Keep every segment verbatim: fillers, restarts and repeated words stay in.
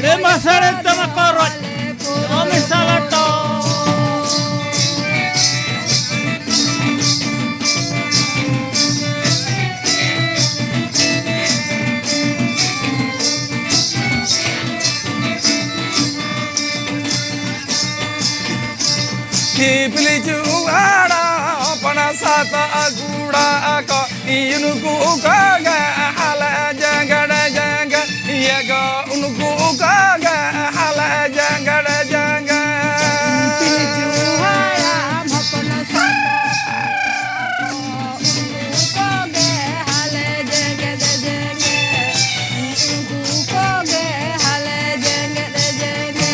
ᱨᱮ ᱢᱟᱥᱟᱲᱮ ᱛᱟᱢᱟ ᱠᱚ ᱨᱚᱡ, ᱚ ᱢᱮᱥᱟᱞᱟ ᱴᱚ᱾ ᱦᱤᱯᱤᱞᱤ ᱪᱩᱣᱟᱲᱟ ᱦᱚᱯᱚᱱ ᱥᱟᱛ ᱟᱹᱜᱩᱲᱟ ᱠᱚ, ᱩᱱᱠᱩ ᱠᱚᱜᱮ ᱦᱟᱞᱮ ᱡᱟᱸᱜᱟᱲ ᱡᱟᱸᱜᱟ, ᱤᱭᱟᱹ ᱜᱚ ᱩᱱᱠᱩ ᱠᱚᱜᱮ ᱦᱟᱞᱮ ᱡᱟᱸᱜᱟᱲ ᱡᱟᱸᱜᱟ᱾ ᱦᱤᱯᱤᱞᱤ ᱪᱩᱣᱟᱲᱟ ᱦᱚᱯᱚᱱ ᱥᱟᱛ ᱟᱹᱜᱩᱲᱟ ᱠᱚ, ᱩᱱᱠᱩ ᱠᱚᱜᱮ ᱦᱟᱞᱮ ᱡᱟᱸᱜᱟᱲ ᱡᱟᱸᱜᱟ, ᱩᱱᱠᱩ ᱠᱚᱜᱮ ᱦᱟᱞᱮ ᱡᱟᱸᱜᱟᱲ ᱡᱟᱸᱜᱟ᱾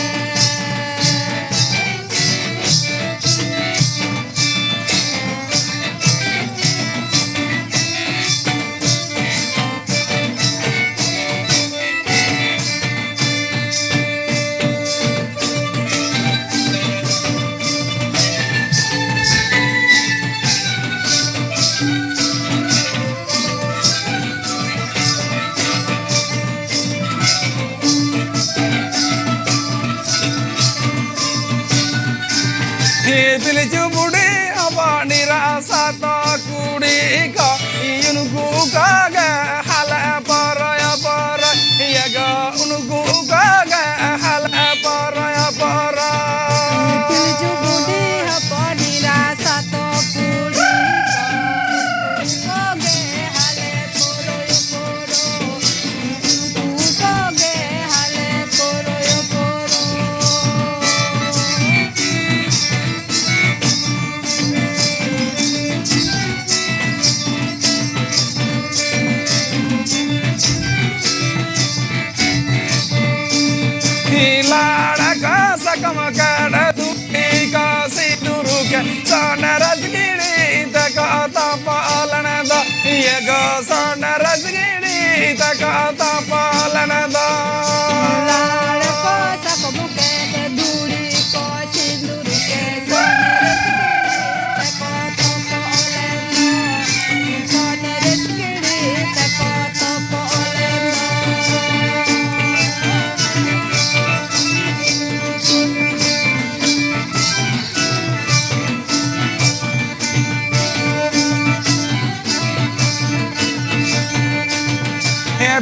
ᱦᱤᱯᱤᱞᱤ ᱪᱩᱵᱩᱰᱤ ᱦᱚᱯᱚᱱ ᱮᱨᱟ ᱥᱟᱛ ᱠᱩᱲᱤ ᱠᱚ, ᱩᱱᱠᱩ ᱠᱚᱜᱮ ᱦᱟᱞᱮ ᱯᱚᱨᱚᱭ ᱯᱚᱨᱚᱭ, ᱤᱭᱟᱹ ᱜᱚ ᱩᱱᱠᱩ ᱠᱚᱜᱮ ᱦᱟᱞᱮ ᱯᱚᱨᱚᱭ ᱯᱚᱨᱚᱭ᱾ ᱦᱤᱯᱤᱞᱤ ᱪᱩᱵᱩᱰᱤ ᱦᱚᱯᱚᱱ ᱮᱨᱟ ᱥᱟᱛ ᱠᱩᱲᱤ ᱠᱚ, ᱩᱱᱠᱩ ᱠᱚᱜᱮ ᱦᱟᱞᱮ ᱯᱚᱨᱚᱭ ᱯᱚᱨᱚᱭ᱾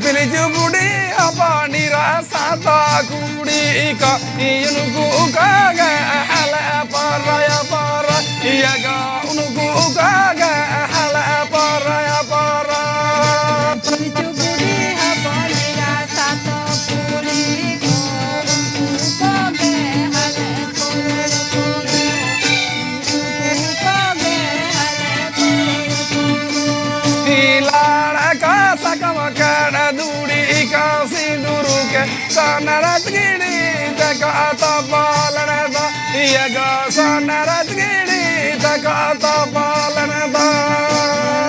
ᱯᱤᱞᱪᱩ ᱵᱩᱰᱷᱤ ᱦᱚᱯᱚᱱ ᱮᱨᱟ ᱥᱟᱛᱚ ᱠᱩᱲᱤ ᱠᱚ, ᱱᱩᱠᱩ ᱠᱚᱜᱮ ᱟᱞᱮ ᱯᱚᱨᱟᱭᱟ ᱯᱚᱨᱟᱭᱟ ᱜᱚ, ᱱᱩᱠᱩ ᱠᱚᱜᱮ ᱟᱞᱮ ᱯᱚᱨᱟᱭᱟ ᱯᱚᱨᱟ᱾ ᱯᱤᱞᱪᱩ ᱵᱩᱰᱷᱤ ᱦᱚᱯᱚᱱ ᱮᱨᱟ ᱥᱟᱛᱚ ᱠᱩᱲᱤ ᱠᱚ, ᱩᱱᱠᱩ ᱠᱚᱜᱮ ᱟᱞᱮ ᱯᱚᱨᱟᱭᱟ ᱯᱚᱨᱟ᱾ ᱞᱟᱲ ᱠᱚ ᱥᱟᱠᱟᱢ ᱠᱟᱱᱟ ᱫᱩᱲᱤ ᱠᱚ ᱥᱤᱸᱫᱩᱨ ᱠᱮ ᱥᱚᱱᱟᱨᱟᱛ ᱜᱤᱲᱤ ᱛᱮᱠᱚ ᱛᱚᱯᱚᱞ ᱨᱮᱫᱚ, ᱤᱭᱟᱹ ᱠᱚ ᱥᱚᱱᱟᱨᱟᱛ ᱜᱤᱲᱤ ᱛᱮᱠᱚ ᱛᱚᱯᱚᱞ ᱨᱮᱫᱚ᱾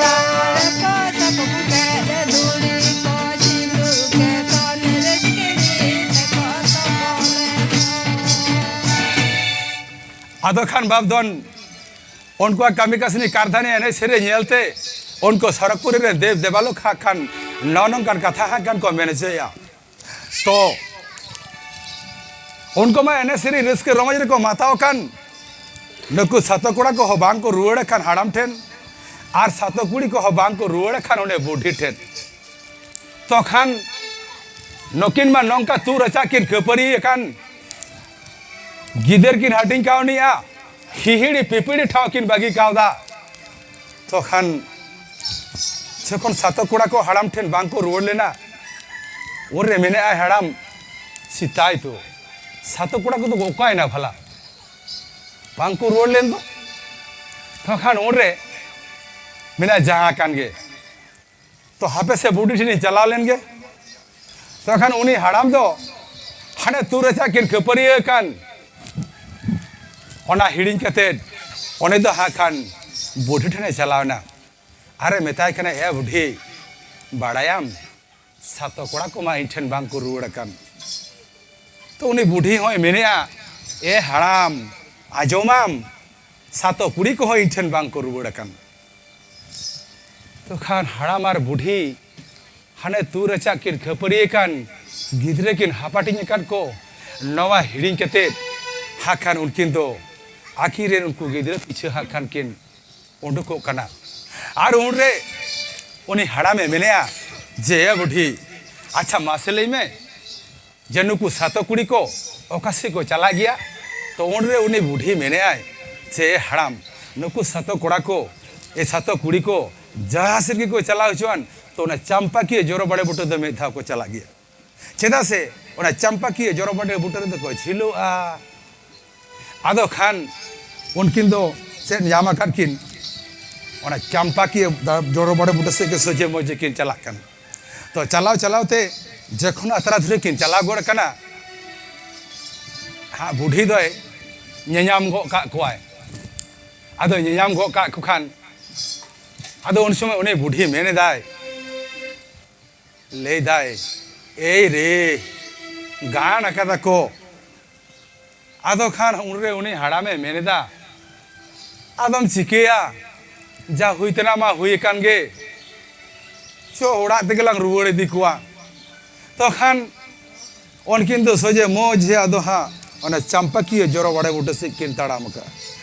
ᱞᱟᱲ ᱠᱚ ᱥᱟᱠᱟᱢ ᱠᱟᱱᱟ ᱫᱩᱲᱤ ᱠᱚ ᱥᱤᱸᱫᱩᱨ ᱠᱮ ᱥᱚᱱᱟᱨᱟᱛ ᱜᱤᱲᱤ ᱛᱮᱠᱚ ᱛᱚᱯᱚᱞ ᱨᱮᱫᱚ᱾ ᱟᱫᱚ ᱠᱷᱟᱱ ᱵᱟᱯ ᱫᱷᱚᱱ ᱩᱱᱠᱩᱣᱟᱜ ᱠᱟᱹᱢᱤ ᱠᱟᱹᱥᱱᱤ, ᱠᱟᱨᱫᱷᱟᱹᱱᱤ, ᱮᱱᱮᱡ ᱥᱮᱨᱮᱧ ᱧᱮᱞᱛᱮ ᱩᱱᱠᱩ ᱥᱚᱨᱚᱜᱽᱯᱩᱨᱤ ᱨᱮᱱ ᱫᱮᱵ ᱫᱮᱵᱟᱞᱳᱠ ᱦᱟᱸᱜ ᱠᱷᱟᱱ ᱱᱚᱜᱼᱚ ᱱᱚᱝᱠᱟᱱ ᱠᱟᱛᱷᱟ ᱦᱟᱸᱜ ᱠᱷᱟᱱ ᱠᱚ ᱢᱮᱱ ᱦᱚᱪᱚᱭᱮᱫᱼᱟ᱾ ᱛᱚ ᱩᱱᱠᱩ ᱢᱟ ᱮᱱᱮᱡ ᱥᱮᱨᱮᱧ ᱨᱟᱹᱥᱠᱟᱹ ᱨᱚᱢᱚᱡᱽ ᱨᱮᱠᱚ ᱢᱟᱛᱟᱣ ᱟᱠᱟᱱ, ᱱᱩᱠᱩ ᱥᱟᱛᱚ ᱠᱚᱲᱟ ᱠᱚᱦᱚᱸ ᱵᱟᱝ ᱠᱚ ᱨᱩᱣᱟᱹᱲ ᱟᱠᱟᱱ ᱦᱟᱲᱟᱢ ᱴᱷᱮᱱ, ᱟᱨ ᱥᱟᱛᱚ ᱠᱩᱲᱤ ᱠᱚᱦᱚᱸ ᱵᱟᱝ ᱠᱚ ᱨᱩᱣᱟᱹᱲ ᱟᱠᱟᱱ ᱚᱱᱮ ᱵᱩᱰᱷᱤ ᱴᱷᱮᱱ᱾ ᱛᱚᱠᱷᱟᱱ ᱱᱩᱠᱤᱱ ᱢᱟ ᱱᱚᱝᱠᱟ ᱛᱩ ᱨᱟᱪᱟ ᱠᱤᱱ ᱠᱷᱟᱹᱯᱟᱹᱨᱤ ᱟᱠᱟᱱ, ᱜᱤᱫᱟᱹᱨ ᱠᱤᱱ ᱦᱟᱹᱴᱤᱧ ᱠᱟᱣᱱᱤᱜᱼᱟ, ᱦᱤᱦᱤᱲᱤ ᱯᱤᱯᱤᱲᱤ ᱴᱷᱟᱶ ᱠᱤᱱ ᱵᱟᱹᱜᱤ ᱠᱟᱣᱫᱟ᱾ ᱛᱚᱠᱷᱟᱱ ᱡᱚᱠᱷᱚᱱ ᱥᱟᱛᱚ ᱠᱚᱲᱟ ᱠᱚ ᱦᱟᱲᱟᱢ ᱴᱷᱮᱱ ᱵᱟᱝ ᱠᱚ ᱨᱩᱣᱟᱹᱲ ᱞᱮᱱᱟ, ᱩᱱᱨᱮ ᱢᱮᱱᱮᱫᱼᱟᱭ ᱦᱟᱲᱟᱢ, ᱥᱮᱛᱟᱭ ᱛᱚ ᱥᱟᱛᱚ ᱠᱚᱲᱟ ᱠᱚᱫᱚ ᱠᱚ ᱚᱠᱟᱭᱮᱱᱟ ᱵᱷᱟᱞᱟ? ᱵᱟᱝ ᱠᱚ ᱨᱩᱣᱟᱹᱲ ᱞᱮᱱ ᱫᱚ᱾ ᱛᱚᱠᱷᱟᱱ ᱩᱱᱨᱮ ᱢᱮᱱᱟ ᱡᱟᱦᱟᱸ ᱠᱟᱱ ᱜᱮ, ᱛᱚ ᱦᱟᱯᱮ ᱥᱮ ᱵᱩᱰᱷᱤ ᱴᱷᱮᱱᱤᱧ ᱪᱟᱞᱟᱣ ᱞᱮᱱ ᱜᱮ᱾ ᱛᱚᱠᱷᱟᱱ ᱩᱱᱤ ᱦᱟᱲᱟᱢ ᱫᱚ ᱦᱟᱱᱮ ᱛᱩ ᱨᱟᱪᱟ ᱠᱤᱱ ᱠᱷᱟᱹᱯᱟᱹᱨᱤᱭᱟᱹ ᱟᱠᱟᱱ, ᱚᱱᱟ ᱦᱤᱲᱤᱧ ᱠᱟᱛᱮᱫ ᱩᱱᱤ ᱫᱚ ᱦᱟᱸᱜ ᱠᱷᱟᱱ ᱵᱩᱰᱷᱤ ᱴᱷᱮᱱᱮ ᱪᱟᱞᱟᱣ ᱮᱱᱟ᱾ ᱟᱨᱮ ᱢᱮᱛᱟᱭ ᱠᱟᱱᱟ, ᱮ ᱵᱩᱰᱷᱤ, ᱵᱟᱲᱟᱭᱟᱢ ᱥᱟᱛᱚ ᱠᱚᱲᱟ ᱠᱚᱢᱟ ᱤᱧ ᱴᱷᱮᱱ ᱵᱟᱝ ᱠᱚ ᱨᱩᱣᱟᱹᱲ ᱟᱠᱟᱱ᱾ ᱛᱚ ᱩᱱᱤ ᱵᱩᱰᱷᱤ ᱦᱚᱸᱭ ᱢᱮᱱᱮᱫᱼᱟ, ᱮ ᱦᱟᱲᱟᱢ, ᱟᱸᱡᱚᱢᱟᱢ, ᱥᱟᱛᱚ ᱠᱩᱲᱤ ᱠᱚᱦᱚᱸ ᱤᱧ ᱴᱷᱮᱱ ᱵᱟᱝ ᱠᱚ ᱨᱩᱣᱟᱹᱲ ᱟᱠᱟᱱ᱾ ᱛᱚᱠᱷᱟᱱ ᱦᱟᱲᱟᱢ ᱟᱨ ᱵᱩᱰᱷᱤ ᱦᱟᱱᱮ ᱛᱩ ᱨᱟᱪᱟ ᱠᱤᱱ ᱠᱷᱟᱹᱯᱟᱹᱨᱤ ᱟᱠᱟᱱ, ᱜᱤᱫᱽᱨᱟᱹ ᱠᱤᱱ ᱦᱟᱯᱟᱴᱤᱧ ᱟᱠᱟᱫ ᱠᱚ, ᱱᱚᱣᱟ ᱦᱤᱲᱤᱧ ᱠᱟᱛᱮᱫ ᱦᱟᱸᱜ ᱠᱷᱟᱱ ᱩᱱᱠᱤᱱ ᱫᱚ ᱟᱹᱠᱤᱱ ᱨᱮᱱ ᱩᱱᱠᱩ ᱜᱤᱫᱽᱨᱟᱹ ᱯᱤᱪᱷᱟᱹ ᱦᱟᱸᱜ ᱠᱷᱟᱱ ᱠᱤᱱ ᱩᱰᱩᱠᱚᱜ ᱠᱟᱱᱟ᱾ ᱟᱨ ᱩᱱᱨᱮ ᱩᱱᱤ ᱦᱟᱲᱟᱢᱮ ᱢᱮᱱᱮᱫᱼᱟ, ᱡᱮ ᱭᱟ ᱵᱩᱰᱷᱤ, ᱟᱪᱪᱷᱟ, ᱢᱟᱥᱮ ᱞᱟᱹᱭ ᱢᱮ ᱡᱮ ᱱᱩᱠᱩ ᱥᱟᱛᱚ ᱠᱩᱲᱤ ᱠᱚ ᱚᱠᱟ ᱥᱮᱫ ᱠᱚ ᱪᱟᱞᱟᱜ ᱜᱮᱭᱟ? ᱛᱚ ᱩᱱᱨᱮ ᱩᱱᱤ ᱵᱩᱰᱷᱤ ᱢᱮᱱᱮᱫᱼᱟᱭ, ᱡᱮ ᱦᱟᱲᱟᱢ, ᱱᱩᱠᱩ ᱥᱟᱛᱚ ᱠᱚᱲᱟ ᱠᱚ, ᱮ ᱥᱟᱛᱚ ᱠᱩᱲᱤ ᱠᱚ ᱡᱟᱦᱟᱸ ᱥᱮᱫ ᱜᱮᱠᱚ ᱪᱟᱞᱟᱣ ᱦᱚᱪᱚᱣᱟᱱ, ᱛᱚ ᱚᱱᱟ ᱪᱟᱢᱯᱟᱠᱤᱭᱟᱹ ᱡᱚᱨᱚ ᱵᱟᱲᱮ ᱵᱩᱴᱟᱹ ᱫᱚ ᱢᱤᱫ ᱫᱷᱟᱣ ᱠᱚ ᱪᱟᱞᱟᱜ ᱜᱮᱭᱟ᱾ ᱪᱮᱫᱟᱜ ᱥᱮ ᱚᱱᱟ ᱪᱟᱢᱯᱟᱠᱤᱭᱟᱹ ᱡᱚᱨᱚ ᱵᱟᱲᱮ ᱵᱩᱴᱟᱹ ᱨᱮᱫᱚ ᱠᱚ ᱡᱷᱤᱞᱳᱜᱼᱟ᱾ ᱟᱫᱚ ᱠᱷᱟᱱ ᱩᱱᱠᱤᱱ ᱫᱚ ᱪᱮᱫ ᱧᱟᱢ ᱟᱠᱟᱫ ᱠᱤᱱ, ᱚᱱᱟ ᱪᱟᱢᱯᱟᱠᱤᱭᱟᱹ ᱫᱟ-, ᱡᱚᱨᱚ ᱵᱟᱲᱮ ᱵᱩᱴᱟᱹ ᱥᱮᱫ ᱜᱮ ᱥᱚᱡᱷᱮ ᱢᱚᱡᱷᱮ ᱠᱤᱱ ᱪᱟᱞᱟᱜ ᱠᱟᱱᱟ᱾ ᱛᱚ ᱪᱟᱞᱟᱣ ᱪᱟᱞᱟᱣ ᱛᱮ ᱡᱚᱠᱷᱚᱱ ᱟᱛᱨᱟ ᱫᱷᱩᱨᱟᱹ ᱠᱤᱱ ᱪᱟᱞᱟᱣ ᱜᱚᱫ ᱠᱟᱱᱟ, ᱦᱟᱸᱜ ᱵᱩᱰᱷᱤ ᱫᱚᱭ ᱧᱮᱧᱟᱢ ᱜᱚᱫ ᱠᱟᱜ ᱠᱚᱣᱟᱭ᱾ ᱟᱫᱚ ᱧᱮᱧᱟᱢ ᱜᱚᱫ ᱠᱟᱜ ᱠᱚ ᱠᱷᱟᱱ, ᱟᱫᱚ ᱩᱱ ᱥᱚᱢᱚᱭ ᱩᱱᱤ ᱵᱩᱰᱷᱤ ᱢᱮᱱ ᱮᱫᱟᱭ, ᱞᱟᱹᱭ ᱫᱟᱭ, "ᱮᱭ ᱨᱮ, ᱜᱟᱱ ᱟᱠᱟᱫᱟ ᱠᱚ᱾" ᱟᱫᱚ ᱠᱷᱟᱱ ᱩᱱᱨᱮ ᱩᱱᱤ ᱦᱟᱲᱟᱢᱮ ᱢᱮᱱ ᱮᱫᱟ, "ᱟᱫᱚᱢ ᱪᱤᱠᱟᱹᱭᱟ, ᱡᱟ ᱦᱩᱭ ᱛᱮᱱᱟᱜ ᱢᱟ ᱦᱩᱭ ᱟᱠᱟᱱ ᱜᱮ, ᱪᱚ ᱚᱲᱟᱜ ᱛᱮᱜᱮ ᱞᱟᱝ ᱨᱩᱣᱟᱹᱲ ᱤᱫᱤ ᱠᱚᱣᱟ᱾" ᱛᱚᱠᱷᱟᱱ ᱩᱱᱠᱤᱱ ᱫᱚ ᱥᱚᱡᱷᱮ ᱢᱚᱡᱷᱮ ᱟᱫᱚ ᱦᱟᱸᱜ ᱚᱱᱟ ᱪᱟᱢᱯᱟᱠᱤᱭᱟᱹ ᱡᱚᱨᱚ ᱵᱟᱲᱮ ᱵᱩᱴᱟᱹ ᱥᱮᱫ ᱠᱤᱱ ᱛᱟᱲᱟᱢ ᱟᱠᱟᱫᱼᱟ᱾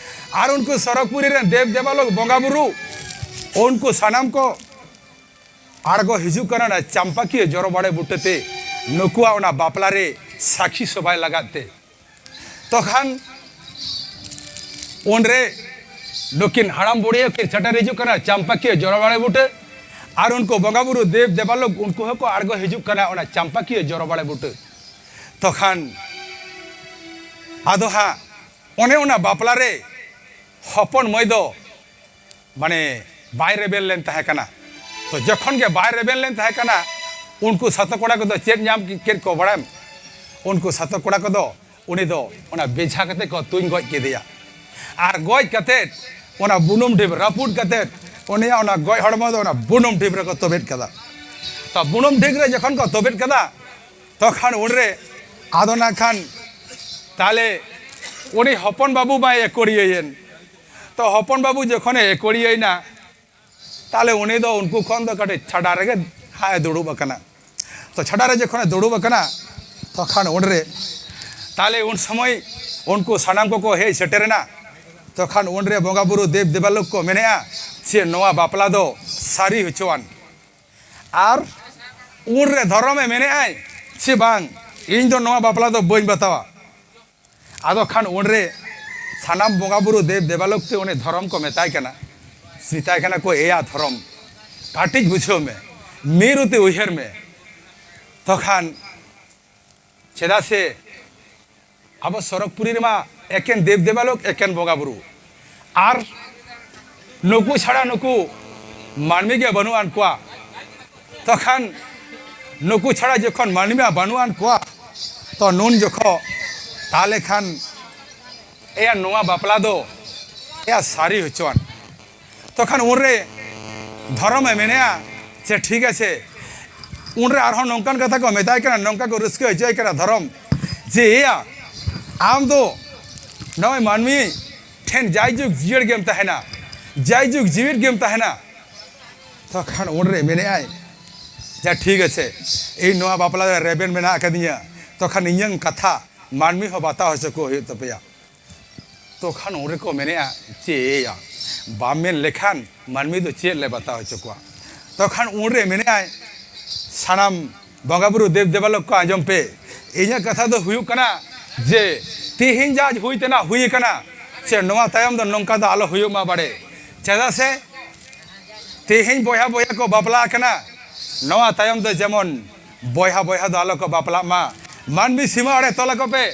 ᱟᱨ ᱩᱱᱠᱩ ᱥᱚᱨᱚᱜᱽᱯᱩᱨᱤ ᱨᱮᱱ ᱫᱮᱵ ᱫᱮᱵᱟᱞᱳᱠ ᱵᱚᱸᱜᱟ ᱵᱩᱨᱩ, ᱩᱱᱠᱩ ᱥᱟᱱᱟᱢ ᱠᱚ ᱟᱬᱜᱚ ᱦᱤᱡᱩᱜ ᱠᱟᱱᱟ ᱚᱱᱟ ᱪᱟᱢᱯᱟᱠᱤᱭᱟᱹ ᱡᱚᱨᱚ ᱵᱟᱲᱮ ᱵᱩᱴᱟᱹ ᱛᱮ, ᱱᱩᱠᱩᱣᱟᱜ ᱚᱱᱟ ᱵᱟᱯᱞᱟ ᱨᱮ ᱥᱟᱹᱠᱷᱤ ᱥᱚᱵᱷᱟᱭ ᱞᱟᱜᱟᱫ ᱛᱮ᱾ ᱛᱚᱠᱷᱟᱱ ᱩᱱᱨᱮ ᱱᱩᱠᱤᱱ ᱦᱟᱲᱟᱢ ᱵᱩᱲᱦᱤ ᱦᱚᱸᱠᱤᱱ ᱥᱮᱴᱮᱨ ᱦᱤᱡᱩᱜ ᱠᱟᱱᱟ ᱪᱟᱢᱯᱟᱠᱤᱭᱟᱹ ᱡᱚᱨᱚ ᱵᱟᱲᱮ ᱵᱩᱴᱟᱹ᱾ ᱟᱨ ᱩᱱᱠᱩ ᱵᱚᱸᱜᱟ ᱵᱩᱨᱩ ᱫᱮᱵ ᱫᱮᱵᱟᱞᱳᱠ ᱩᱱᱠᱩ ᱦᱚᱸᱠᱚ ᱟᱬᱜᱚ ᱦᱤᱡᱩᱜ ᱠᱟᱱᱟ ᱚᱱᱟ ᱪᱟᱢᱯᱟᱠᱤᱭᱟᱹ ᱡᱚᱨᱚ ᱵᱟᱲᱮ ᱵᱩᱴᱟᱹ᱾ ᱛᱚᱠᱷᱟᱱ ᱟᱫᱚ ᱦᱟᱸᱜ ᱚᱱᱮ ᱚᱱᱟ ᱵᱟᱯᱞᱟ ᱨᱮ ᱦᱚᱯᱚᱱ ᱢᱟᱹᱭ ᱫᱚ ᱢᱟᱱᱮ ᱵᱟᱭ ᱨᱮᱵᱮᱱ ᱞᱮᱱ ᱛᱟᱦᱮᱸ ᱠᱟᱱᱟ᱾ ᱛᱚ ᱡᱚᱠᱷᱚᱱ ᱜᱮ ᱵᱟᱭ ᱨᱮᱵᱮᱱ ᱞᱮᱱ ᱛᱟᱦᱮᱸ ᱠᱟᱱᱟ, ᱩᱱᱠᱩ ᱥᱟᱛᱚ ᱠᱚᱲᱟ ᱠᱚᱫᱚ ᱪᱮᱫ ᱧᱟᱢ ᱠᱮᱫ ᱠᱚ ᱵᱟᱲᱟᱭᱟᱢ? ᱩᱱᱠᱩ ᱥᱟᱛᱚ ᱠᱚᱲᱟ ᱠᱚᱫᱚ ᱩᱱᱤ ᱫᱚ ᱚᱱᱟ ᱵᱮᱡᱷᱟ ᱠᱟᱛᱮ ᱠᱚ ᱛᱩᱧ ᱜᱚᱡ ᱠᱮᱫᱮᱭᱟ᱾ ᱟᱨ ᱜᱚᱡ ᱠᱟᱛᱮ ᱚᱱᱟ ᱵᱩᱱᱩᱢ ᱰᱷᱤᱯ ᱨᱟᱹᱯᱩᱫ ᱠᱟᱛᱮ ᱩᱱᱤᱭᱟᱜ ᱚᱱᱟ ᱜᱚᱡ ᱦᱚᱲᱢᱚ ᱫᱚ ᱚᱱᱟ ᱵᱩᱱᱩᱢ ᱰᱷᱤᱯ ᱨᱮᱠᱚ ᱛᱚᱵᱮᱫ ᱠᱟᱫᱟ᱾ ᱛᱚ ᱵᱩᱱᱩᱢ ᱰᱷᱤᱯ ᱨᱮ ᱡᱚᱠᱷᱚᱱ ᱠᱚ ᱛᱚᱵᱮᱫ ᱠᱟᱫᱟ, ᱛᱚᱠᱷᱟᱱ ᱩᱱᱨᱮ ᱟᱫᱚ ᱱᱟᱜ ᱠᱷᱟᱱ ᱛᱟᱦᱞᱮ ᱩᱱᱤ ᱦᱚᱯᱚᱱ ᱵᱟᱹᱵᱩ ᱢᱟᱭ ᱮᱠᱚᱲᱤᱭᱟᱹᱭᱮᱱ᱾ ᱛᱚ ᱦᱚᱯᱚᱱ ᱵᱟᱹᱵᱩ ᱡᱚᱠᱷᱚᱱᱮ ᱮᱠᱚᱲᱤᱭᱟᱹᱭᱮᱱᱟ, ᱛᱟᱦᱞᱮ ᱩᱱᱤ ᱫᱚ ᱩᱱᱠᱩ ᱠᱷᱚᱱ ᱫᱚ ᱠᱟᱹᱴᱤᱡ ᱪᱷᱟᱰᱟ ᱨᱮᱜᱮ ᱦᱟᱸᱜ ᱮ ᱫᱩᱲᱩᱵ ᱟᱠᱟᱱᱟ᱾ ᱛᱚ ᱪᱷᱟᱰᱟ ᱨᱮ ᱡᱚᱠᱷᱚᱱᱮ ᱫᱩᱲᱩᱵ ᱟᱠᱟᱱᱟ, ᱛᱚᱠᱷᱟᱱ ᱩᱱᱨᱮ ᱛᱟᱦᱞᱮ ᱩᱱ ᱥᱚᱢᱚᱭ ᱩᱱᱠᱩ ᱥᱟᱱᱟᱢ ᱠᱚᱠᱚ ᱦᱮᱡ ᱥᱮᱴᱮᱨᱮᱱᱟ᱾ ᱛᱚᱠᱷᱟᱱ ᱩᱱᱨᱮ ᱵᱚᱸᱜᱟ ᱵᱩᱨᱩ ᱫᱮᱵ ᱫᱮᱵᱟᱞᱳᱠ ᱠᱚ ᱢᱮᱱᱮᱜᱼᱟ, ᱪᱮᱫ ᱱᱚᱣᱟ ᱵᱟᱯᱞᱟ ᱫᱚ ᱥᱟᱹᱨᱤ ᱦᱚᱪᱚᱣᱟᱱ᱾ ᱟᱨ ᱩᱱᱨᱮ ᱫᱷᱚᱨᱚᱢᱮ ᱢᱮᱱᱮᱫᱼᱟᱭ ᱥᱮ ᱵᱟᱝ, ᱤᱧ ᱫᱚ ᱱᱚᱣᱟ ᱵᱟᱯᱞᱟ ᱫᱚ ᱵᱟᱹᱧ ᱵᱟᱛᱟᱣᱟ᱾ ᱟᱫᱚ ᱠᱷᱟᱱ ᱩᱱᱨᱮ ᱥᱟᱱᱟᱢ ᱵᱚᱸᱜᱟ ᱵᱩᱨᱩ ᱫᱮᱵ ᱫᱮᱵᱟᱞᱳᱠ ᱛᱮ ᱩᱱᱤ ᱫᱷᱚᱨᱚᱢ ᱠᱚ ᱢᱮᱛᱟᱭ ᱠᱟᱱᱟ, ᱢᱮᱛᱟᱭ ᱠᱟᱱᱟ ᱠᱚ, ᱮᱭᱟ ᱫᱷᱚᱨᱚᱢ, ᱠᱟᱹᱴᱤᱡ ᱵᱩᱡᱷᱟᱹᱣ ᱢᱮ, ᱢᱤᱨᱩᱛᱮ ᱩᱭᱦᱟᱹᱨ ᱢᱮ᱾ ᱛᱚᱠᱷᱟᱱ ᱪᱮᱫᱟᱜ ᱥᱮ ᱟᱵᱚ ᱥᱚᱨᱚᱜᱽᱯᱩᱨᱤ ᱨᱮᱢᱟ ᱮᱠᱮᱱ ᱫᱮᱵ ᱫᱮᱵᱟᱞᱳᱠ, ᱮᱠᱮᱱ ᱵᱚᱸᱜᱟ ᱵᱩᱨᱩ, ᱟᱨ ᱱᱩᱠᱩ ᱪᱷᱟᱲᱟ ᱱᱩᱠᱩ ᱢᱟᱹᱱᱢᱤ ᱜᱮ ᱵᱟᱹᱱᱩᱜ ᱟᱱ ᱠᱚᱣᱟ᱾ ᱛᱚᱠᱷᱟᱱ ᱱᱩᱠᱩ ᱪᱷᱟᱲᱟ ᱡᱚᱠᱷᱚᱱ ᱢᱟᱹᱱᱢᱤ ᱢᱟ ᱵᱟᱹᱱᱩᱜ ᱟᱱ ᱠᱚᱣᱟ, ᱛᱚ ᱱᱩᱱ ᱡᱚᱠᱷᱚ ᱛᱟᱦᱞᱮ ᱠᱷᱟᱱ ᱮᱭᱟ ᱱᱚᱣᱟ ᱵᱟᱯᱞᱟ ᱫᱚ ᱮᱭᱟ ᱥᱟᱹᱨᱤ ᱦᱚᱪᱚᱣᱟᱱ᱾ ᱛᱚᱠᱷᱟᱱ ᱩᱱᱨᱮ ᱫᱷᱚᱨᱚᱢᱮ ᱢᱮᱱᱮᱜᱼᱟ ᱡᱮ ᱴᱷᱤᱠ ᱟᱪᱷᱮ᱾ ᱩᱱᱨᱮ ᱟᱨᱦᱚᱸ ᱱᱚᱝᱠᱟᱱ ᱠᱟᱛᱷᱟ ᱠᱚ ᱢᱮᱛᱟᱭ ᱠᱟᱱᱟ, ᱱᱚᱝᱠᱟ ᱠᱚ ᱨᱟᱹᱥᱠᱟᱹ ᱦᱚᱪᱚᱭ ᱠᱟᱱᱟ ᱫᱷᱚᱨᱚᱢ, ᱡᱮ ᱮᱭᱟ ᱟᱢ ᱫᱚ ᱱᱚᱜᱼᱚᱭ ᱢᱟᱹᱱᱢᱤ ᱴᱷᱮᱱ ᱡᱟᱭᱡᱩᱜᱽ ᱡᱤᱭᱟᱹᱲ ᱜᱮᱢ ᱛᱟᱦᱮᱱᱟ, ᱡᱟᱭᱡᱩᱜᱽ ᱡᱤᱣᱤᱫ ᱜᱮᱢ ᱛᱟᱦᱮᱱᱟ᱾ ᱛᱚᱠᱷᱟᱱ ᱩᱱᱨᱮ ᱢᱮᱱᱮᱜᱼᱟᱭ ᱡᱮ ᱴᱷᱤᱠ ᱟᱪᱷᱮ, ᱤᱧ ᱱᱚᱣᱟ ᱵᱟᱯᱞᱟ ᱨᱮ ᱨᱮᱵᱮᱱ ᱢᱮᱱᱟᱜ ᱟᱠᱟᱫᱤᱧᱟ, ᱛᱚᱠᱷᱟᱱ ᱤᱧᱟᱹᱝ ᱠᱟᱛᱷᱟ ᱢᱟᱹᱱᱢᱤ ᱦᱚᱸ ᱵᱟᱛᱟᱣ ᱦᱚᱪᱚ ᱠᱚ ᱦᱩᱭᱩᱜ ᱛᱟᱯᱮᱭᱟ᱾ ᱛᱚᱠᱷᱟᱱ ᱩᱱ ᱨᱮᱠᱚ ᱢᱮᱱᱮᱜᱼᱟ, ᱪᱮᱫ ᱭᱟ, ᱵᱟᱢ ᱢᱮᱱ ᱞᱮᱠᱷᱟᱱ ᱢᱟᱹᱱᱢᱤ ᱫᱚ ᱪᱮᱫ ᱞᱮ ᱵᱟᱛᱟᱣ ᱦᱚᱪᱚ ᱠᱚᱣᱟ? ᱛᱚᱠᱷᱟᱱ ᱩᱱ ᱨᱮ ᱢᱮᱱᱮᱜᱼᱟᱭ, ᱥᱟᱱᱟᱢ ᱵᱚᱸᱜᱟ ᱵᱩᱨᱩ ᱫᱮᱵ ᱫᱮᱵᱟᱞᱳᱠ ᱠᱚ ᱟᱸᱡᱚᱢ ᱯᱮ, ᱤᱧᱟᱹᱜ ᱠᱟᱛᱷᱟ ᱫᱚ ᱦᱩᱭᱩᱜ ᱠᱟᱱᱟ ᱡᱮ ᱛᱮᱦᱮᱧ ᱡᱟ ᱦᱩᱭ ᱛᱮᱱᱟᱜ ᱦᱩᱭ ᱟᱠᱟᱱᱟ, ᱥᱮ ᱱᱚᱣᱟ ᱛᱟᱭᱚᱢ ᱫᱚ ᱱᱚᱝᱠᱟ ᱫᱚ ᱟᱞᱚ ᱦᱩᱭᱩᱜ ᱢᱟ ᱵᱟᱲᱮ᱾ ᱪᱮᱫᱟᱜ ᱥᱮ ᱛᱮᱦᱮᱧ ᱵᱚᱭᱦᱟ ᱵᱚᱭᱦᱟ ᱠᱚ ᱵᱟᱯᱞᱟ ᱟᱠᱟᱱᱟ, ᱱᱚᱣᱟ ᱛᱟᱭᱚᱢ ᱫᱚ ᱡᱮᱢᱚᱱ ᱵᱚᱭᱦᱟ ᱵᱚᱭᱦᱟ ᱫᱚ ᱟᱞᱚ ᱠᱚ ᱵᱟᱯᱞᱟᱜ ᱢᱟ, ᱢᱟᱹᱱᱢᱤ ᱥᱤᱢᱟᱹ ᱟᱲᱮ ᱛᱚᱞ ᱟᱠᱚ ᱯᱮ,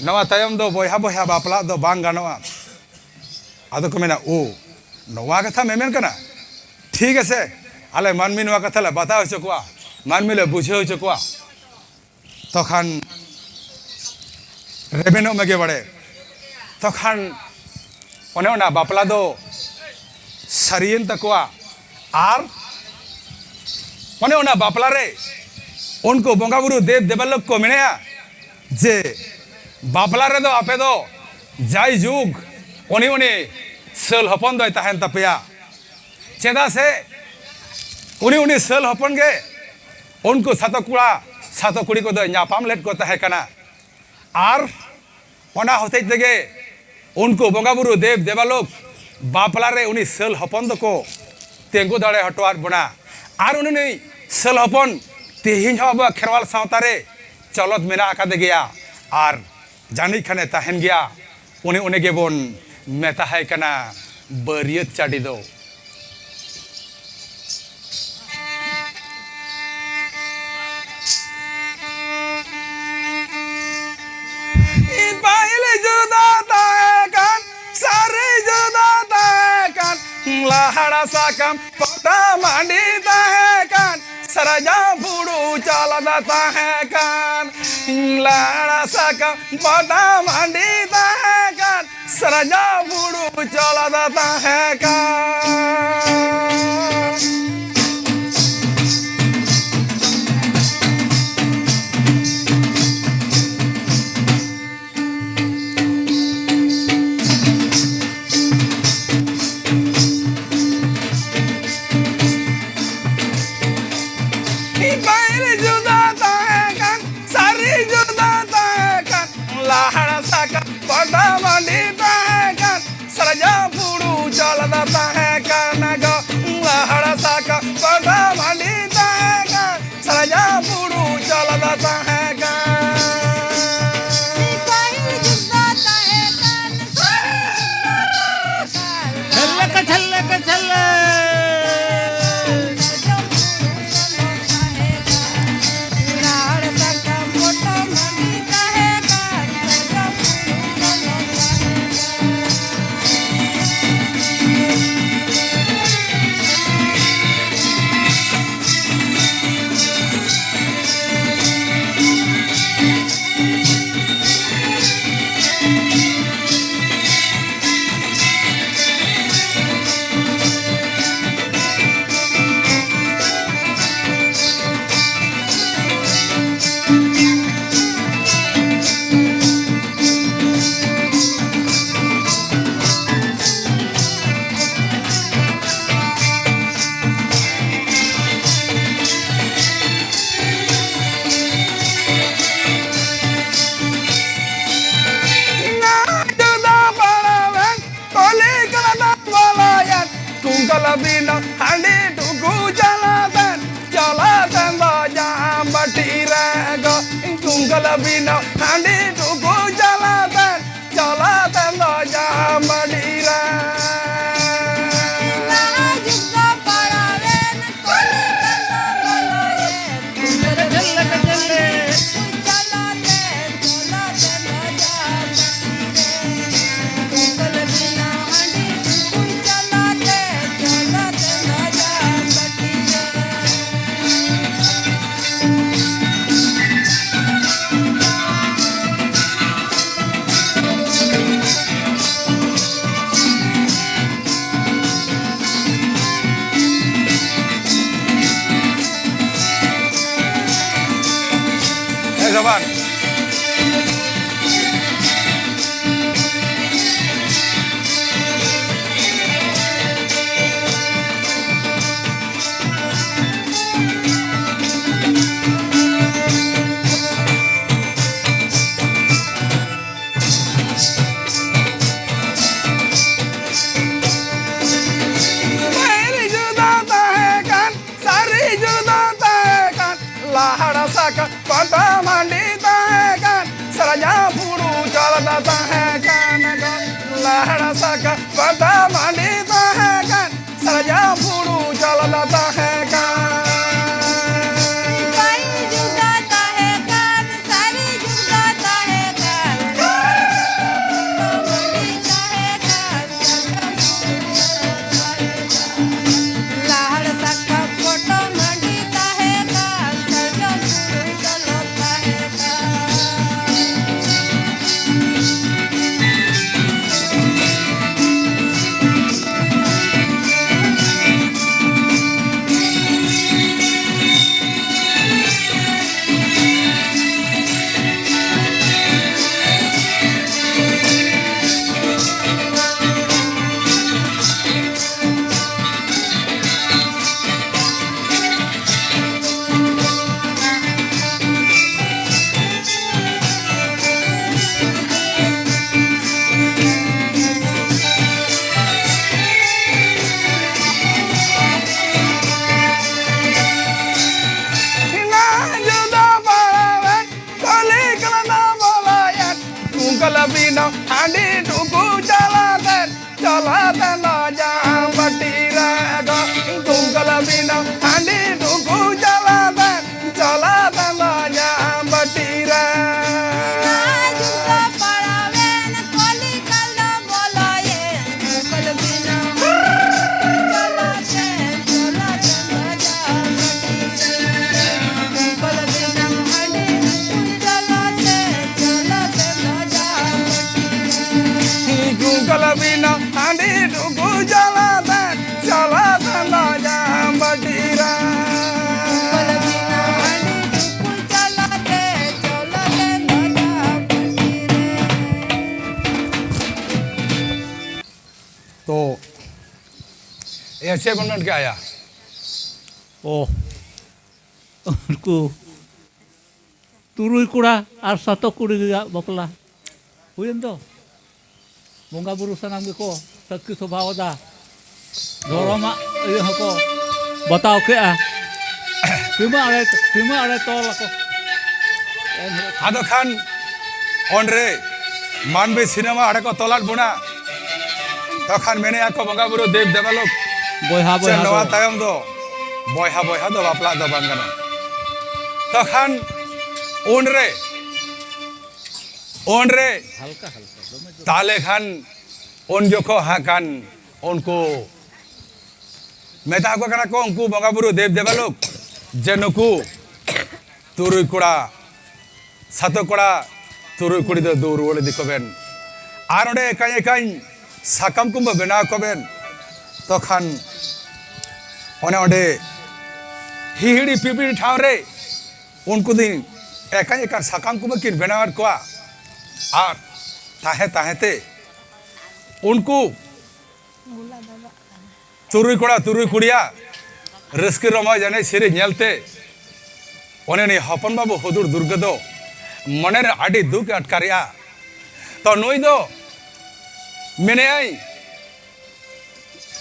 ᱱᱚᱣᱟ ᱛᱟᱭᱚᱢ ᱫᱚ ᱵᱚᱭᱦᱟ ᱵᱚᱭᱦᱟ ᱵᱟᱯᱞᱟᱜ ᱫᱚ ᱵᱟᱝ ᱜᱟᱱᱚᱜᱼᱟ᱾ ᱟᱫᱚ ᱠᱚ ᱢᱮᱱᱟ, ᱳ, ᱱᱚᱣᱟ ᱠᱟᱛᱷᱟ ᱢᱮᱢᱮᱱ ᱠᱟᱱᱟ, ᱴᱷᱤᱠ ᱟᱪᱷᱮ, ᱟᱞᱮ ᱢᱟᱹᱱᱢᱤ ᱱᱚᱣᱟ ᱠᱟᱛᱷᱟ ᱞᱮ ᱵᱟᱛᱟᱣ ᱦᱚᱪᱚ ᱠᱚᱣᱟ, ᱢᱟᱹᱱᱢᱤ ᱞᱮ ᱵᱩᱡᱷᱟᱹᱣ ᱦᱚᱪᱚ ᱠᱚᱣᱟ᱾ ᱛᱚᱠᱷᱟᱱ ᱨᱮᱵᱮᱱᱚᱜ ᱢᱮᱜᱮ ᱵᱟᱲᱮ᱾ ᱛᱚᱠᱷᱟᱱ ᱚᱱᱮ ᱚᱱᱟ ᱵᱟᱯᱞᱟ ᱫᱚ ᱥᱟᱹᱨᱤᱭᱮᱱ ᱛᱟᱠᱚᱣᱟ᱾ ᱟᱨ ᱚᱱᱮ ᱚᱱᱟ ᱵᱟᱯᱞᱟ ᱨᱮ ᱩᱱᱠᱩ ᱵᱚᱸᱜᱟ ᱵᱩᱨᱩ ᱫᱮᱵ ᱫᱮᱵᱟᱞᱳᱠ ᱠᱚ ᱢᱮᱱᱮᱜᱼᱟ ᱡᱮ ᱵᱟᱯᱞᱟ ᱨᱮᱫᱚ ᱟᱯᱮ ᱫᱚ ᱡᱟᱭ ᱡᱩᱜᱽ ᱩᱱᱤ ᱩᱱᱤ ᱥᱟᱹᱞ ᱦᱚᱯᱚᱱ ᱫᱚᱭ ᱛᱟᱦᱮᱱ ᱛᱟᱯᱮᱭᱟ᱾ ᱪᱮᱫᱟᱜ ᱥᱮ ᱩᱱᱤ ᱩᱱᱤ ᱥᱟᱹᱞ ᱦᱚᱯᱚᱱ ᱜᱮ ᱩᱱᱠᱩ ᱥᱟᱛᱚ ᱠᱚᱲᱟ ᱥᱟᱛᱚ ᱠᱩᱲᱤ ᱠᱚᱫᱚ ᱧᱟᱯᱟᱢ ᱞᱮᱫ ᱠᱚ ᱛᱟᱦᱮᱸ ᱠᱟᱱᱟ᱾ ᱟᱨ ᱚᱱᱟ ᱦᱚᱛᱮᱡ ᱛᱮᱜᱮ ᱩᱱᱠᱩ ᱵᱚᱸᱜᱟ ᱵᱩᱨᱩ ᱫᱮᱵ ᱫᱮᱵᱟᱞᱳᱠ ᱵᱟᱯᱞᱟ ᱨᱮ ᱩᱱᱤ ᱥᱟᱹᱞ ᱦᱚᱯᱚᱱ ᱫᱚᱠᱚ ᱛᱤᱸᱜᱩ ᱫᱟᱲᱮ ᱦᱚᱴᱚᱣᱟᱫ ᱵᱚᱱᱟ᱾ ᱟᱨ ᱩᱱᱤ ᱱᱩᱭ ᱥᱟᱹᱞ ᱦᱚᱯᱚᱱ, ᱛᱮᱦᱮᱧ ᱦᱚᱸ ᱟᱵᱚᱣᱟᱜ ᱠᱷᱮᱨᱣᱟᱞ ᱥᱟᱶᱛᱟ ᱨᱮ ᱪᱚᱞᱚᱛ ᱢᱮᱱᱟᱜ ᱟᱠᱟᱫᱮ ᱜᱮᱭᱟ, ᱟᱨ ᱡᱟᱹᱱᱤᱡ ᱠᱷᱟᱱᱮ ᱛᱟᱦᱮᱱ ᱜᱮᱭᱟ᱾ ᱩᱱᱤ, ᱩᱱᱤ ᱜᱮᱵᱚᱱ ᱢᱮᱛᱟᱦᱟᱭ ᱠᱟᱱᱟ ᱵᱟᱹᱨᱭᱟᱹᱛ ᱪᱟᱹᱰᱤ ᱫᱚ᱾ ᱯᱟᱹᱦᱤᱞ ᱡᱩᱫᱟᱹ ᱛᱟᱦᱮᱸ ᱠᱟᱱ, ᱥᱟᱹᱨᱤ ᱡᱩᱫᱟᱹ ᱛᱟᱦᱮᱸ ᱠᱟᱱ, ᱞᱟᱦᱲᱟ ᱥᱟᱠᱟᱢ ᱯᱟᱛᱟ ᱢᱟᱹᱰᱤ ᱛᱟᱦᱮᱸ ᱠᱟᱱ, ᱥᱟᱨᱡᱟ ᱵᱩᱨᱩ ᱪᱟᱞᱟᱫᱟ ᱛᱟᱦᱮᱸ ᱠᱟᱱ, ᱞᱟᱦᱲᱟ ᱥᱟᱠᱟᱢ ᱯᱟᱛᱟ ᱢᱟᱹᱰᱤ ᱛᱟᱦᱮᱸ ᱠᱟᱱ, ᱥᱟᱨᱡᱟ ᱵᱩᱨᱩ ᱪᱟᱞᱟᱫᱟ ᱛᱟᱦᱮᱸ ᱠᱟᱱ᱾ ᱯᱟᱹᱦᱤᱞ ᱡᱩᱫᱟᱹ ᱛᱟᱦᱮᱸ ᱠᱟᱱ, ᱥᱟᱹᱨᱤ ᱡᱩᱫᱟᱹ ᱛᱟᱦᱮᱸ ᱠᱟᱱ, ᱞᱟᱦᱲᱟ ᱥᱟᱠᱟᱢ ᱯᱟᱛᱟ ᱢᱟᱹᱰᱤ ᱛᱟᱦᱮᱸ ᱠᱟᱱ, ᱥᱟᱨᱡᱟ ᱵᱩᱨᱩ ᱪᱟᱞᱟᱫᱟ ᱛᱟᱦᱮᱸ ᱯᱷᱩᱲᱩ ᱪᱟᱞᱟᱫᱟ ᱛᱟᱦᱮᱸ ᱠᱟᱱ᱾ ᱯᱟᱹᱦᱤᱞ ᱡᱩᱜᱽ ᱫᱚ ᱛᱟᱦᱮᱸ ᱠᱟᱱ, ᱥᱟᱹᱨᱤ ᱡᱩᱜᱽ ᱫᱚ ᱛᱟᱦᱮᱸ ᱠᱟᱱ᱾ ᱞᱟᱦᱟᱲ ᱥᱟᱠᱟᱢ ᱯᱚᱴᱚᱢ ᱦᱟᱺᱰᱤ ᱛᱟᱦᱮᱸ ᱠᱟᱱ, ᱥᱟᱨᱡᱚᱢ ᱯᱷᱩᱲᱩᱜ ᱪᱚᱞᱚᱱ ᱛᱟᱦᱮᱸ ᱠᱟᱱ᱾ ᱦᱤᱱᱟ ᱡᱩᱫᱟᱹ ᱵᱟᱲᱟᱣᱮᱱ, ᱠᱚᱞᱤ ᱠᱟᱞᱟᱱᱟ ᱵᱚᱞᱟᱭᱮᱱ, ᱛᱩᱝᱠᱟᱹᱞ ᱵᱤᱱᱟ ᱦᱟᱺᱰᱤ ᱴᱩᱠᱩ ᱪᱟᱞᱟᱛᱮᱱ, ᱪᱟᱞᱟᱛᱮᱱ ᱞᱟᱡᱟ ᱵᱟᱹᱴᱤ ᱨᱮ ᱜᱚ᱾ ᱛᱩᱝᱠᱟᱹᱞ ᱵᱤᱱᱟ ᱦᱟᱺᱰᱤ ᱴᱩᱠᱩ ᱪᱟᱞᱟᱛᱮᱱ, ᱪᱟᱞᱟᱛᱮᱱ ᱞᱟᱡᱟ ᱵᱟᱹᱴᱤ ᱨᱮ᱾ ᱦᱤᱱᱟ ᱡᱩᱫᱟᱹ ᱵᱟᱲᱟᱣᱮᱱ, ᱠᱚᱞᱤ ᱠᱟᱞᱟᱱᱟ ᱵᱚᱞᱟᱭᱮᱱ, ᱛᱩᱝᱠᱟᱹᱞ ᱵᱤᱱᱟ ᱦᱟᱺᱰᱤ ᱴᱩᱠᱩ ᱪᱟᱞᱟᱛᱮᱱ, ᱪᱟᱞᱟᱛᱮᱱ ᱞᱟᱡᱟ ᱵᱟᱹᱴᱤ ᱨᱮ᱾ ᱛᱩᱝᱠᱟᱹᱞ ᱵᱤᱱᱟ ᱦᱟᱺᱰᱤ ᱴᱩᱠᱩ ᱪᱟᱞᱟᱛᱮ, ᱪᱟᱞᱟᱛᱮ ᱞᱟᱡᱟ ᱵᱟᱹᱴᱤ ᱨᱮ᱾ ᱛᱚ, ᱮ, ᱪᱮᱫ ᱵᱚᱱ ᱢᱮᱱ ᱠᱮᱜᱼᱟ ᱭᱟ? ᱚ, ᱩᱱᱠᱩ ᱛᱩᱨᱩᱭ ᱠᱚᱲᱟ ᱟᱨ ᱥᱟᱛᱚ ᱠᱩᱲᱤ ᱨᱮᱭᱟᱜ ᱵᱟᱯᱞᱟ ᱦᱩᱭᱮᱱ ᱫᱚ᱾ ᱵᱚᱸᱜᱟ ᱵᱩᱨᱩ ᱥᱟᱱᱟᱢ ᱜᱮᱠᱚ ᱥᱟᱹᱠᱷᱤ ᱥᱚᱵᱷᱟᱣ ᱮᱫᱟ᱾ ᱫᱷᱚᱨᱚᱢᱟᱜ ᱤᱭᱟᱹ ᱦᱚᱸᱠᱚ ᱵᱟᱛᱟᱣ ᱠᱮᱜᱼᱟ᱾ ᱥᱤᱢᱟᱹ ᱟᱲᱮ, ᱥᱤᱢᱟᱹ ᱟᱲᱮ ᱛᱚᱞ ᱟᱠᱚ᱾ ᱮᱱᱦᱤᱞᱳᱜ ᱟᱫᱚ ᱠᱷᱟᱱ ᱚᱱᱨᱮ ᱢᱟᱹᱱᱢᱤ ᱥᱤᱱᱮᱢᱟ ᱟᱲᱮ ᱠᱚ ᱛᱚᱞᱟᱫ ᱵᱚᱱᱟ᱾ ᱛᱚᱠᱷᱟᱱ ᱢᱮᱱᱮᱜᱼᱟ ᱠᱚ ᱵᱚᱸᱜᱟ ᱵᱩᱨᱩ ᱫᱮᱵ ᱫᱮᱵᱟᱞᱳᱠ, ᱵᱚᱭᱦᱟ ᱥᱮ ᱵᱚᱭᱦᱟ ᱱᱚᱣᱟ ᱫᱚ ᱛᱟᱭᱚᱢ ᱫᱚ ᱵᱚᱭᱦᱟ ᱵᱚᱭᱦᱟ ᱫᱚ ᱵᱟᱯᱞᱟᱜ ᱫᱚ ᱵᱟᱝ ᱜᱟᱱᱚᱜᱼᱟ᱾ ᱛᱚᱠᱷᱟᱱ ᱩᱱᱨᱮ ᱩᱱᱨᱮ ᱦᱟᱞᱠᱟ ᱦᱟᱞᱠᱟ, ᱫᱚᱢᱮ ᱡᱳᱨ᱾ ᱛᱟᱦᱞᱮ ᱠᱷᱟᱱ ᱩᱱ ᱡᱚᱠᱷᱚᱱ ᱦᱟᱸᱜ ᱠᱷᱟᱱ ᱩᱱᱠᱩ ᱢᱮᱛᱟ ᱠᱚ ᱠᱟᱱᱟ ᱠᱚ, ᱩᱱᱠᱩ ᱵᱚᱸᱜᱟ ᱵᱩᱨᱩ ᱫᱮᱵ ᱫᱮᱵᱟ ᱞᱳᱠ, ᱡᱮ ᱱᱩᱠᱩ ᱛᱩᱨᱩᱭ ᱠᱚᱲᱟ, ᱥᱟᱛᱚ ᱠᱚᱲᱟ, ᱛᱩᱨᱩᱭ ᱠᱩᱲᱤ ᱫᱚ ᱫᱩ ᱨᱩᱣᱟᱹᱲ ᱤᱫᱤ ᱠᱚᱵᱮᱱ᱾ ᱟᱨ ᱚᱸᱰᱮ ᱮᱠᱟᱧ ᱮᱠᱟᱧ ᱥᱟᱠᱟᱢ ᱠᱩᱢᱵᱟᱹ ᱵᱮᱱᱟᱣ ᱠᱚᱵᱮᱱ᱾ ᱛᱚᱠᱷᱟᱱ ᱚᱱᱮ ᱚᱸᱰᱮ ᱦᱤᱦᱤᱲᱤ ᱯᱤᱯᱤᱲᱤ ᱴᱷᱟᱶ ᱨᱮ ᱩᱱᱠᱩ ᱫᱤᱱ ᱮᱠᱟᱧ ᱮᱠᱟᱱ ᱥᱟᱠᱟᱢ ᱠᱩᱢᱵᱟᱹ ᱠᱤᱱ ᱵᱮᱱᱟᱣ ᱟᱫ ᱠᱚᱣᱟ᱾ ᱟᱨ ᱛᱟᱦᱮᱸ ᱛᱟᱦᱮᱸ ᱛᱮ ᱩᱱᱠᱩ ᱛᱩᱨᱩᱭ ᱠᱚᱲᱟ ᱛᱩᱨᱩᱭ ᱠᱩᱲᱤᱭᱟᱜ ᱨᱟᱹᱥᱠᱟᱹ ᱨᱚᱢᱚᱡᱽ ᱮᱱᱮᱡ ᱥᱮᱨᱮᱧ ᱧᱮᱞᱛᱮ ᱚᱱᱮ ᱩᱱᱤ ᱦᱚᱯᱚᱱ ᱵᱟᱹᱵᱩ ᱦᱩᱫᱩᱲ ᱫᱩᱨᱜᱟᱹ ᱫᱚ ᱢᱚᱱᱮᱨᱮ ᱟᱹᱰᱤ ᱫᱩᱠ ᱮ ᱟᱴᱠᱟᱨᱮᱜᱼᱟ᱾ ᱛᱚ ᱱᱩᱭ ᱫᱚ ᱢᱮᱱᱮᱜᱼᱟᱭ,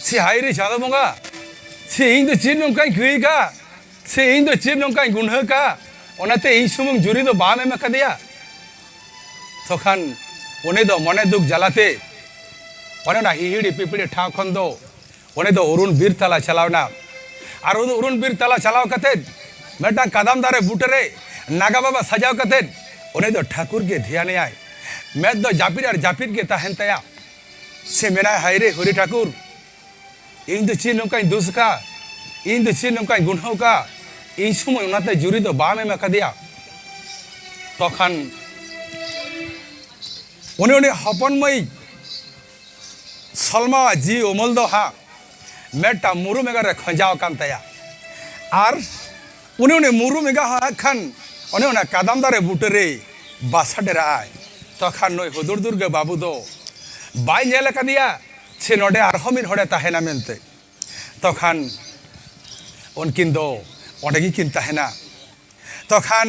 ᱥᱮ ᱦᱟᱭ ᱨᱮ ᱪᱟᱸᱫᱚ ᱵᱚᱸᱜᱟ, ᱥᱮ ᱤᱧ ᱫᱚ ᱪᱮᱫ ᱱᱚᱝᱠᱟᱧ ᱠᱟᱹᱭ ᱠᱟᱜᱼᱟ, ᱥᱮ ᱤᱧ ᱫᱚ ᱪᱮᱫ ᱱᱚᱝᱠᱟᱧ ᱜᱩᱱᱦᱟᱹ ᱠᱟᱜᱼᱟ, ᱚᱱᱟᱛᱮ ᱤᱧ ᱥᱩᱢᱩᱝ ᱡᱩᱨᱤ ᱫᱚ ᱵᱟᱢ ᱮᱢ ᱟᱠᱟᱫᱮᱭᱟ? ᱛᱚᱠᱷᱟᱱ ᱩᱱᱤ ᱫᱚ ᱢᱚᱱᱮ ᱫᱩᱠ ᱡᱟᱞᱟᱛᱮ ᱚᱱᱮ ᱚᱱᱟ ᱦᱤᱦᱤᱲᱤ ᱯᱤᱯᱤᱲᱤ ᱴᱷᱟᱶ ᱠᱷᱚᱱ ᱫᱚ ᱩᱱᱤ ᱫᱚ ᱩᱨᱩᱱ ᱵᱤᱨ ᱛᱟᱞᱟ ᱪᱟᱞᱟᱣ ᱮᱱᱟ᱾ ᱟᱨ ᱩᱱᱤ ᱩᱨᱩᱱ ᱵᱤᱨ ᱛᱟᱞᱟ ᱪᱟᱞᱟᱣ ᱠᱟᱛᱮᱫ ᱢᱤᱫᱴᱟᱝ ᱠᱟᱫᱟᱢ ᱫᱟᱨᱮ ᱵᱩᱴᱟᱹᱨᱮ ᱱᱟᱜᱟ ᱵᱟᱵᱟ ᱥᱟᱡᱟᱣ ᱠᱟᱛᱮᱫ ᱩᱱᱤ ᱫᱚ ᱴᱷᱟᱹᱠᱩᱨ ᱜᱮ ᱫᱷᱮᱭᱟᱱᱮᱭᱟᱭ᱾ ᱢᱮᱫ ᱫᱚ ᱡᱟᱹᱯᱤᱫ ᱟᱨ ᱡᱟᱹᱯᱤᱫ ᱜᱮ ᱛᱟᱦᱮᱱ ᱛᱟᱭᱟ᱾ ᱥᱮ ᱢᱮᱱᱟᱭ, ᱦᱟᱭ ᱨᱮ ᱦᱚᱨᱤ ᱴᱷᱟᱹᱠᱩᱨ, ᱤᱧ ᱫᱚ ᱪᱮᱫ ᱱᱚᱝᱠᱟᱧ ᱫᱳᱥ ᱟᱠᱟᱫ? ᱤᱧ ᱫᱚ ᱪᱮᱫ ᱱᱚᱝᱠᱟᱧ ᱜᱩᱱᱦᱟᱹᱣ ᱟᱠᱟᱫ? ᱤᱧ ᱥᱚᱢᱚᱭ ᱚᱱᱟᱛᱮ ᱡᱩᱨᱤ ᱫᱚ ᱵᱟᱢ ᱮᱢ ᱟᱠᱟᱫᱮᱭᱟ? ᱛᱚᱠᱷᱟᱱ ᱩᱱᱤ, ᱩᱱᱤ ᱦᱚᱯᱚᱱ ᱢᱟᱹᱭ ᱥᱚᱞᱢᱟᱣᱟᱜ ᱡᱤᱣᱤ ᱩᱢᱩᱞ ᱫᱚ ᱦᱟᱸᱜ ᱢᱤᱫᱴᱟᱝ ᱢᱩᱨᱩᱢ ᱮᱸᱜᱟ ᱨᱮ ᱠᱷᱚᱸᱡᱟᱣ ᱟᱠᱟᱱ ᱛᱟᱭᱟ᱾ ᱟᱨ ᱩᱱᱤ, ᱩᱱᱤ ᱢᱩᱨᱩᱢ ᱮᱸᱜᱟ ᱦᱚᱸ ᱦᱟᱸᱜ ᱠᱷᱟᱱ ᱚᱱᱮ ᱚᱱᱟ ᱠᱟᱫᱟᱢ ᱫᱟᱨᱮ ᱵᱩᱴᱟᱹᱨᱮ ᱵᱟᱥᱟ ᱰᱮᱨᱟᱜᱼᱟᱭ᱾ ᱛᱚᱠᱷᱟᱱ ᱱᱩᱭ ᱦᱩᱫᱩᱲ ᱫᱩᱨᱜᱟᱹ ᱵᱟᱹᱵᱩ ᱫᱚ ᱵᱟᱭ ᱧᱮᱞ ᱟᱠᱟᱫᱮᱭᱟ ᱥᱮ ᱱᱚᱰᱮ ᱟᱨᱦᱚᱸ ᱢᱤᱫ ᱦᱚᱲᱮ ᱛᱟᱦᱮᱱᱟ ᱢᱮᱱᱛᱮ᱾ ᱛᱚᱠᱷᱟᱱ ᱩᱱᱠᱤᱱ ᱫᱚ ᱚᱸᱰᱮ ᱜᱮᱠᱤᱱ ᱛᱟᱦᱮᱱᱟ᱾ ᱛᱚᱠᱷᱟᱱ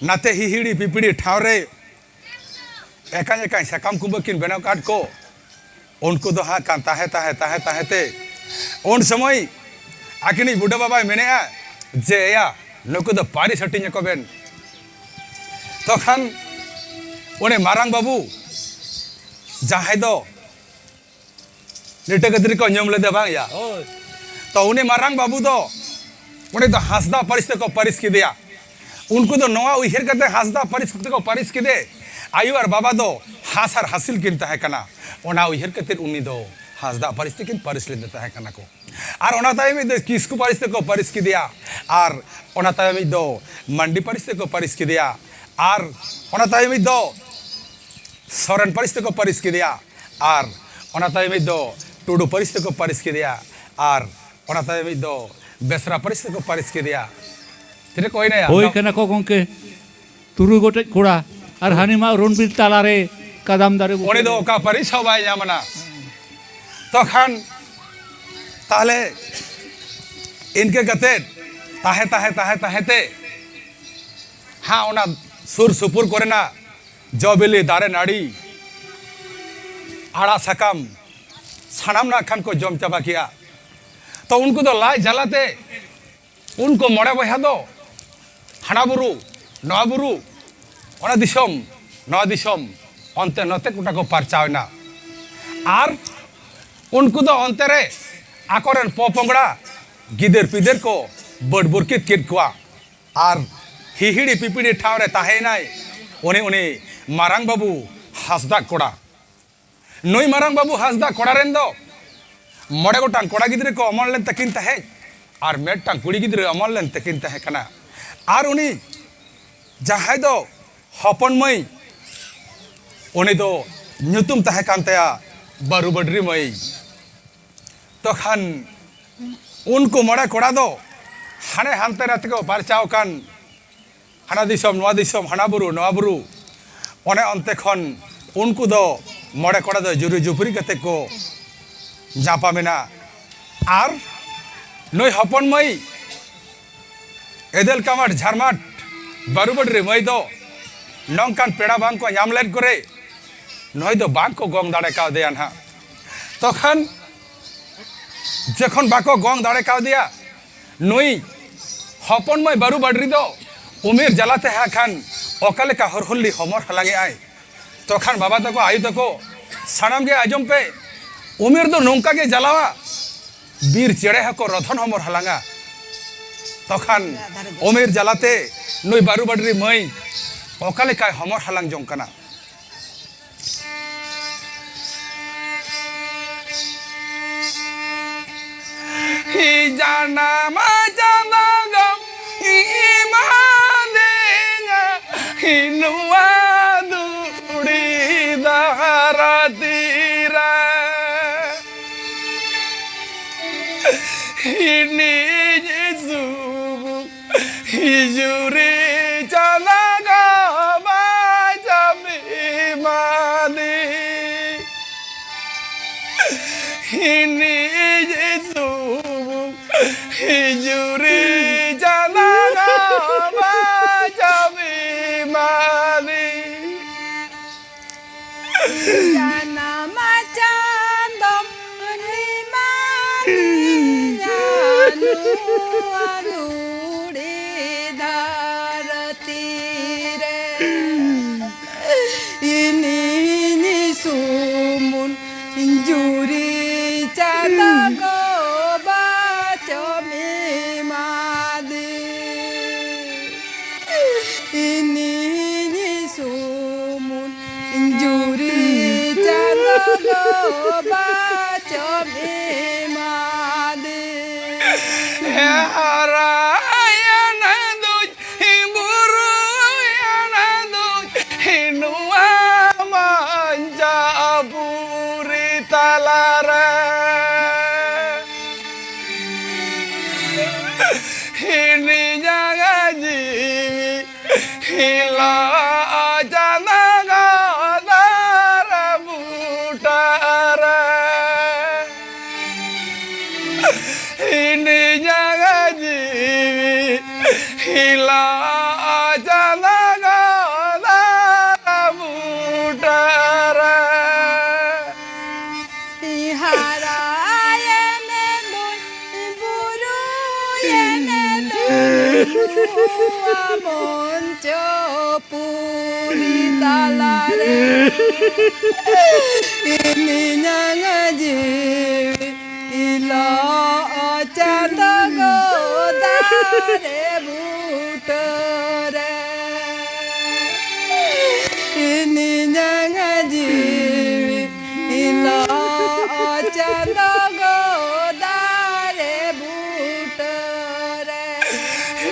ᱱᱟᱛᱮ ᱦᱤᱦᱤᱲᱤ ᱯᱤᱯᱤᱲᱤ ᱴᱷᱟᱶ ᱨᱮ ᱮᱠᱟᱧ ᱮᱠᱟᱧ ᱥᱟᱠᱟᱢ ᱠᱩᱢᱵᱟᱹ ᱠᱤᱱ ᱵᱮᱱᱟᱣ ᱠᱟᱫ ᱠᱚ, ᱩᱱᱠᱩ ᱫᱚ ᱦᱟᱸᱜ ᱠᱟᱱ ᱛᱟᱦᱮᱸ, ᱛᱟᱦᱮᱸ, ᱛᱟᱦᱮᱸ, ᱛᱟᱦᱮᱸ ᱛᱮ ᱩᱱ ᱥᱚᱢᱚᱭ ᱟᱹᱠᱤᱱᱤᱡ ᱵᱩᱰᱷᱟᱹ ᱵᱟᱵᱟᱭ ᱢᱮᱱᱮᱜᱼᱟ ᱡᱮ, "ᱮᱭᱟ, ᱱᱩᱠᱩ ᱫᱚ ᱯᱟᱹᱨᱤᱥ ᱦᱟᱹᱴᱤᱧ ᱟᱠᱚ ᱵᱮᱱ᱾" ᱛᱚᱠᱷᱟᱱ ᱩᱱᱤ ᱢᱟᱨᱟᱝ ᱵᱟᱹᱵᱩ ᱡᱟᱦᱟᱸᱭ ᱫᱚ ᱞᱤᱴᱟᱹ ᱠᱟᱹᱛᱨᱤ ᱠᱚ ᱧᱩᱢ ᱞᱮᱫᱮ ᱵᱟᱝ ᱭᱟ? ᱦᱳᱭ᱾ ᱛᱚ ᱩᱱᱤ ᱢᱟᱨᱟᱝ ᱵᱟᱹᱵᱩ ᱫᱚ, ᱩᱱᱤ ᱫᱚ ᱦᱟᱸᱥᱫᱟ ᱯᱟᱹᱨᱤᱥ ᱛᱮᱠᱚ ᱯᱟᱹᱨᱤᱥ ᱠᱮᱫᱮᱭᱟ᱾ ᱩᱱᱠᱩ ᱫᱚ ᱱᱚᱣᱟ ᱩᱭᱦᱟᱹᱨ ᱠᱟᱛᱮ ᱦᱟᱸᱥᱫᱟ ᱯᱟᱹᱨᱤᱥ ᱛᱮᱠᱚ ᱯᱟᱹᱨᱤᱥ ᱠᱮᱫᱮ, ᱟᱭᱳ ᱟᱨ ᱵᱟᱵᱟ ᱫᱚ ᱦᱟᱸᱥ ᱟᱨ ᱦᱟᱹᱥᱤᱞ ᱠᱤᱱ ᱛᱟᱦᱮᱸ ᱠᱟᱱᱟ᱾ ᱚᱱᱟ ᱩᱭᱦᱟᱹᱨ ᱠᱟᱛᱮ ᱩᱱᱤ ᱫᱚ ᱦᱟᱸᱥᱫᱟ ᱯᱟᱹᱨᱤᱥ ᱛᱮᱠᱤᱱ ᱯᱟᱹᱨᱤᱥ ᱞᱮᱫᱮ ᱛᱟᱦᱮᱸ ᱠᱟᱱᱟ ᱠᱚ᱾ ᱟᱨ ᱚᱱᱟ ᱛᱟᱭᱚᱢ ᱢᱤᱫ ᱫᱚ ᱠᱤᱥᱠᱩ ᱯᱟᱹᱨᱤᱥ ᱛᱮᱠᱚ ᱯᱟᱹᱨᱤᱥ ᱠᱮᱫᱮᱭᱟ, ᱟᱨ ᱚᱱᱟ ᱛᱟᱭᱚᱢ ᱢᱤᱫ ᱫᱚ ᱢᱟᱱᱰᱤ ᱯᱟᱹᱨᱤᱥ ᱛᱮᱠᱚ ᱯᱟᱹᱨᱤᱥ ᱠᱮᱫᱮᱭᱟ, ᱟᱨ ᱚᱱᱟ ᱛᱟᱭᱚᱢ ᱢᱤᱫ ᱫᱚ ᱥᱚᱨᱮᱱ ᱯᱟᱹᱨᱤᱥ ᱛᱮᱠᱚ ᱯᱟᱹᱨᱤᱥ ᱠᱮᱫᱮᱭᱟ, ᱟᱨ ᱚᱱᱟ ᱛᱟᱭᱚᱢ ᱢᱤᱫ ᱫᱚ ᱴᱩᱰᱩ ᱯᱟᱹᱨᱤᱥ ᱛᱮᱠᱚ ᱯᱟᱹᱨᱤᱥ ᱠᱮᱫᱮᱭᱟ, ᱟᱨ ᱚᱱᱟ ᱛᱟᱭᱚᱢ ᱢᱤᱫ ᱫᱚ ᱵᱮᱥᱨᱟ ᱯᱟᱹᱨᱤᱥ ᱛᱮᱠᱚ ᱯᱟᱹᱨᱤᱥ ᱠᱮᱫᱮᱭᱟ᱾ ᱛᱤᱱᱟᱹᱜ ᱠᱚ ᱦᱩᱭᱱᱟ ᱭᱟ? ᱦᱳᱭ ᱠᱟᱱᱟ ᱠᱚ ᱜᱚᱝᱠᱮ, ᱛᱩᱨᱩᱭ ᱜᱚᱴᱮᱡ ᱠᱚᱲᱟ, ᱟᱨ ᱦᱟᱹᱱᱤ ᱢᱟ ᱨᱚᱱᱵᱤᱨ ᱛᱟᱞᱟᱨᱮ ᱠᱟᱫᱟᱢ ᱫᱟᱨᱮ ᱵᱩᱴᱟᱹ ᱩᱱᱤ ᱫᱚ ᱨᱮ᱾ ᱚᱠᱟ ᱯᱟᱹᱨᱤᱥ ᱦᱚᱸ ᱵᱟᱭ ᱧᱟᱢ ᱟᱱᱟ᱾ ᱛᱚᱠᱷᱟᱱ ᱛᱟᱦᱞᱮ ᱤᱱᱠᱟᱹ ᱠᱟᱛᱮᱫ ᱛᱟᱦᱮᱸ, ᱛᱟᱦᱮᱸ, ᱛᱟᱦᱮᱸ, ᱛᱟᱦᱮᱸ ᱛᱮ ᱦᱟᱸ ᱚᱱᱟ ᱥᱩᱨ ᱥᱩᱯᱩᱨ ᱠᱚᱨᱮᱱᱟᱜ ᱡᱚ ᱵᱤᱞᱤ, ᱫᱟᱨᱮ ᱱᱟᱹᱲᱤ, ᱟᱲᱟᱜ ᱥᱟᱠᱟᱢ, ᱥᱟᱱᱟᱢ ᱱᱟᱜ ᱠᱷᱟᱱ ᱠᱚ ᱡᱚᱢ ᱪᱟᱵᱟ ᱠᱮᱜᱼᱟ᱾ ᱛᱚ ᱩᱱᱠᱩ ᱫᱚ ᱞᱟᱡ ᱡᱟᱞᱟᱛᱮ ᱩᱱᱠᱩ ᱢᱚᱬᱮ ᱵᱚᱭᱦᱟ ᱫᱚ ᱦᱟᱱᱟ ᱵᱩᱨᱩ, ᱱᱚᱣᱟ ᱵᱩᱨᱩ, ᱚᱱᱟ ᱫᱤᱥᱚᱢ, ᱱᱚᱣᱟ ᱫᱤᱥᱚᱢ, ᱚᱱᱛᱮ ᱱᱚᱛᱮ ᱜᱚᱴᱟ ᱠᱚ ᱯᱟᱨᱪᱟᱣ ᱮᱱᱟ᱾ ᱟᱨ ᱩᱱᱠᱩ ᱫᱚ ᱚᱱᱛᱮ ᱨᱮ ᱟᱠᱚᱨᱮᱱ ᱯᱚᱯᱚᱝᱲᱟ, ᱜᱤᱫᱟᱹᱨ ᱯᱤᱫᱟᱹᱨ ᱠᱚ ᱵᱟᱹᱰ ᱵᱩᱨᱠᱤᱛ ᱠᱮᱫ ᱠᱚᱣᱟ᱾ ᱟᱨ ᱦᱤᱦᱤᱲᱤ ᱯᱤᱯᱤᱲᱤ ᱴᱷᱟᱶ ᱨᱮ ᱛᱟᱦᱮᱸᱭᱮᱱᱟᱭ ᱩᱱᱤ, ᱩᱱᱤ ᱢᱟᱨᱟᱝ ᱵᱟᱹᱵᱩ ᱦᱟᱸᱥᱫᱟ ᱠᱚᱲᱟ᱾ ᱱᱩᱭ ᱢᱟᱨᱟᱝ ᱵᱟᱹᱵᱩ ᱦᱟᱸᱥᱫᱟ ᱠᱚᱲᱟ ᱨᱮᱱ ᱫᱚ ᱢᱚᱬᱮ ᱜᱚᱴᱟᱝ ᱠᱚᱲᱟ ᱜᱤᱫᱽᱨᱟᱹ ᱠᱚ ᱚᱢᱚᱱ ᱞᱮᱱ ᱛᱟᱹᱠᱤᱱ ᱛᱟᱦᱮᱸᱫ, ᱟᱨ ᱢᱤᱫᱴᱟᱝ ᱠᱩᱲᱤ ᱜᱤᱫᱽᱨᱟᱹ ᱚᱢᱚᱱ ᱞᱮᱱ ᱛᱟᱹᱠᱤᱱ ᱛᱟᱦᱮᱸ ᱠᱟᱱᱟ᱾ ᱟᱨ ᱩᱱᱤ ᱡᱟᱦᱟᱸᱭ ᱫᱚ ᱦᱚᱯᱚᱱ ᱢᱟᱹᱭ, ᱩᱱᱤ ᱫᱚ ᱧᱩᱛᱩᱢ ᱛᱟᱦᱮᱸ ᱠᱟᱱ ᱛᱟᱭᱟ ᱵᱟᱹᱨᱩ ᱵᱟᱹᱰᱨᱤ ᱢᱟᱹᱭ᱾ ᱛᱚᱠᱷᱟᱱ ᱩᱱᱠᱩ ᱢᱚᱬᱮ ᱠᱚᱲᱟ ᱫᱚ ᱦᱟᱱᱮ ᱦᱟᱱᱛᱮ ᱱᱟᱛᱮ ᱠᱚ ᱯᱟᱨᱪᱟᱣ ᱟᱠᱟᱱ, ᱦᱟᱱᱟ ᱫᱤᱥᱚᱢ, ᱱᱚᱣᱟ ᱫᱤᱥᱚᱢ, ᱦᱟᱱᱟ ᱵᱩᱨᱩ, ᱱᱚᱣᱟ ᱵᱩᱨᱩ᱾ ᱚᱱᱮ ᱚᱱᱛᱮ ᱠᱷᱚᱱ ᱩᱱᱠᱩ ᱫᱚ ᱢᱚᱬᱮ ᱠᱚᱲᱟ ᱫᱚ ᱡᱩᱨᱤ ᱡᱩᱯᱨᱤ ᱠᱟᱛᱮ ᱠᱚ ᱧᱟᱯᱟᱢᱮᱱᱟ᱾ ᱟᱨ ᱱᱩᱭ ᱦᱚᱯᱚᱱ ᱢᱟᱹᱭ ᱮᱫᱮᱞ ᱠᱟᱢᱟᱴ ᱡᱷᱟᱨᱢᱟᱴ ᱵᱟᱹᱨᱩ ᱵᱟᱹᱰᱨᱤ ᱢᱟᱹᱭ ᱫᱚ ᱱᱚᱝᱠᱟᱱ ᱯᱮᱲᱟ ᱵᱟᱝ ᱠᱚ ᱧᱟᱢ ᱞᱮᱫ ᱠᱚᱨᱮ ᱱᱩᱭ ᱫᱚ ᱵᱟᱝ ᱠᱚ ᱜᱚᱝ ᱫᱟᱲᱮ ᱠᱟᱣᱫᱮᱭᱟ ᱱᱟᱦᱟᱜ᱾ ᱛᱚᱠᱷᱚᱱ ᱡᱚᱠᱷᱚᱱ ᱵᱟᱠᱚ ᱜᱚᱝ ᱫᱟᱲᱮ ᱠᱟᱣᱫᱮᱭᱟ, ᱱᱩᱭ ᱦᱚᱯᱚᱱ ᱢᱟᱹᱭ ᱵᱟᱹᱨᱩ ᱵᱟᱹᱰᱨᱤ ᱫᱚ ᱩᱢᱮᱨ ᱡᱟᱞᱟᱛᱮ ᱦᱟᱸᱜ ᱠᱷᱟᱱ ᱚᱠᱟ ᱞᱮᱠᱟ ᱦᱚᱨᱦᱚᱞᱤ ᱦᱚᱢᱚᱨ ᱦᱟᱞᱟᱝ ᱮᱫ ᱟᱭ᱾ ᱛᱚᱠᱷᱟᱱ ᱵᱟᱵᱟ ᱛᱟᱠᱚ, ᱟᱭᱳ ᱛᱟᱠᱚ, ᱥᱟᱱᱟᱢ ᱜᱮ ᱟᱸᱡᱚᱢ ᱯᱮ, ᱩᱢᱮᱨ ᱫᱚ ᱱᱚᱝᱠᱟ ᱜᱮ ᱡᱟᱞᱟᱣᱟ, ᱵᱤᱨ ᱪᱮᱬᱮ ᱦᱚᱸᱠᱚ ᱨᱚᱫᱷᱚᱱ ᱦᱚᱢᱚᱨ ᱦᱟᱞᱟᱝᱟ᱾ ᱛᱚᱠᱷᱟᱱ ᱩᱢᱮᱨ ᱡᱟᱞᱟᱛᱮ ᱱᱩᱭ ᱵᱟᱹᱨᱩ ᱵᱟᱹᱰᱨᱤ ᱢᱟᱹᱭ ᱚᱠᱟ ᱞᱮᱠᱟᱭ ᱦᱚᱢᱚᱨ ᱦᱟᱞᱟᱝ ᱡᱚᱝ ᱠᱟᱱᱟ? ᱡᱟᱱᱟᱢ ᱪᱟᱸᱫᱚ ᱜᱚᱢ ᱮᱢᱟᱫᱤᱧᱟ ᱱᱚᱣᱟ ᱫᱷᱩᱲᱤ ᱫᱷᱟᱹᱨᱛᱤ ᱨᱮ᱾ ᱦᱤᱱᱤᱡ ᱥᱩᱵᱩ ᱦᱤᱡᱩᱨᱤ ᱪᱟᱸᱫᱚ ᱜᱚ ᱵᱟᱪᱚᱢ ᱮᱢᱟᱫᱤ᱾ ᱦᱤᱱᱤᱡ ᱥᱩᱵᱩ ᱦᱤᱡᱩᱨᱤ ᱪᱟᱸᱫᱚ ᱜᱚ ᱵᱟᱪᱚᱢ ᱮᱢᱟᱫᱤ᱾ ᱡᱟᱱᱟᱢ ᱪᱟᱸᱫᱚᱢ ᱮᱢᱟᱫᱤᱧᱟ ᱱᱚᱣᱟ ᱫᱷᱩᱲᱤ ᱫᱷᱟᱹᱨᱛᱤ ᱨᱮ᱾ ᱤᱱᱤᱧ ᱥᱩᱢᱩᱱ ᱡᱩᱨᱤ ᱪᱟᱸᱫᱚ ᱜᱚ ᱵᱟᱪᱚᱢ ᱮᱢᱟᱫᱤ᱾ ᱤᱱᱤᱧ ᱥᱩᱢᱩᱱ ᱡᱩᱨᱤ ᱪᱟᱸᱫᱚ ᱜᱚ ᱵᱟᱪᱚᱢ ᱮᱢᱟᱫᱤ᱾ ᱦᱟᱨᱟᱭᱮᱱ ᱫᱩᱧ ᱵᱩᱨᱩᱭᱮᱱ ᱫᱩᱧ ᱱᱚᱣᱟ ᱢᱟᱧᱪᱟᱯᱩᱨᱤ ᱛᱟᱞᱟᱨᱮ᱾ ᱦᱤᱱᱤᱧᱟᱜ ᱡᱤᱣᱤ ᱦᱤᱞᱟ ᱪᱟᱸᱫᱟ ᱜᱟᱫᱟᱨ ᱵᱩᱴᱟᱨᱮ᱾ ᱦᱤᱱᱤᱧᱟᱜ ᱡᱤᱣᱤ ᱦᱤᱞᱟ ᱪᱟᱸᱫᱟ ᱜᱟᱫᱟᱨ ᱵᱩᱴᱟᱨᱮ᱾ ᱦᱟᱨᱟᱭᱮᱱ ᱫᱩᱧ ᱵᱩᱨᱩᱭᱮᱱ ᱫᱩᱧ ᱱᱚᱣᱟ ᱢᱚᱧᱪᱚᱯᱩᱨᱤ ᱛᱟᱞᱟᱨᱮ ᱤᱧᱤᱧᱟᱝ ᱡᱤᱣᱤ ᱤᱞᱚᱜ ᱪᱟᱸᱫᱚ ᱜᱚᱫᱟᱨᱮ ᱵᱩᱴᱟᱹᱨᱮ᱾ ᱤᱧᱤᱧᱟᱝ ᱡᱤᱣᱤ ᱤᱞᱚᱜ ᱪᱟᱸᱫᱚ ᱜᱚᱫᱟᱨᱮ ᱵᱩᱴᱟᱹᱨᱮ᱾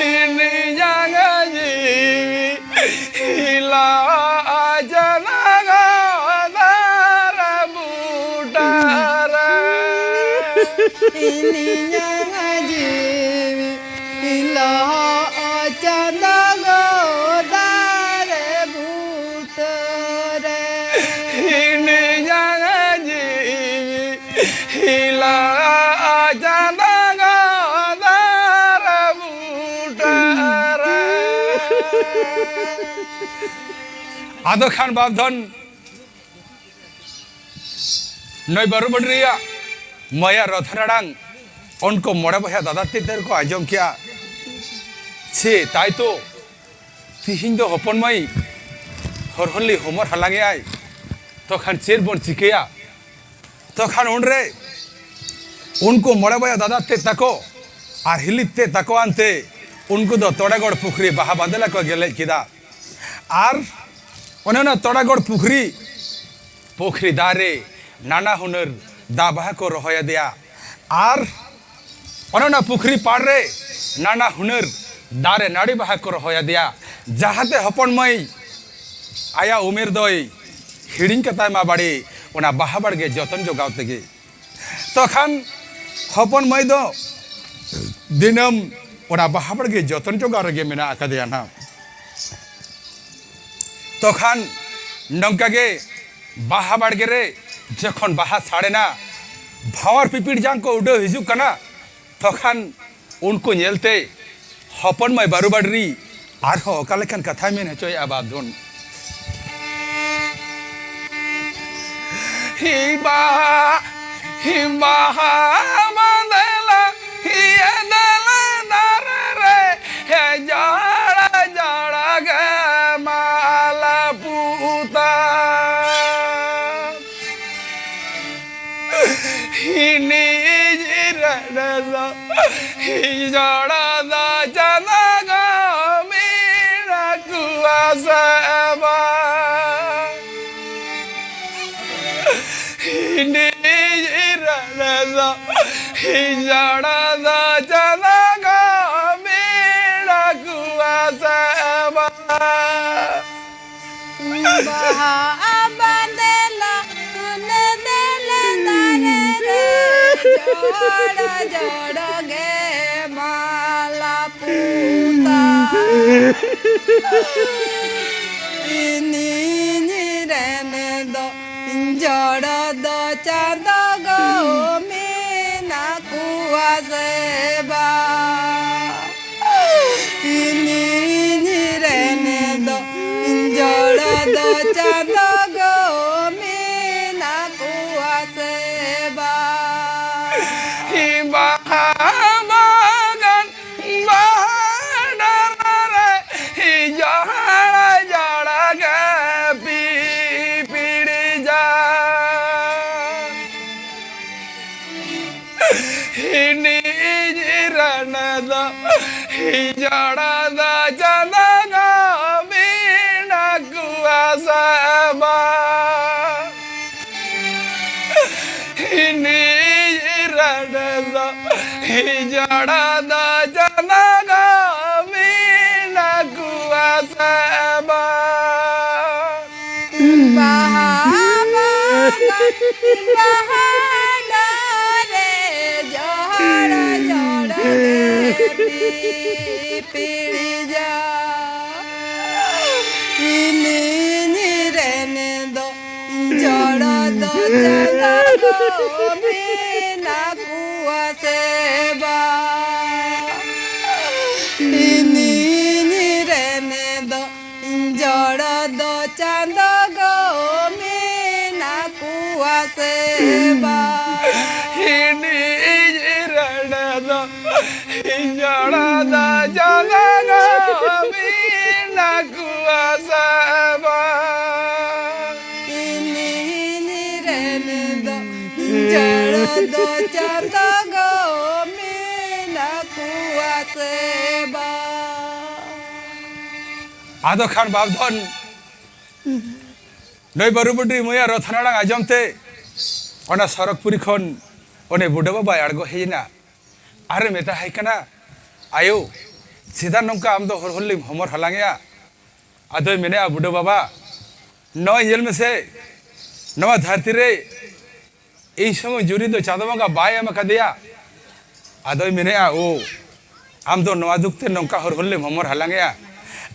ᱤᱧᱤᱧᱟᱝ ᱡᱤᱣᱤ ᱤᱞᱚᱜ ᱪᱟᱸᱫᱚ ᱜᱚᱫᱟᱨᱮ ᱵᱩᱴᱟᱹᱨᱮ᱾ ᱤᱧᱤᱧᱟᱝ ᱡᱤᱣᱤ ᱤᱞᱚᱜ ᱪᱟᱸᱫᱚ ᱜᱚᱫᱟᱨᱮ ᱵᱩᱴᱟᱹᱨᱮ᱾ ᱤᱧᱤᱧᱟᱝ ᱡᱤᱣᱤ ᱤᱞᱚᱜ ᱪᱟᱸᱫᱚ ᱜᱚᱫᱟᱨᱮ ᱵᱩᱴᱟᱹᱨᱮ᱾ ᱟᱫᱚ ᱠᱷᱟᱱ ᱵᱟᱯᱫᱷᱚᱱ ᱱᱩᱭ ᱵᱟᱹᱨᱩ ᱵᱟᱹᱰᱨᱤᱭᱟᱜ ᱢᱟᱭᱟ ᱨᱚᱛᱷᱟ ᱨᱟᱲᱟᱝ ᱩᱱᱠᱩ ᱢᱚᱬᱮ ᱵᱚᱭᱦᱟ ᱫᱟᱫᱟ ᱛᱮᱫ ᱛᱟᱠᱚ ᱠᱚ ᱟᱸᱡᱚᱢ ᱠᱮᱜᱼᱟ᱾ ᱪᱷᱮ, ᱛᱟᱭ ᱛᱚ ᱛᱤᱦᱤᱧ ᱫᱚ ᱦᱚᱯᱚᱱ ᱢᱟᱹᱭ ᱦᱚᱨᱦᱚᱞᱤ ᱦᱚᱢᱚᱨ ᱦᱟᱞᱟᱝ ᱮᱜᱼᱟᱭ, ᱛᱚᱠᱷᱟᱱ ᱪᱮᱫ ᱵᱚᱱ ᱪᱤᱠᱟᱹᱭᱟ? ᱛᱚᱠᱷᱟᱱ ᱩᱱᱨᱮ ᱩᱱᱠᱩ ᱢᱚᱬᱮ ᱵᱚᱭᱦᱟ ᱫᱟᱫᱟ ᱛᱮᱫ ᱛᱟᱠᱚ ᱟᱨ ᱦᱤᱞᱤ ᱛᱮᱫ ᱛᱟᱠᱚ ᱟᱱᱛᱮ ᱩᱱᱠᱩ ᱫᱚ ᱛᱚᱲᱮᱜᱚᱲ ᱯᱩᱠᱷᱨᱤ ᱵᱟᱦᱟ ᱵᱟᱸᱫᱮᱞᱟ ᱠᱚ ᱜᱮᱞᱮᱡ ᱠᱮᱫᱟ᱾ ᱟᱨ ᱚᱱᱮ ᱚᱱᱟ ᱛᱚᱲᱮᱜᱚᱲ ᱯᱩᱠᱷᱨᱤ, ᱯᱩᱠᱷᱨᱤ ᱫᱟᱨᱮ ᱱᱟᱱᱟ ᱦᱩᱱᱟᱹᱨ ᱫᱟ ᱵᱟᱦᱟ ᱠᱚ ᱨᱚᱦᱚᱭ ᱟᱫᱮᱭᱟ᱾ ᱟᱨ ᱚᱱᱮ ᱚᱱᱟ ᱯᱩᱠᱷᱨᱤ ᱯᱟᱲ ᱨᱮ ᱱᱟᱱᱟ ᱦᱩᱱᱟᱹᱨ ᱫᱟᱨᱮ ᱱᱟᱹᱲᱤ ᱵᱟᱦᱟ ᱠᱚ ᱨᱚᱦᱚᱭ ᱟᱫᱮᱭᱟ, ᱡᱟᱦᱟᱸᱛᱮ ᱦᱚᱯᱚᱱ ᱢᱟᱹᱭ ᱟᱭᱟᱜ ᱩᱢᱮᱨ ᱫᱚᱭ ᱦᱤᱲᱤᱧ ᱠᱟᱛᱟᱭ ᱢᱟ ᱵᱟᱲᱮ, ᱚᱱᱟ ᱵᱟᱦᱟ ᱵᱟᱲᱜᱮ ᱡᱚᱛᱚᱱ ᱡᱚᱜᱟᱣ ᱛᱮᱜᱮ᱾ ᱛᱚᱠᱷᱟᱱ ᱦᱚᱯᱚᱱ ᱢᱟᱹᱭ ᱫᱚ ᱫᱤᱱᱟᱹᱢ ᱚᱱᱟ ᱵᱟᱦᱟ ᱵᱟᱲᱜᱮ ᱡᱚᱛᱚᱱ ᱡᱚᱜᱟᱣ ᱨᱮᱜᱮ ᱢᱮᱱᱟᱜ ᱟᱠᱟᱫᱮᱭᱟ ᱱᱟᱦᱟᱜ᱾ ᱛᱚᱠᱷᱟᱱ ᱱᱚᱝᱠᱟ ᱜᱮ ᱵᱟᱦᱟ ᱵᱟᱲᱜᱮ ᱨᱮ ᱡᱚᱠᱷᱚᱱ ᱵᱟᱦᱟ ᱥᱟᱲᱮᱱᱟ, ᱵᱷᱟᱶᱟᱨ ᱯᱤᱯᱤᱲ ᱡᱟᱝ ᱠᱚ ᱩᱰᱟᱹᱣ ᱦᱤᱡᱩᱜ ᱠᱟᱱᱟ, ᱛᱚᱠᱷᱟᱱ ᱩᱱᱠᱩ ᱧᱮᱞᱛᱮ ᱦᱚᱯᱚᱱ ᱢᱟᱹᱭ ᱵᱟᱹᱨᱩ ᱵᱟᱹᱰᱨᱤ ᱟᱨᱦᱚᱸ ᱚᱠᱟ ᱞᱮᱠᱟᱱ ᱠᱟᱛᱷᱟᱭ ᱢᱮᱱ ᱦᱚᱪᱚᱭᱮᱫᱼᱟ ᱵᱟᱯᱫᱷᱚᱱ᱾ ᱦᱤ ᱵᱟᱦᱟ, ᱦᱤ ᱵᱟᱦᱟ ᱵᱟᱸᱫᱮᱞᱟ, ᱦᱤ ᱮᱫᱮᱞᱮ ᱫᱟᱨᱮ ᱨᱮ, ᱡᱚᱲᱟ ᱫᱚ ᱪᱟᱸᱫᱚ ᱜᱚ ᱢᱤᱱᱟ ᱠᱩᱣᱟ ᱥᱮ ᱵᱟᱝ? ᱦᱤᱰᱤᱧ ᱨᱟᱱ ᱫᱚ ᱡᱚᱲᱟ ᱫᱚ ᱪᱟᱸᱫᱚ ᱜᱚ ᱢᱤᱱᱟ ᱠᱩᱣᱟ ᱥᱮ ᱵᱟᱝ? ᱵᱟᱦᱟ ᱵᱟᱸᱫᱮ ᱞᱟᱜᱟᱱ ᱫᱮᱞᱮ ᱫᱟᱨᱮ ᱨᱮ ᱡᱚᱲᱚ ᱡᱚᱲᱚ ᱜᱮ ᱢᱟᱞᱟ ᱯᱩᱛᱟ᱾ ᱤᱧᱤᱧ ᱨᱮᱱ ᱫᱚ ᱡᱚᱲᱚ ᱫᱚ ᱪᱟᱸᱫᱚ ᱜᱚ ᱢᱮᱱᱟ ᱠᱚᱣᱟ ᱥᱮ ᱵᱟᱝ? ᱤᱧᱤᱧ ᱨᱮᱱ ᱫᱚ ᱡᱚᱲᱚ ᱫᱚ ᱪᱟᱸᱫᱚ ᱜᱚ ᱢᱮᱱᱟ ᱠᱚᱣᱟ ᱥᱮ ᱵᱟᱝ? ᱵᱟᱦᱟ ᱵᱟᱜᱟᱱ ᱵᱟᱦᱟ ᱰᱟᱞᱟ ᱨᱮ ᱡᱚᱲᱟ ᱡᱚᱲᱟ ᱜᱮ ᱯᱤᱯᱤᱲᱤ ᱡᱟ᱾ ᱦᱤᱰᱤᱧ ᱨᱟᱱ ᱫᱚ ᱡᱚᱲᱟ ᱫᱚ ᱪᱟᱸᱫᱚ ᱜᱚ ᱢᱮᱱᱟ ᱠᱚᱣᱟ ᱥᱮ ᱵᱟᱝ? ᱦᱤᱰᱤᱧ ᱨᱟᱱ ᱫᱚ ᱡᱚᱲᱟ ᱫᱚ ᱪᱟᱸᱫᱚ ᱜᱚ ᱢᱮᱱᱟ ᱠᱚᱣᱟ ᱥᱮ ᱵᱟᱝ? ᱵᱟᱦᱟ ᱵᱟᱜᱟᱱ ᱵᱟᱦᱟ ᱰᱟᱦᱟᱨ ᱨᱮ ᱡᱚᱦᱚᱲ ᱡᱚᱦᱚᱲ ᱜᱮ ᱯᱤᱯᱤᱲᱤ ᱡᱟ᱾ ᱤᱧᱤᱧ ᱨᱮᱱ ᱫᱚ ᱡᱚᱲᱚ ᱫᱚ ᱪᱟᱸᱫᱚ ᱜᱚ ᱢᱮᱱᱟ ᱠᱚᱣᱟ ᱥᱮ ᱵᱟᱝ? ᱤᱧᱤᱧ ᱨᱮᱱ ᱫᱚ ᱡᱚᱲᱚ ᱫᱚ ᱪᱟᱸᱫᱚ ᱜᱚ ᱢᱮᱱᱟ ᱠᱚᱣᱟ ᱥᱮ ᱵᱟᱝ? ᱦᱤᱰᱤᱧ ᱨᱟᱱ ᱫᱚ ᱡᱚᱲᱚ ᱫᱚ ᱪᱟᱸᱫᱚ ᱜᱚ ᱢᱮᱱᱟ ᱠᱚᱣᱟ ᱥᱮ ᱵᱟᱝ? ᱤᱧᱤᱧ ᱨᱮᱱ ᱫᱚ ᱡᱚᱲᱚ ᱫᱚ ᱪᱟᱸᱫᱚ ᱜᱚ ᱢᱮᱱᱟ ᱟᱫᱚ ᱠᱷᱟᱱ ᱵᱟᱯᱫᱷᱚᱱ ᱱᱩᱭ ᱵᱟᱹᱨᱩ ᱵᱟᱹᱰᱨᱤ ᱢᱟᱹᱭᱟᱜ ᱨᱚᱛᱷᱟ ᱟᱲᱟᱝ ᱟᱸᱡᱚᱢ ᱛᱮ ᱚᱱᱟ ᱥᱚᱨᱚᱜᱽᱯᱩᱨᱤ ᱠᱷᱚᱱ ᱩᱱᱤ ᱵᱩᱰᱷᱟᱹ ᱵᱟᱵᱟᱭ ᱟᱬᱜᱚ ᱦᱮᱡ ᱮᱱᱟ᱾ ᱟᱨᱮ ᱢᱮᱛᱟᱭ ᱠᱟᱱᱟ, "ᱟᱭᱳ, ᱪᱮᱫᱟᱜ ᱱᱚᱝᱠᱟ ᱟᱢ ᱫᱚ ᱦᱚᱨ ᱦᱚᱨ ᱞᱮᱢ ᱦᱚᱢᱚᱨ ᱦᱟᱞᱟᱝ ᱮᱜᱼᱟ?" ᱟᱫᱚᱭ ᱢᱮᱱᱮᱜᱼᱟ, "ᱵᱩᱰᱷᱟᱹ ᱵᱟᱵᱟ, ᱱᱚᱜᱼᱚᱭ ᱧᱮᱞ ᱢᱮᱥᱮ, ᱱᱚᱣᱟ ᱫᱷᱟᱹᱨᱛᱤ ᱨᱮ ᱤᱧ ᱥᱩᱢᱩᱝ ᱡᱩᱨᱤ ᱫᱚ ᱪᱟᱸᱫᱚ ᱵᱚᱸᱜᱟ ᱵᱟᱭ ᱮᱢ ᱟᱠᱟᱫᱮᱭᱟ᱾" ᱟᱫᱚᱭ ᱢᱮᱱᱮᱜᱼᱟ, "ᱳ, ᱟᱢ ᱫᱚ ᱱᱚᱣᱟ ᱫᱩᱠ ᱛᱮ ᱱᱚᱝᱠᱟ ᱦᱚᱨ ᱦᱚᱨ ᱞᱮᱢ ᱦᱚᱢᱚᱨ ᱦᱟᱞᱟᱝ ᱮᱜᱼᱟ?"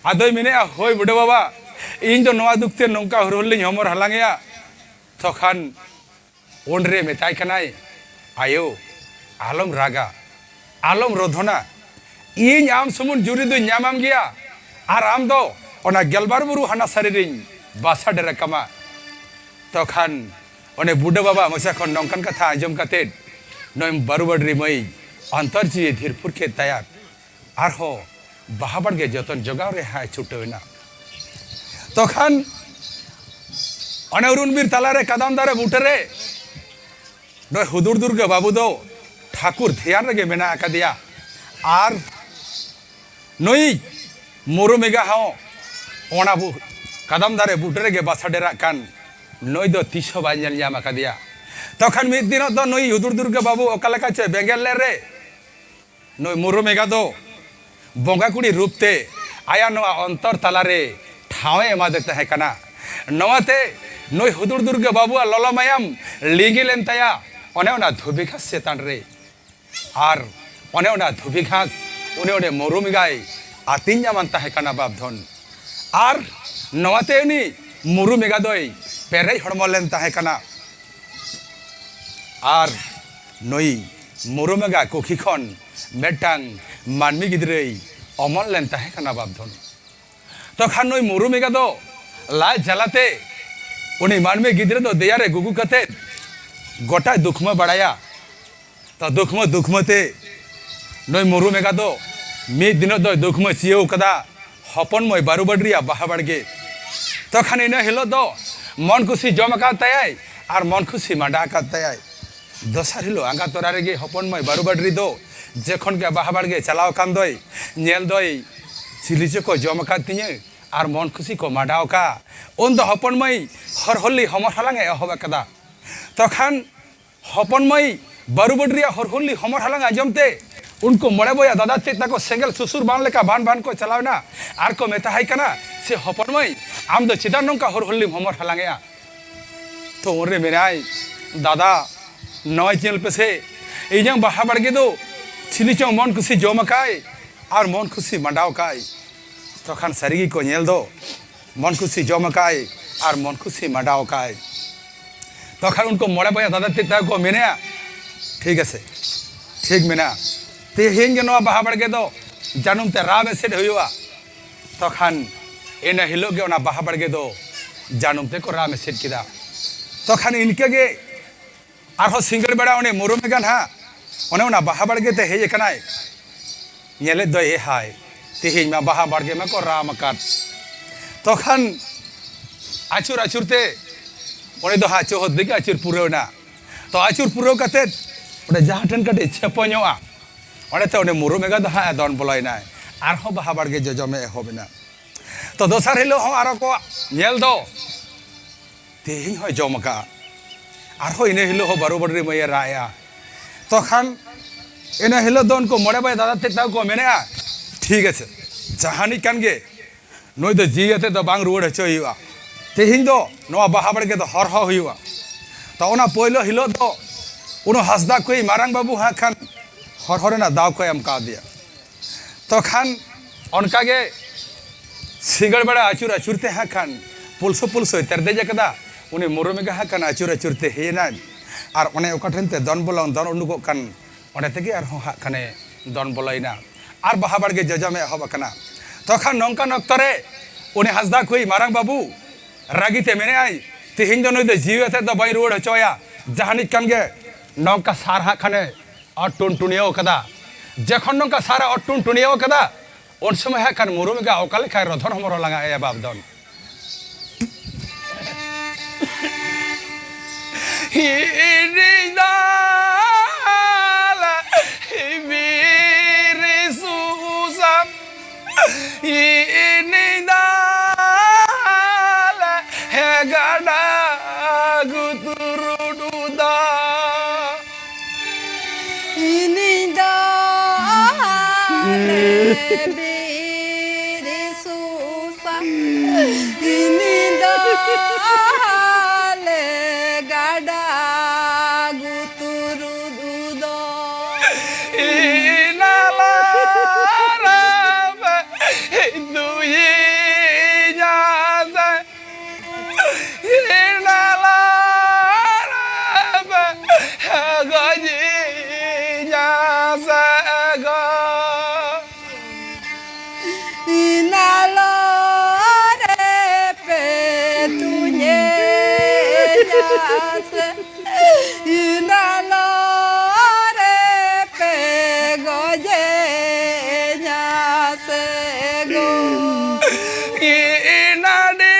ᱟᱫᱚᱭ ᱢᱮᱱᱮᱜᱼᱟ, "ᱦᱳᱭ ᱵᱩᱰᱷᱟᱹ ᱵᱟᱵᱟ, ᱤᱧ ᱫᱚ ᱱᱚᱣᱟ ᱫᱩᱠ ᱛᱮ ᱱᱚᱝᱠᱟ ᱦᱚᱨ ᱦᱚᱨ ᱞᱤᱧ ᱦᱚᱢᱚᱨ ᱦᱟᱞᱟᱝ ᱮᱜᱼᱟ᱾" ᱛᱚᱠᱷᱟᱱ ᱩᱱᱨᱮ ᱢᱮᱛᱟᱭ ᱠᱟᱱᱟᱭ, "ᱟᱭᱳ, ᱟᱞᱚᱢ ᱨᱟᱜᱟ, ᱟᱞᱚᱢ ᱨᱚᱫᱷᱚᱱᱟ᱾ ᱤᱧ ᱟᱢ ᱥᱩᱢᱩᱱ ᱡᱩᱨᱤ ᱫᱚᱧ ᱧᱟᱢᱟᱢ ᱜᱮᱭᱟ, ᱟᱨ ᱟᱢ ᱫᱚ ᱚᱱᱟ ᱜᱮᱞᱵᱟᱨ ᱵᱩᱨᱩ ᱦᱟᱱᱟ ᱥᱟᱹᱨᱤ ᱨᱤᱧ ᱵᱟᱥᱟ ᱰᱮᱨᱟ ᱠᱟᱢᱟ᱾" ᱛᱚᱠᱷᱟᱱ ᱚᱱᱮ ᱵᱩᱰᱷᱟᱹ ᱵᱟᱵᱟ ᱢᱚᱪᱟ ᱠᱷᱚᱱ ᱱᱚᱝᱠᱟᱱ ᱠᱟᱛᱷᱟ ᱟᱸᱡᱚᱢ ᱠᱟᱛᱮᱫ ᱱᱩᱭ ᱵᱟᱹᱨᱩ ᱵᱟᱹᱰᱨᱤ ᱢᱟᱹᱭ ᱚᱱᱛᱚᱨ ᱡᱤᱣᱤ ᱫᱷᱤᱨ ᱯᱷᱩᱨᱠᱮᱫ ᱛᱟᱭᱟ᱾ ᱟᱨᱦᱚᱸ ᱵᱟᱦᱟ ᱵᱟᱲᱜᱮ ᱡᱚᱛᱚᱱ ᱡᱚᱜᱟᱣ ᱨᱮ ᱦᱟᱸᱜ ᱮ ᱪᱷᱩᱴᱟᱹᱣ ᱮᱱᱟ᱾ ᱛᱚᱠᱷᱟᱱ ᱚᱱᱮ ᱩᱨᱩᱱ ᱵᱤᱨ ᱛᱟᱞᱟᱨᱮ ᱠᱟᱫᱟᱢ ᱫᱟᱨᱮ ᱵᱩᱴᱟᱹᱨᱮ ᱱᱩᱭ ᱦᱩᱫᱩᱲ ᱫᱩᱨᱜᱟᱹ ᱵᱟᱹᱵᱩ ᱫᱚ ᱴᱷᱟᱹᱠᱩᱨ ᱫᱷᱮᱭᱟᱱ ᱨᱮᱜᱮ ᱢᱮᱱᱟᱜ ᱟᱠᱟᱫᱮᱭᱟ᱾ ᱟᱨ ᱱᱩᱭ ᱢᱩᱨᱩᱢ ᱮᱸᱜᱟ ᱦᱚᱸ ᱚᱱᱟ ᱵᱩ-, ᱠᱟᱫᱟᱢ ᱫᱟᱨᱮ ᱵᱩᱴᱟᱹ ᱨᱮᱜᱮ ᱵᱟᱥᱟ ᱰᱮᱨᱟᱜ ᱠᱟᱱ ᱱᱩᱭ ᱫᱚ ᱛᱤᱥ ᱦᱚᱸ ᱵᱟᱭ ᱧᱮᱞ ᱧᱟᱢ ᱟᱠᱟᱫᱮᱭᱟ᱾ ᱛᱚᱠᱷᱟᱱ ᱢᱤᱫ ᱫᱤᱱᱚᱜ ᱫᱚ ᱱᱩᱭ ᱦᱩᱫᱩᱲ ᱫᱩᱨᱜᱟᱹ ᱵᱟᱹᱵᱩ ᱚᱠᱟ ᱞᱮᱠᱟ ᱪᱚᱭ ᱵᱮᱸᱜᱮᱫ ᱞᱮᱫ ᱨᱮ ᱱᱩᱭ ᱢᱩᱨᱩᱢ ᱮᱸᱜᱟ ᱫᱚ ᱵᱚᱸᱜᱟ ᱠᱩᱲᱤ ᱨᱩᱯ ᱛᱮ ᱟᱭᱟᱜ ᱱᱚᱣᱟ ᱚᱱᱛᱚᱨ ᱛᱟᱞᱟᱨᱮ ᱴᱷᱟᱶ ᱮ ᱮᱢᱟᱫᱮ ᱛᱟᱦᱮᱸ ᱠᱟᱱᱟ᱾ ᱱᱚᱣᱟᱛᱮ ᱱᱩᱭ ᱦᱩᱫᱩᱲ ᱫᱩᱨᱜᱟᱹ ᱵᱟᱹᱵᱩᱣᱟᱜ ᱞᱚᱞᱚ ᱢᱟᱭᱟᱢ ᱞᱤᱸᱜᱤ ᱞᱮᱱ ᱛᱟᱭᱟ ᱚᱱᱮ ᱚᱱᱟ ᱫᱷᱩᱵᱤ ᱜᱷᱟᱥ ᱪᱮᱛᱟᱱ ᱨᱮ᱾ ᱟᱨ ᱚᱱᱮ ᱚᱱᱟ ᱫᱷᱩᱵᱤ ᱜᱷᱟᱥ ᱩᱱᱤ ᱚᱸᱰᱮ ᱢᱩᱨᱩᱢ ᱮᱸᱜᱟᱭ ᱟᱹᱛᱤᱧ ᱧᱟᱢᱟᱱ ᱛᱟᱦᱮᱸ ᱠᱟᱱᱟ ᱵᱟᱯᱫᱷᱚᱱ᱾ ᱟᱨ ᱱᱚᱣᱟᱛᱮ ᱩᱱᱤ ᱢᱩᱨᱩᱢ ᱮᱸᱜᱟ ᱫᱚᱭ ᱯᱮᱨᱮᱡ ᱦᱚᱲᱢᱚ ᱞᱮᱱ ᱛᱟᱦᱮᱸ ᱠᱟᱱᱟ᱾ ᱟᱨ ᱱᱩᱭ ᱢᱩᱨᱩᱢ ᱮᱸᱜᱟ ᱠᱩᱠᱷᱤ ᱠᱷᱚᱱ ᱢᱤᱫᱴᱟᱝ ᱢᱟᱹᱱᱢᱤ ᱜᱤᱫᱽᱨᱟᱹᱭ ᱚᱢᱚᱱ ᱞᱮᱱ ᱛᱟᱦᱮᱸ ᱠᱟᱱᱟ ᱵᱟᱯᱫᱷᱚᱱ᱾ ᱛᱚᱠᱷᱟᱱ ᱱᱩᱭ ᱢᱩᱨᱩᱢ ᱮᱸᱜᱟ ᱫᱚ ᱞᱟᱡ ᱡᱟᱞᱟᱛᱮ ᱩᱱᱤ ᱢᱟᱹᱱᱢᱤ ᱜᱤᱫᱽᱨᱟᱹ ᱫᱚ ᱫᱮᱭᱟ ᱨᱮ ᱜᱩᱜᱩ ᱠᱟᱛᱮᱫ ᱜᱚᱴᱟᱭ ᱫᱩᱠᱷᱢᱟᱹ ᱵᱟᱲᱟᱭᱟ᱾ ᱛᱚ ᱫᱩᱠᱷᱢᱟᱹ ᱫᱩᱠᱷᱢᱟᱹ ᱛᱮ ᱱᱩᱭ ᱢᱩᱨᱩᱢ ᱮᱸᱜᱟ ᱫᱚ ᱢᱤᱫ ᱫᱤᱱᱚᱜ ᱫᱚᱭ ᱫᱩᱠᱷᱢᱟᱹ ᱪᱤᱭᱟᱹᱣ ᱠᱟᱫᱟ ᱦᱚᱯᱚᱱ ᱢᱟᱹᱭ ᱵᱟᱹᱨᱩ ᱵᱟᱹᱰᱨᱤᱭᱟᱜ ᱵᱟᱦᱟ ᱵᱟᱲᱜᱮ᱾ ᱛᱚᱠᱷᱟᱱ ᱤᱱᱟᱹ ᱦᱤᱞᱳᱜ ᱫᱚ ᱢᱚᱱ ᱠᱩᱥᱤ ᱡᱚᱢ ᱟᱠᱟᱫ ᱛᱟᱭᱟᱭ ᱟᱨ ᱢᱚᱱ ᱠᱩᱥᱤ ᱢᱟᱸᱰᱟ ᱟᱠᱟᱫ ᱛᱟᱭᱟᱭ᱾ ᱫᱚᱥᱟᱨ ᱦᱤᱞᱳᱜ ᱟᱸᱜᱟ ᱛᱚᱨᱟ ᱨᱮᱜᱮ ᱦᱚᱯᱚᱱ ᱢᱟᱹᱭ ᱵᱟᱹᱨᱩ ᱵᱟᱹᱰᱨᱤ ᱫᱚ ᱡᱮᱠᱷᱚᱱ ᱜᱮ ᱵᱟᱦᱟ ᱵᱟᱲᱜᱮ ᱪᱟᱞᱟᱣ ᱟᱠᱟᱱ ᱫᱚᱭ, ᱧᱮᱞ ᱫᱚᱭ, ᱪᱤᱞᱤ ᱪᱚᱠᱚ ᱡᱚᱢ ᱟᱠᱟᱫ ᱛᱤᱧᱟᱹ ᱟᱨ ᱢᱚᱱ ᱠᱷᱩᱥᱤ ᱠᱚ ᱢᱟᱰᱟᱣ ᱟᱠᱟᱫ᱾ ᱩᱱ ᱫᱚ ᱦᱚᱯᱚᱱ ᱢᱟᱹᱭ ᱦᱚᱨᱦᱚᱞᱤ ᱦᱚᱢᱚᱨ ᱦᱟᱞᱟᱝ ᱮ ᱮᱦᱚᱵ ᱟᱠᱟᱫᱟ᱾ ᱛᱚᱠᱷᱟᱱ ᱦᱚᱯᱚᱱ ᱢᱟᱹᱭ ᱵᱟᱹᱨᱩ ᱵᱟᱹᱰᱤ ᱨᱮᱭᱟᱜ ᱦᱚᱨᱦᱚᱞᱤ ᱦᱚᱢᱚᱨ ᱦᱟᱞᱟᱝ ᱟᱸᱡᱚᱢ ᱛᱮ, ᱩᱱᱠᱩ ᱢᱚᱬᱮ ᱵᱚᱭᱦᱟ ᱫᱟᱫᱟ ᱛᱮᱫ ᱛᱟᱠᱚ ᱥᱮᱸᱜᱮᱞ ᱥᱩᱥᱩᱨ ᱵᱟᱱ ᱞᱮᱠᱟ ᱵᱟᱱ ᱵᱟᱱ ᱠᱚ ᱪᱟᱞᱟᱣ ᱮᱱᱟ ᱟᱨ ᱠᱚ ᱢᱮᱛᱟᱦᱟᱭ ᱠᱟᱱᱟ, "ᱥᱮ ᱦᱚᱯᱚᱱ ᱢᱟᱹᱭ, ᱟᱢ ᱫᱚ ᱪᱮᱫᱟᱜ ᱱᱚᱝᱠᱟ ᱦᱚᱨᱦᱚᱞᱤᱢ ᱦᱚᱢᱚᱨ ᱦᱟᱞᱟᱝ ᱮᱜᱼᱟ?" ᱛᱚ ᱩᱱᱨᱮ ᱢᱮᱱᱟᱭ, "ᱫᱟᱫᱟ, ᱱᱚᱜᱼᱚᱭ ᱧᱮᱞ ᱯᱮᱥᱮ, ᱤᱧᱟᱹᱜ ᱵᱟᱦᱟ ᱵᱟᱲᱜᱮ ᱫᱚ ᱪᱤᱞᱤ ᱪᱚᱝ ᱢᱚᱱ ᱠᱷᱩᱥᱤ ᱡᱚᱢ ᱟᱠᱟᱭ ᱟᱨ ᱢᱚᱱ ᱠᱷᱩᱥᱤ ᱢᱟᱸᱰᱟᱣ ᱠᱟᱭ᱾" ᱛᱚᱠᱷᱟᱱ ᱥᱟᱹᱨᱤ ᱜᱮᱠᱚ ᱧᱮᱞ ᱫᱚ, ᱢᱚᱱ ᱠᱷᱩᱥᱤ ᱡᱚᱢ ᱟᱠᱟᱭ ᱟᱨ ᱢᱚᱱ ᱠᱷᱩᱥᱤ ᱢᱟᱸᱰᱟᱣ ᱟᱠᱟᱭ᱾ ᱛᱚᱠᱷᱟᱱ ᱩᱱᱠᱩ ᱢᱚᱬᱮ ᱵᱚᱭᱦᱟ ᱫᱟᱫᱟ ᱛᱮᱫ ᱛᱟᱠᱚ ᱠᱚ ᱢᱮᱱᱮᱜᱼᱟ, "ᱴᱷᱤᱠ ᱟᱪᱷᱮ, ᱴᱷᱤᱠ ᱢᱮᱱᱟᱜᱼᱟ, ᱛᱮᱦᱮᱧ ᱜᱮ ᱱᱚᱣᱟ ᱵᱟᱦᱟ ᱵᱟᱲᱜᱮ ᱫᱚ ᱡᱟᱹᱱᱩᱢ ᱛᱮ ᱨᱟᱢ ᱮᱥᱮᱫ ᱦᱩᱭᱩᱜᱼᱟ᱾" ᱛᱚᱠᱷᱟᱱ ᱤᱱᱟᱹ ᱦᱤᱞᱳᱜ ᱜᱮ ᱚᱱᱟ ᱵᱟᱦᱟ ᱵᱟᱲᱜᱮ ᱫᱚ ᱡᱟᱹᱱᱩᱢ ᱛᱮᱠᱚ ᱨᱟᱢ ᱮᱥᱮᱫ ᱠᱮᱫᱟ᱾ ᱛᱚᱠᱷᱟᱱ ᱤᱱᱠᱟᱹ ᱜᱮ ᱟᱨᱦᱚᱸ ᱥᱤᱸᱜᱟᱹᱲ ᱵᱮᱲᱟ ᱩᱱᱤ ᱢᱩᱨᱩᱢ ᱮᱸᱜᱟ ᱱᱟᱦᱟᱜ ᱚᱱᱮ ᱚᱱᱟ ᱵᱟᱦᱟ ᱵᱟᱲᱜᱮ ᱛᱮ ᱦᱮᱡ ᱟᱠᱟᱱᱟᱭ᱾ ᱧᱮᱞᱮᱫ ᱫᱚᱭ, "ᱮ ᱦᱟᱭ, ᱛᱮᱦᱮᱧ ᱢᱟ ᱵᱟᱦᱟ ᱵᱟᱲᱜᱮ ᱢᱟᱠᱚ ᱨᱟᱢ ᱟᱠᱟᱫ᱾" ᱛᱚᱠᱷᱟᱱ ᱟᱹᱪᱩᱨ ᱟᱹᱪᱩᱨ ᱛᱮ ᱩᱱᱤ ᱫᱚ ᱦᱟᱸᱜ ᱪᱳᱦᱚᱫ ᱫᱤᱠᱮ ᱟᱹᱪᱩᱨ ᱯᱩᱨᱟᱹᱣ ᱮᱱᱟ᱾ ᱛᱚ ᱟᱹᱪᱩᱨ ᱯᱩᱨᱟᱹᱣ ᱠᱟᱛᱮᱫ ᱚᱸᱰᱮ ᱡᱟᱦᱟᱸ ᱴᱷᱮᱱ ᱠᱟᱹᱴᱤᱡ ᱪᱷᱮᱯᱚ ᱧᱚᱜᱼᱟ, ᱚᱸᱰᱮ ᱛᱮ ᱩᱱᱤ ᱢᱩᱨᱩᱢ ᱮᱸᱜᱟ ᱫᱚ ᱦᱟᱸᱜ ᱮ ᱫᱚᱱ ᱵᱚᱞᱚᱭᱮᱱᱟᱭ᱾ ᱟᱨᱦᱚᱸ ᱵᱟᱦᱟ ᱵᱟᱲᱜᱮ ᱡᱚᱡᱚᱢᱮ ᱮᱦᱚᱵ ᱮᱱᱟ᱾ ᱛᱚ ᱫᱚᱥᱟᱨ ᱦᱤᱞᱳᱜ ᱦᱚᱸ ᱟᱨᱚ ᱠᱚ ᱧᱮᱞ ᱫᱚ, ᱛᱮᱦᱮᱧ ᱦᱚᱸᱭ ᱡᱚᱢ ᱟᱠᱟᱫᱼᱟ᱾ ᱟᱨᱦᱚᱸ ᱤᱱᱟᱹ ᱦᱤᱞᱳᱜ ᱦᱚᱸ ᱵᱟᱹᱨᱩ ᱵᱟᱹᱰᱨᱤ ᱢᱟᱹᱭᱮ ᱨᱟᱜ ᱮᱜᱼᱟ᱾ ᱛᱚᱠᱷᱟᱱ ᱤᱱᱟᱹ ᱦᱤᱞᱳᱜ ᱫᱚ ᱩᱱᱠᱩ ᱢᱚᱬᱮ ᱵᱟᱭ ᱫᱟᱫᱟ ᱛᱮᱫ ᱛᱟᱠᱚ ᱠᱚ ᱢᱮᱱᱮᱜᱼᱟ, "ᱴᱷᱤᱠ ᱟᱪᱷᱮ, ᱡᱟᱦᱟᱱᱤᱡ ᱠᱟᱱ ᱜᱮ, ᱱᱩᱭ ᱫᱚ ᱡᱤᱣᱤ ᱟᱛᱮᱫ ᱫᱚ ᱵᱟᱝ ᱨᱩᱣᱟᱹᱲ ᱦᱚᱪᱚᱭ ᱦᱩᱭᱩᱜᱼᱟ᱾ ᱛᱮᱦᱮᱧ ᱫᱚ ᱱᱚᱣᱟ ᱵᱟᱦᱟ ᱵᱟᱲᱜᱮ ᱫᱚ ᱦᱚᱨᱦᱚ ᱦᱩᱭᱩᱜᱼᱟ᱾" ᱛᱚ ᱚᱱᱟ ᱯᱳᱭᱞᱳ ᱦᱤᱞᱳᱜ ᱫᱚ ᱩᱱᱤ ᱦᱟᱸᱥᱫᱟ ᱠᱩᱭᱤᱡ ᱢᱟᱨᱟᱝ ᱵᱟᱹᱵᱩ ᱦᱟᱸᱜ ᱠᱷᱟᱱ ᱦᱚᱨᱦᱚ ᱨᱮᱱᱟᱜ ᱫᱟᱣ ᱠᱚ ᱮᱢ ᱠᱟᱣᱫᱮᱭᱟ᱾ ᱛᱚᱠᱷᱟᱱ ᱚᱱᱠᱟᱜᱮ ᱥᱤᱸᱜᱟᱹᱲ ᱵᱮᱲᱟ ᱟᱹᱪᱩᱨ ᱟᱹᱪᱩᱨ ᱛᱮ ᱦᱟᱸᱜ ᱠᱷᱟᱱ ᱯᱩᱞᱥᱩ ᱯᱩᱞᱥᱩᱭ ᱛᱮᱨᱫᱮᱡ ᱟᱠᱟᱫᱟ᱾ ᱩᱱᱤ ᱢᱩᱨᱩᱢ ᱮᱸᱜᱟ ᱦᱟᱸᱜ ᱠᱷᱟᱱ ᱟᱹᱪᱩᱨ ᱟᱹᱪᱩᱨ ᱛᱮ ᱦᱮᱡ ᱮᱱᱟᱭ ᱟᱨ ᱚᱱᱮ ᱚᱠᱟ ᱴᱷᱮᱱ ᱛᱮ ᱫᱚᱱ ᱵᱚᱞᱚᱱ ᱫᱚᱱ ᱩᱰᱩᱠᱚᱜ ᱠᱟᱱ, ᱚᱸᱰᱮ ᱛᱮᱜᱮ ᱟᱨᱦᱚᱸ ᱦᱟᱸᱜ ᱠᱷᱟᱱᱮ ᱫᱚᱱ ᱵᱚᱞᱚᱭᱮᱱᱟ ᱟᱨ ᱵᱟᱦᱟ ᱵᱟᱲᱜᱮ ᱡᱚᱡᱚᱢᱮ ᱮᱦᱚᱵ ᱟᱠᱟᱱᱟ᱾ ᱛᱚᱠᱷᱟᱱ ᱱᱚᱝᱠᱟᱱ ᱚᱠᱛᱚ ᱨᱮ ᱩᱱᱤ ᱦᱟᱸᱥᱫᱟ ᱠᱩᱭᱤᱡ ᱢᱟᱨᱟᱝ ᱵᱟᱹᱵᱩ ᱨᱟᱹᱜᱤ ᱛᱮ ᱢᱮᱱᱮᱜᱼᱟᱭ, "ᱛᱮᱦᱮᱧ ᱫᱚ ᱱᱩᱭ ᱫᱚ ᱡᱤᱣᱤ ᱟᱛᱮᱫ ᱫᱚ ᱵᱟᱹᱧ ᱨᱩᱣᱟᱹᱲ ᱦᱚᱪᱚᱣᱟᱭᱟ, ᱡᱟᱦᱟᱱᱤᱡ ᱠᱟᱱ ᱜᱮ ᱱᱚᱝᱠᱟ ᱥᱟᱨ ᱦᱟᱸᱜ ᱠᱷᱟᱱᱮ ᱚᱨ ᱴᱩᱱᱴᱩᱱᱤᱭᱟᱹᱣ ᱠᱟᱫᱟ᱾" ᱡᱚᱠᱷᱚᱱ ᱱᱚᱝᱠᱟ ᱥᱟᱨ ᱮ ᱚᱨ ᱴᱩᱱᱴᱩᱱᱤᱭᱟᱹᱣ ᱠᱟᱫᱟ, ᱩᱱ ᱥᱚᱢᱚᱭ ᱦᱟᱸᱜ ᱠᱷᱟᱱ ᱢᱩᱨᱩᱢ ᱮᱸᱜᱟ ᱚᱠᱟ ᱞᱮᱠᱟᱭ ᱨᱚᱫᱷᱚᱱ ᱦᱚᱢᱚᱨᱚ ᱞᱟᱸᱜᱟ ᱮᱭᱟ ᱵᱟᱯ ᱫᱚᱱ᱾ ᱦᱤᱲᱤᱧ ᱫᱟᱞᱟ ᱦᱤᱵᱤ ᱵᱤᱨ ᱥᱩᱥᱟ ᱤᱧ ᱫᱚ ᱦᱟᱞᱮ ᱜᱟᱰᱟ ᱜᱩᱛᱩᱨ ᱫᱚ᱾ ᱤᱱᱟᱞᱟ ᱨᱮ ᱦᱤᱱᱫᱩᱭᱤᱧᱟ ᱥᱮ ᱤᱱᱟᱞᱟ ᱨᱮ ᱜᱚᱡᱤᱧᱟ ᱥᱮ ᱜᱚ᱾ ᱤᱱᱟᱞᱚ ᱨᱮ ᱯᱮ ᱛᱩᱧᱮᱧᱟ ᱥᱮ, ᱤᱱᱟᱞᱚ ᱨᱮ ᱯᱮ ᱜᱚᱡᱮᱧᱟ ᱥᱮ ᱜᱚ᱾ ᱤᱱᱟᱰᱤ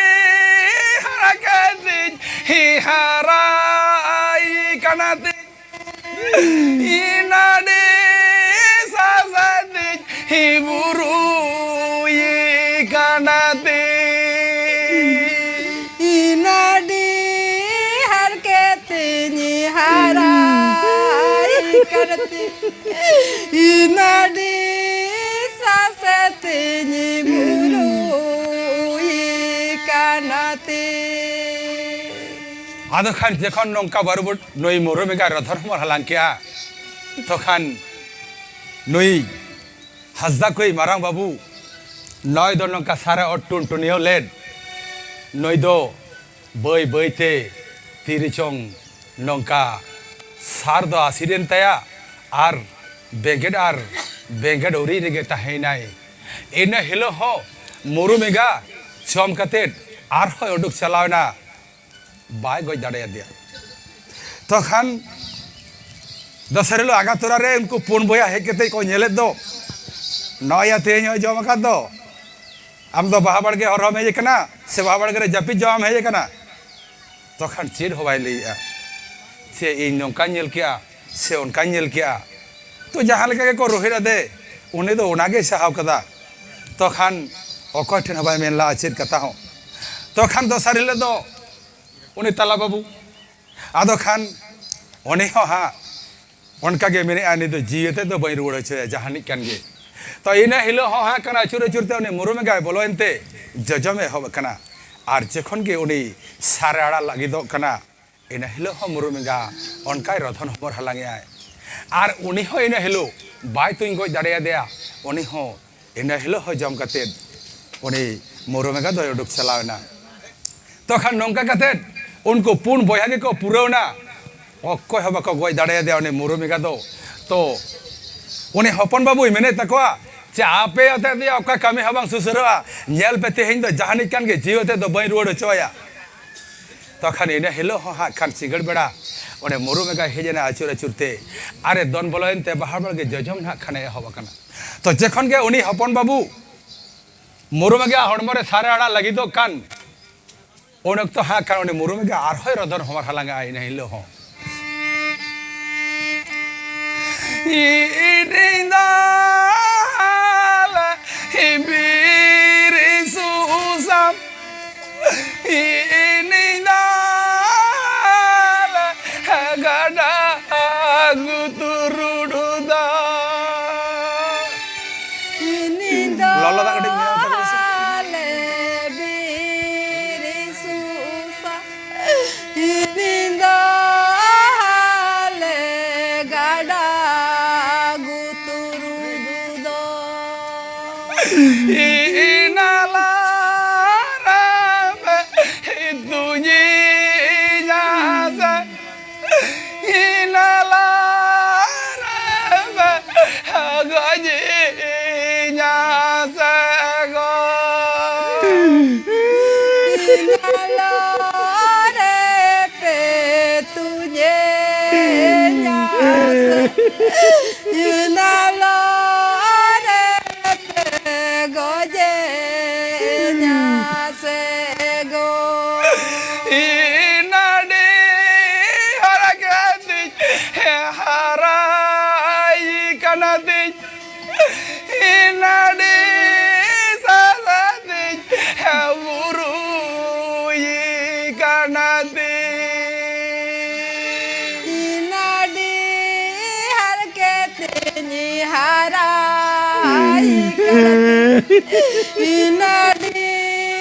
ᱦᱟᱨᱟ ᱠᱟᱛᱮᱧ ᱦᱟᱨᱟᱭ ᱠᱟᱱᱟ ᱛᱤᱧ᱾ ᱤᱱᱟᱰᱤ ᱥᱟᱥᱟᱛᱤᱧ ᱵᱩᱨᱩᱭ ᱠᱟᱱᱟ ᱛᱤᱧ᱾ ᱤᱱᱟᱰᱤ ᱦᱟᱨᱠᱮᱛᱤᱧ ᱦᱟᱨᱟᱭ ᱠᱟᱱᱟ ᱛᱤᱧ᱾ ᱤᱱᱟᱰᱤ ᱥᱟᱥᱟᱛᱤᱧ ᱵᱩᱨᱩᱭ ᱠᱟᱱᱟ ᱛᱤᱧ᱾ ᱟᱫᱚ ᱠᱷᱟᱱ ᱡᱚᱠᱷᱚᱱ ᱱᱚᱝᱠᱟ ᱵᱟᱹᱨᱩ ᱵᱩᱴ ᱱᱩᱭ ᱢᱩᱨᱩᱢ ᱮᱸᱜᱟ ᱨᱚᱛᱷᱚᱱ ᱦᱚᱸᱵᱚᱱ ᱦᱟᱞᱟᱝ ᱠᱮᱜᱼᱟ, ᱛᱚᱠᱷᱟᱱ ᱱᱩᱭ ᱦᱟᱸᱥᱫᱟ ᱠᱩᱭᱤᱡ ᱢᱟᱨᱟᱝ ᱵᱟᱹᱵᱩ ᱱᱚᱜᱼᱚᱭ ᱫᱚ ᱱᱚᱝᱠᱟ ᱥᱟᱨᱮ ᱚᱛ ᱴᱩᱱᱴᱩᱱᱤᱭᱟᱹᱣ ᱞᱮᱫ, ᱱᱩᱭ ᱫᱚ ᱵᱟᱹᱭ ᱵᱟᱹᱭᱛᱮ ᱛᱤᱨᱮᱪᱚᱝ ᱱᱚᱝᱠᱟ ᱥᱟᱨ ᱫᱚ ᱟᱥᱤᱨ ᱮᱱ ᱛᱟᱭᱟ ᱟᱨ ᱵᱮᱸᱜᱮᱫ ᱟᱨ ᱵᱮᱸᱜᱮᱫ ᱩᱨᱤᱡ ᱨᱮᱜᱮ ᱛᱟᱦᱮᱸᱭᱮᱱᱟᱭ᱾ ᱤᱱᱟᱹ ᱦᱤᱞᱳᱜ ᱦᱚᱸ ᱢᱩᱨᱩᱢ ᱮᱸᱜᱟ ᱡᱚᱢ ᱠᱟᱛᱮᱫ ᱟᱨᱦᱚᱸᱭ ᱩᱰᱩᱠ ᱪᱟᱞᱟᱣᱮᱱᱟ᱾ ᱵᱟᱭ ᱜᱚᱡ ᱫᱟᱲᱮᱭᱟᱫᱮᱭᱟ᱾ ᱛᱚᱠᱷᱟᱱ ᱫᱚᱥᱟᱨ ᱦᱤᱞᱳᱜ ᱟᱜᱟᱛᱳᱲᱟ ᱨᱮ ᱩᱱᱠᱩ ᱯᱩᱱ ᱵᱚᱭᱦᱟ ᱦᱮᱡ ᱠᱟᱛᱮ ᱠᱚ ᱧᱮᱞᱮᱫ ᱫᱚ, "ᱱᱚᱜᱼᱚᱭ ᱭᱟ, ᱛᱮᱦᱮᱧ ᱦᱚᱸᱭ ᱡᱚᱢ ᱟᱠᱟᱫ ᱫᱚ, ᱟᱢ ᱫᱚ ᱵᱟᱦᱟ ᱵᱟᱲᱜᱮ ᱦᱚᱨᱦᱚᱢ ᱦᱮᱡ ᱟᱠᱟᱱᱟ ᱥᱮ ᱵᱟᱦᱟ ᱵᱟᱲᱜᱮ ᱨᱮ ᱡᱟᱹᱯᱤᱫ ᱡᱚᱢᱟᱢ ᱦᱮᱡ ᱟᱠᱟᱱᱟ?" ᱛᱚᱠᱷᱟᱱ ᱪᱮᱫ ᱦᱚᱸ ᱵᱟᱭ ᱞᱟᱹᱭᱮᱜᱼᱟ, ᱪᱮ ᱤᱧ ᱱᱚᱝᱠᱟᱧ ᱧᱮᱞ ᱠᱮᱜᱼᱟ ᱥᱮ ᱚᱱᱠᱟᱧ ᱧᱮᱞ ᱠᱮᱜᱼᱟ᱾ ᱛᱚ ᱡᱟᱦᱟᱸ ᱞᱮᱠᱟ ᱜᱮᱠᱚ ᱨᱳᱦᱮᱫ ᱟᱫᱮ, ᱩᱱᱤ ᱫᱚ ᱚᱱᱟᱜᱮᱭ ᱥᱟᱦᱟᱣ ᱠᱟᱫᱟ᱾ ᱛᱚᱠᱷᱟᱱ ᱚᱠᱚᱭ ᱴᱷᱮᱱ ᱦᱚᱸ ᱵᱟᱭ ᱢᱮᱱ ᱞᱟᱜᱼᱟ ᱪᱮᱫ ᱠᱟᱛᱷᱟ ᱦᱚᱸ᱾ ᱛᱚᱠᱷᱟᱱ ᱫᱚᱥᱟᱨ ᱦᱤᱞᱳᱜ ᱫᱚ ᱩᱱᱤ ᱛᱟᱞᱟ ᱵᱟᱹᱵᱩ, ᱟᱫᱚ ᱠᱷᱟᱱ ᱩᱱᱤ ᱦᱚᱸ ᱦᱟᱸᱜ ᱚᱱᱠᱟ ᱜᱮ ᱢᱮᱱᱮᱫᱼᱟ, "ᱱᱤᱛ ᱫᱚ ᱡᱤᱣᱤ ᱟᱛᱮᱫ ᱫᱚ ᱵᱟᱹᱧ ᱨᱩᱣᱟᱹᱲ ᱦᱚᱪᱚᱭᱟ, ᱡᱟᱦᱟᱱᱤᱡ ᱠᱟᱱ ᱜᱮ, ᱛᱚ ᱤᱱᱟᱹ ᱦᱤᱞᱳᱜ ᱦᱚᱸ ᱦᱟᱸᱜ ᱠᱟᱱᱟ, ᱟᱹᱪᱩᱨ ᱟᱹᱪᱩᱨ ᱛᱮ ᱩᱱᱤ ᱢᱩᱨᱩᱢ ᱮᱸᱜᱟᱭ ᱵᱚᱞᱚᱭᱮᱱ ᱛᱮ ᱡᱚᱡᱚᱢᱮ ᱮᱦᱚᱵ ᱟᱠᱟᱱᱟ᱾ ᱟᱨ ᱡᱚᱠᱷᱚᱱ ᱜᱮ ᱩᱱᱤ ᱥᱟᱨᱮ ᱟᱲᱟᱜ ᱞᱟᱹᱜᱤᱫᱚᱜ ᱠᱟᱱᱟ, ᱤᱱᱟᱹ ᱦᱤᱞᱳᱜ ᱦᱚᱸ ᱢᱩᱨᱩᱢ ᱮᱸᱜᱟ ᱚᱱᱠᱟᱭ ᱨᱚᱫᱷᱚᱱ ᱦᱚᱢᱚᱨ ᱦᱟᱞᱟᱝ ᱮᱜᱼᱟᱭ᱾ ᱟᱨ ᱩᱱᱤ ᱦᱚᱸ ᱤᱱᱟᱹ ᱦᱤᱞᱳᱜ ᱵᱟᱭ ᱛᱩᱧ ᱜᱚᱡ ᱫᱟᱲᱮᱭᱟᱫᱮᱭᱟ᱾ ᱩᱱᱤ ᱦᱚᱸ ᱤᱱᱟᱹ ᱦᱤᱞᱳᱜ ᱦᱚᱸ ᱡᱚᱢ ᱠᱟᱛᱮᱫ ᱩᱱᱤ ᱢᱩᱨᱩᱢ ᱮᱸᱜᱟ ᱫᱚᱭ ᱩᱰᱩᱠ ᱪᱟᱞᱟᱣ ᱮᱱᱟ᱾ ᱛᱚᱠᱷᱟᱱ ᱱᱚᱝᱠᱟ ᱠᱟᱛᱮᱫ ᱩᱱᱠᱩ ᱯᱩᱱ ᱵᱚᱭᱦᱟ ᱜᱮᱠᱚ ᱯᱩᱨᱟᱹᱣ ᱮᱱᱟ᱾ ᱚᱠᱚᱭ ᱦᱚᱸ ᱵᱟᱠᱚ ᱜᱚᱡ ᱫᱟᱲᱮᱭᱟᱫᱮᱭᱟ ᱩᱱᱤ ᱢᱩᱨᱩᱢ ᱮᱸᱜᱟ ᱫᱚ᱾ ᱛᱚ ᱩᱱᱤ ᱦᱚᱯᱚᱱ ᱵᱟᱹᱵᱩᱭ ᱢᱮᱱᱮᱫ ᱛᱟᱠᱚᱣᱟ ᱡᱮ, "ᱟᱯᱮ ᱟᱛᱮᱫ ᱫᱚ ᱚᱠᱟ ᱠᱟᱹᱢᱤ ᱦᱚᱸ ᱵᱟᱝ ᱥᱩᱥᱟᱹᱨᱚᱜᱼᱟ, ᱧᱮᱞ ᱯᱮ ᱛᱮᱦᱮᱧ ᱫᱚ ᱡᱟᱦᱟᱱᱤᱡ ᱠᱟᱱ ᱜᱮ ᱡᱤᱣᱤ ᱟᱛᱮᱫ ᱫᱚ ᱵᱟᱹᱧ ᱨᱩᱣᱟᱹᱲ ᱦᱚᱪᱚ ᱟᱭᱟ᱾" ᱛᱚᱠᱷᱟᱱ ᱤᱱᱟᱹ ᱦᱤᱞᱳᱜ ᱦᱚᱸ ᱦᱟᱸᱜ ᱠᱷᱟᱱ ᱥᱤᱸᱜᱟᱹᱲ ᱵᱮᱲᱟ ᱚᱸᱰᱮ ᱢᱩᱨᱩᱢ ᱮᱸᱜᱟᱭ ᱦᱮᱡ ᱮᱱᱟ ᱟᱹᱪᱩᱨ ᱟᱹᱪᱩᱨ ᱛᱮ, ᱟᱨᱮ ᱫᱚᱱ ᱵᱚᱞᱚᱭᱮᱱ ᱛᱮ ᱵᱟᱦᱟ ᱵᱟᱲᱜᱮ ᱡᱚᱡᱚᱢ ᱱᱟᱦᱟᱜ ᱠᱷᱟᱱᱮ ᱮᱦᱚᱵ ᱟᱠᱟᱱᱟ᱾ ᱛᱚ ᱡᱚᱠᱷᱚᱱ ᱜᱮ ᱩᱱᱤ ᱦᱚᱯᱚᱱ ᱵᱟᱹᱵᱩ ᱢᱩᱨᱩᱢ ᱮᱸᱜᱟ ᱦᱚᱲᱢᱚ ᱨᱮ ᱥᱟᱨᱮ ᱟᱲᱟᱜ ᱞᱟᱹᱜᱤᱫᱚᱜ ᱠᱟᱱ, ᱩᱱ ᱚᱠᱛᱚ ᱦᱟᱸᱜ ᱠᱷᱟᱱ ᱩᱱᱤ ᱢᱩᱨᱩᱢ ᱮᱸᱜᱟ ᱟᱨᱦᱚᱸᱭ ᱨᱚᱫᱚᱱ ᱦᱚᱢᱚᱨ ᱦᱟᱞᱟᱝ ᱟᱭ ᱤᱱᱟᱹ ᱦᱤᱞᱳᱜ ᱦᱚᱸ᱾ ᱤᱧ ᱫᱚ ᱵᱤᱨ ᱥᱩᱥᱟᱢ, ᱤᱧ ᱫᱚ ᱜᱟᱰᱟ ᱜᱩᱛᱩᱨ ᱫᱚ᱾ ᱞᱚᱞᱚ ᱫᱟᱜ ᱠᱟᱹᱴᱤᱡ ᱧᱩᱭᱟ, ᱛᱚᱵᱮ ᱥᱮ᱾ ᱟᱞᱮ ᱵᱤᱨ ᱥᱩᱥᱟ, ᱤᱧ ᱫᱚ ᱟᱞᱮ ᱜᱟᱰᱟ ᱜᱩᱛᱩᱨ ᱫᱚ᱾ ᱤᱱᱟᱞᱟ ᱨᱮ ᱛᱩᱧᱤᱧᱟ ᱥᱮ᱾ ᱤᱱᱟᱞᱟ ᱨᱮ ᱜᱚᱡᱤᱧᱟ ᱥᱮ ᱜᱚ᱾ ᱤᱱᱟᱞᱟ ᱨᱮ ᱯᱮ ᱛᱩᱧᱮᱧᱟ ᱥᱮ᱾ ᱤᱱᱟᱞᱟ ᱨᱮ ᱯᱮ ᱜᱚᱡᱮᱧᱟ ᱥᱮ ᱜᱚ᱾ ᱤᱱᱟᱰᱤ ᱦᱟᱨᱠᱮᱛᱤᱧ ᱦᱟᱨᱟᱭ ᱠᱟᱱᱟ ᱛᱤᱧ᱾ ᱤᱱᱟᱰᱤ ᱥᱟᱞᱟᱛᱤᱧ ᱵᱩᱨᱩᱭ ᱠᱟᱱᱟ ᱛᱤᱧ᱾ ᱤᱱᱟᱰᱤ ᱦᱟᱨᱠᱮᱛᱤᱧ ᱦᱟᱨᱟ ᱟᱭ ᱠᱟᱱᱟ ᱛᱤᱧ, ᱱᱟᱹᱰᱤ